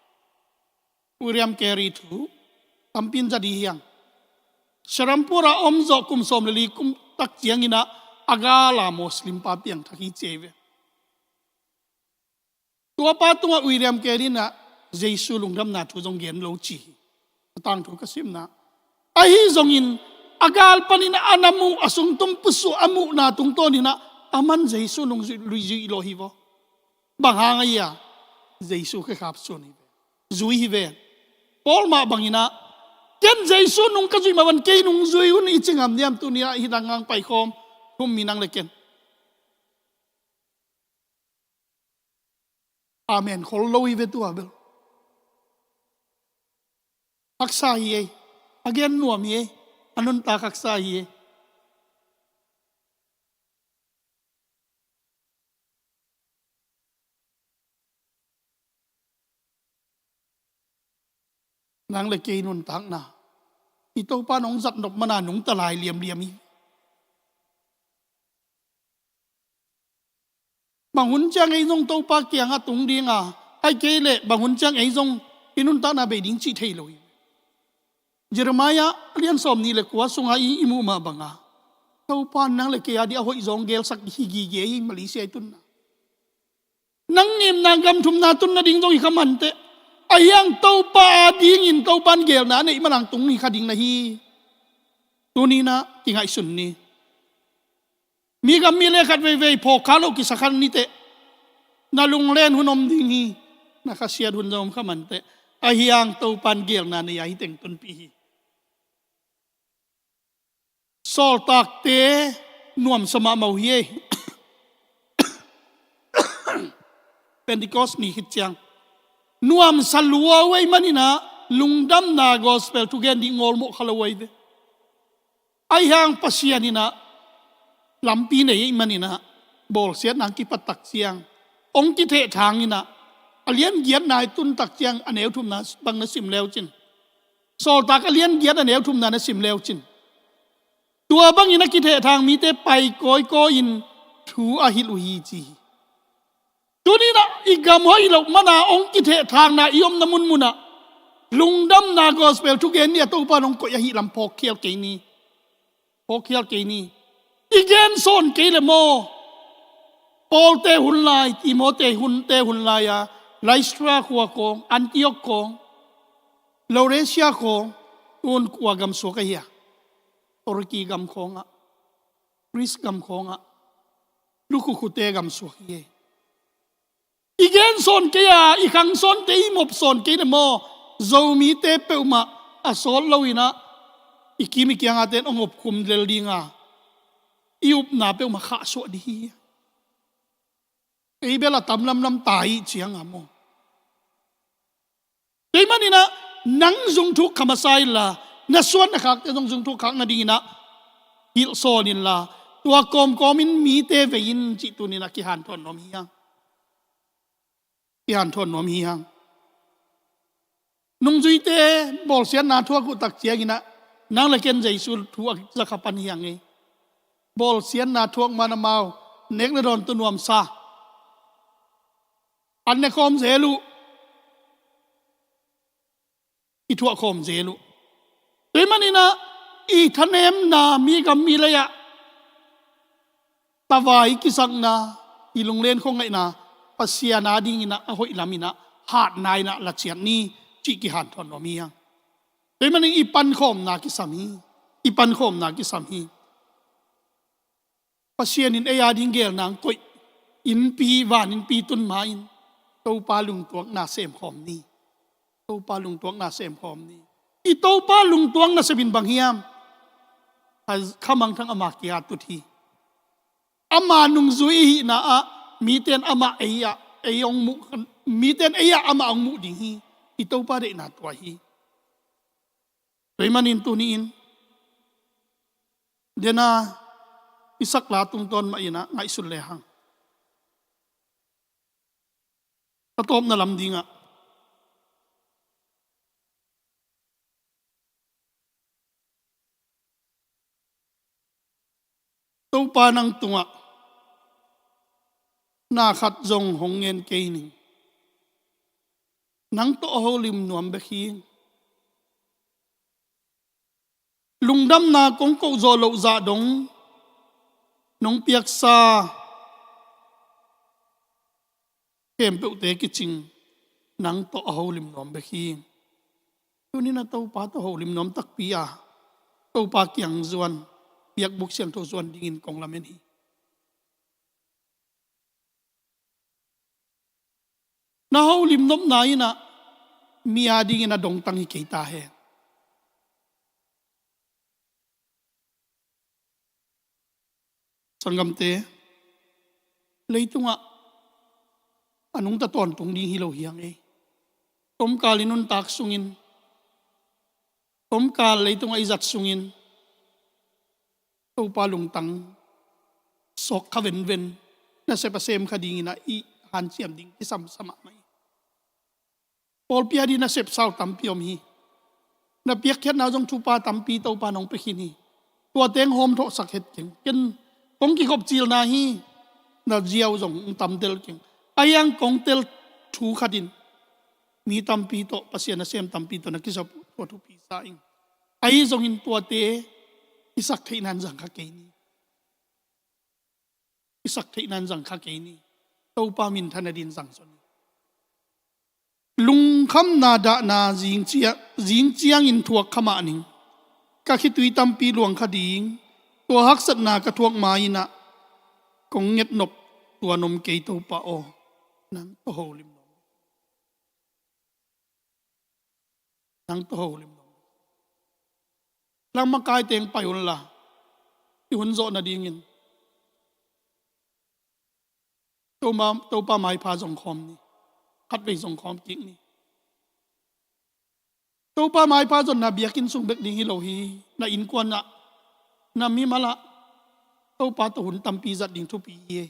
William Carey thu tampi in za ding hi hang. Serampore ah om zawh kum sawm le li kum tak ciangin ah a gal a Muslim pa piangthak hi ci hi ve. Tua pa tungah William Carey in ah Jesu lungdamna thu zong gen lo ci hi. A tangthu ka simna. Ahi zongin a gal panin a na muh, a sungtum pusuah a muhna tungtawnin ah aman Jesu nung zui, zui lo hi vaw. Bang hang a hia? Jesu khekhap sun hi ve. Zui hi ve. Paul mah bangin ah, ken Jesu nung ka zuih mah bangin kei nung zui un i ci ngam diam? Tuni ah hih dang ngang paikhawm, thu-um mi nang le ken. Amen khol lo hi ve tua bel. Haksa hi ei. A gen nuam hi ei. A nuntak haksa hi ei. Nang le kei nuntakna, i Topa in hong zat nop mana nungta lai liamliam hi. Bang hun ciang ei zong Topa kiangah tung ding a, ahih kei leh bang hun ciang ei zong i nuntakna bei ding cih thei lo hi. Jeremiah a lian sawmnih le kua sungah i, i muh mah banga, Topa in nang le kei a ding a hoih zong gelsak hi gige hi. Malaysia i tunna, nang ngimna gam thumna tun nading zong hi kha mah inteh. Ahi hang Topa a dingin Topa in gelna a neih manang tung hi kha ding na hi. Tuni in ah kingaihsun ni. Mi gam mi le khat veivei phawk kha lo kisa kha ni teh, na lunglen hun om ding hi. Na khasiat hun zong om kha mah inteh. Ahi hang Topa in gelna nei a hi teng tunpih hi. Sawltakte nuamsa mahmah uh hi ei. Pentecost ni khit ciang nuamsa lua uh ahih manin ah lungdamna gospel thugen ding ngawlmawh kha lo uh ahi ve. Ahi hang Pasian in ah lampi nei ahih manin ah bawlsiatna hong kipat tak ciang hong kithehthang in ah, a lian giatna i tun tak ciang a neu thumna bang na sim leu cin, Sawltak a lian giat a neu thumna na sim leu cin, tua bangin a kithehthang mite pai kawikawi in thu a hilh uh hi ci hi. Tuni in ah i gam hoih loh mana hong kithehthangna i omna munmun ah lungdamna gospel thugen ni a Topa in hong koih ahih lam phawkkhial kei ni. Phawkkhial kei ni. I gen sawn kei le maw? Paul te hun lai, Timothy hun te hun lai a, Lystra khua khawng, Antioch khawng, Laodicea khawng, tun kua gam suak ahi a? Turkey gam khawngah, Greece gam khawngah, lukhukhu te gam suak hi. I gen sawn kei a, i khang sawn kei, i mop sawn kei le maw? Zomite peuhmah a sawt lo in ah i kim i kiangah ten hong opkhum lel ding a, i upna peuhmah khahsuah ding hi. Ei bel a tam lamlam ta ih ciang a maw? Tua ahih manin ah nang zungthuk kha masa inla, na suan na khakte zong zungthuk khak nadingin ah hilh sawn inla, tua kawmkawm in mite vei in cih tuni in ah kihanthawn nuam hi hang. Kihanthawn nuam hi hang. Nungzuite bawlsiatna thuak uh tak ciangin ah nang le ken Jesu thu a za kha pan hi hang ei. Bawlsiatna thuak man amau nek le dawn tawh nuamsa, an ne khawm zel uh, i thuak khawm zel uh. Tua ahih manin ah i thanemna, mi gam mi lei ah tavai kisakna, i lunglen khuangaihna Pasian a dingin ah a hoih lam in ah hatna in ah la ciat ni cih kihanthawn nuam hi hang. Tua ahih manin i pankhawmna kisam hi. I pankhawmna kisam hi. Pasian in ei a ding gelna hong koih innpi, van innpi tun ma-in Topa lungtuakna semkhawm ni. Topa lungtuakna semkhawm ni. I Topa lungtuakna sem in bang hiam? Kha, khamangthang ama kia tut hi. Ama nungzui i hihna ah mite in amah ei ah ei hong muh, mite in ei ah amah hong muh ding hi. I Topa deihna tua hi. Tua ahih manin tuni-in dena i sakla tungtawn mah in ah ngaihsun lehang, a tawpna lam dingah, Topa, nang tungah na khat zong hong ngen kei ning. Nang tawh a holim nuam bek hi. Lungdamna kong koh zawh loh zah dong nong piaksa khempeuhte kicing nang tawh a holim nuam bek hi. Tuni-in a Topa tawh holim nuam takpi a, Topa kiang zuan, biakbuk siangtho zuan dingin kong lamen hi. Na holim nopna in ah mi a dingin a dongtang hi kei ta hen. Sanggamte, leitungah a nungta tawntung ding hi lo hi hang ei. Tomkal i nuntak sungin, tomkal leitungah i zat sungin Topa lungtang sawk kha venven, nasep a sem kha dingin ah i hanciam ding kisam sa mahmah hi. Pawlpi a dingin nasep sau tampi om hi. Na piakkhiatna zong thupha tampi Topa nong pia khin hi. Tua teng hawm thawhsak het keng. Ken kong kikhop cilna hi. Na ziau zong tamtel keng. Ahi hang kong tel thu khat in mi tampi tawh, Pasian nasem tampi tawh na kisap tua thupi sa ing. Ahi zongin tuate i sak theihna in zang kha kei ni. I sak theihna in zang kha kei ni. Topa minthan a dingin zang sawn ni. Lungkhamna dahna zing cia-, zing ciangin thuak kha mah ning. Ka khitui tampi luang kha ding. Tua haksatna ka thuak ma-in ah kong ngetnop tuan om kei Topa aw. Nang tawh holim nuam. Nang tawh holim nuam. Lam a kai teng pai unla, i hun zawh nadingin Topa, Topa maipha zong khawm ni. Khatvei zong khawm kik ni. Topa maipha zonna biakinn sung bek ding hi lo hi. Na innkuan ah, na mimal ah Topa tawh hun tampi zat ding thupi hi.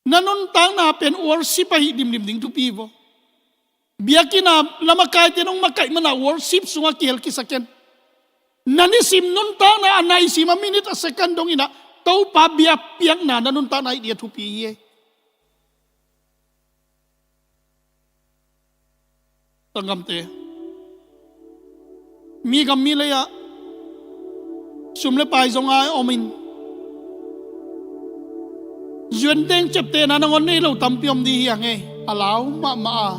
Na nuntakna pen worship ahi dimdim ding thupi hi vaw. Biakinn ah lam a kaite nong makaih man ah worship sungah kihel kisa ken. Na nisim nuntakna a naisim a minute a second dongin ah Topa biakpiakna na nuntakna ahi ding a thupi hi. Sanggamte, mi gam mi lei ah sum le pai zong a om in, zuan teng ciaptehna nangawn nei lo tampi om ding hi hang ei. A lau mahmah a,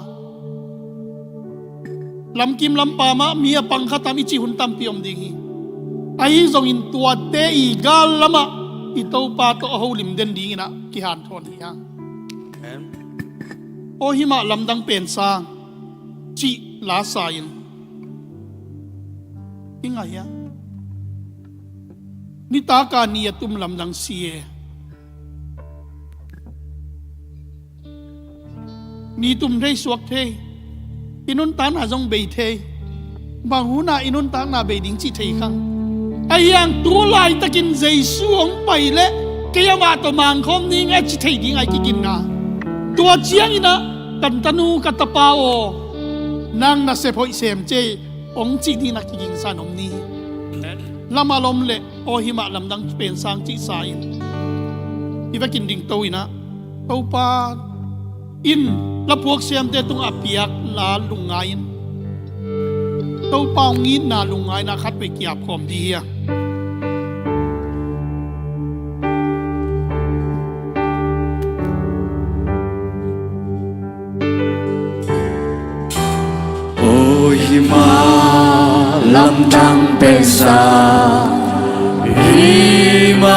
lamkim lampa mah mi a pang kha tam i cih hun tampi om ding hi. Ahi zongin tuate i gal lamah i Topa tawh a holim den dingin ah kihanthawn hi hang. Amen. Aw himah lamdang pen sang cih lasa in i ngah hiam? Nitaka ni a tum lamdang si e. Ni tum thei, suak thei, i nuntakna zong bei thei. Bang hunah i nuntakna bei ding cih thei khang. Ahi hang tu laitakin Jesu hong pai leh kei amah tawh mangkhawm ning a ci thei ding a i kiginna. Tua ciangin ah, ka tanu ka tapa aw, nang nasep hoih sem cei hong cih dingin a kigingsa in om ni. Lam a lom leh aw himah lamdang pen sang cihsa in i vekin dingto in ah, Topa in laphuak siamte tungah a piak la lungngai in, Topa hong itna lungngaina khatvei ki-ap khawm dih hi a. Aw himah lamdang pen sang, himah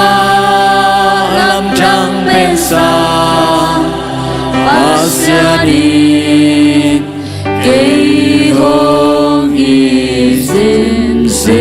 lamdang pen sang, Pasian in kei hong it zenzen.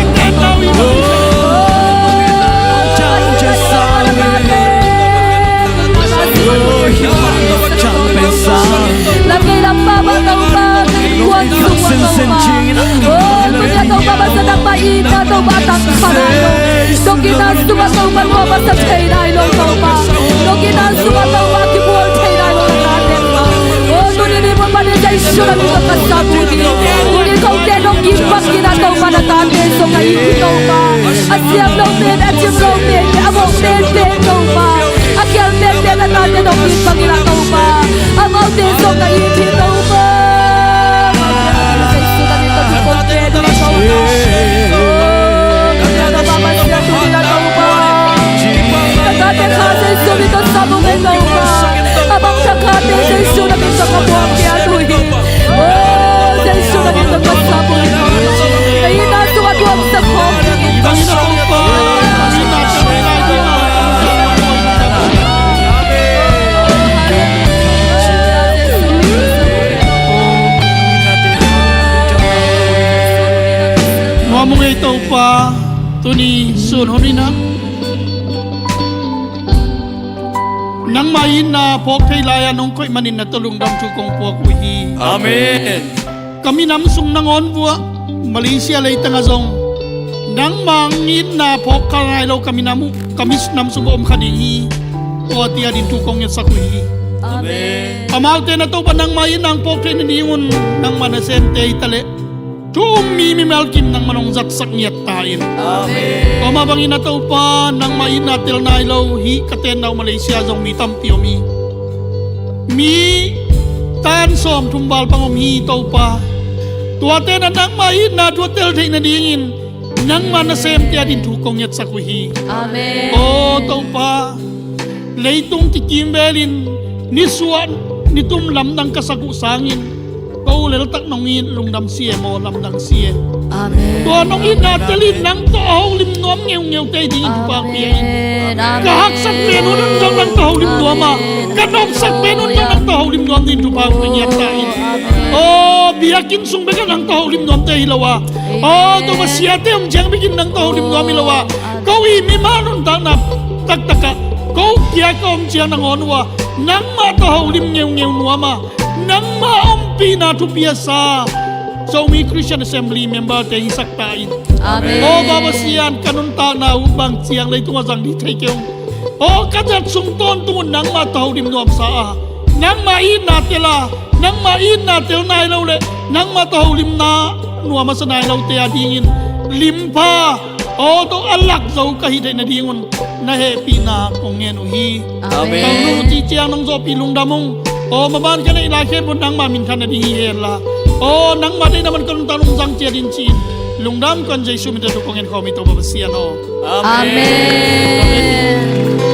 Topa, a tangsa nai lo. Dawhkikna sungah Topa, nuam a sa thei nai lo Topa. Dawhkikna sungah Topa, kibual thei nai lo na tate Topa. O tuni ni Topa, ni Jesu na min tawh ka sap uh hi. Tuni kote nong gim bangin a Topa, na tate zong a it hi Topa. A siam lo pen, a cim lo pen, a mawk pen pen Topa, a kial pen pen na tate nong gim bangin a Topa, amaute zong a it hi Topa. Nuam ung ei Topa, tuni sun hun in ah nangmah itna phawk thei lai-a nong koih manin na tawh lungdam thu kong puak uh hi. Amen. Ka minam sung nangawn vuah Malaysia leitangah zong nangmah itna phawk kha nai lo ka minam uh, ka minam sung a om kha ding hi. Tua tia din thu kong ngetsak uh hi. Amen. Amaute na Topa nangmah itna phawk theih nadingun nangmah nasemte hi taleh thu um mi mimal kim nangmah nong zatsak ngiat ta in. Amen. Tua mah bangin a Topa nangmah itna tel nai lo hih ka tenna uh Malaysia zong mi tampi om hi. Mi tan sawmthum val bang om hi Topa. Tuate na nangmah itna thu a tel theih nadingin nangmah nasemte a din thu kong ngetsak uh hi. Amen. Aw Topa, leitung kikimvelin nisuah nitum lamdang ka sak uh sangin ko leltak nong it lungdam si e maw, lamdang si e. Amen. Tua nong itna telin nang tawh a holim nuam ngeungeu tei dingin thupha pia in. Amen. Ka haksak pen hun un zong nang tawh holim nuam a, ka nopsak pen hun zong nang tawh holim nuam dingin thupha pia ngiat ta in. Amen. Aw biakinn sung bekah nang tawh holim nuam tei hi lo a, aw Topa siate hong ciang bekin nang tawh holim nuam hi lo a, ko i mimal nuntakna taktakah ko kia ka om ciang nangawn uh a nangmah tawh holim ngeungeu nuam a, nangmah ompihna thupi a sa Zomi Christian Assembly member te hisak ta in. Amen. Aw Topa Pasian, ka nuntakna uh bang ciang leitungah zang dih thei kei ung. Aw ka zat sung tawntung un nangmah tawh holim nuam sa a, nangmah itna tel a, nangmah itna tel nai lo le nangmah tawh holimna nuam a sa nai lote a dingin limpha aw tawh a lak zo ka hi theih nadingun na hehpihna kong ngen uh hi. Amen. Ka hun uh cih ciang nong zawhpih lungdam ung. Aw maban ka neih lai khempeuh nangmah minthan nading hi henla, aw nangmah deihna man ka nuntak nong zang ciat in ci-in lungdam kong Jesu min tawh thu kong ngen khawm hi Topa Pasian aw. Amen. Amen.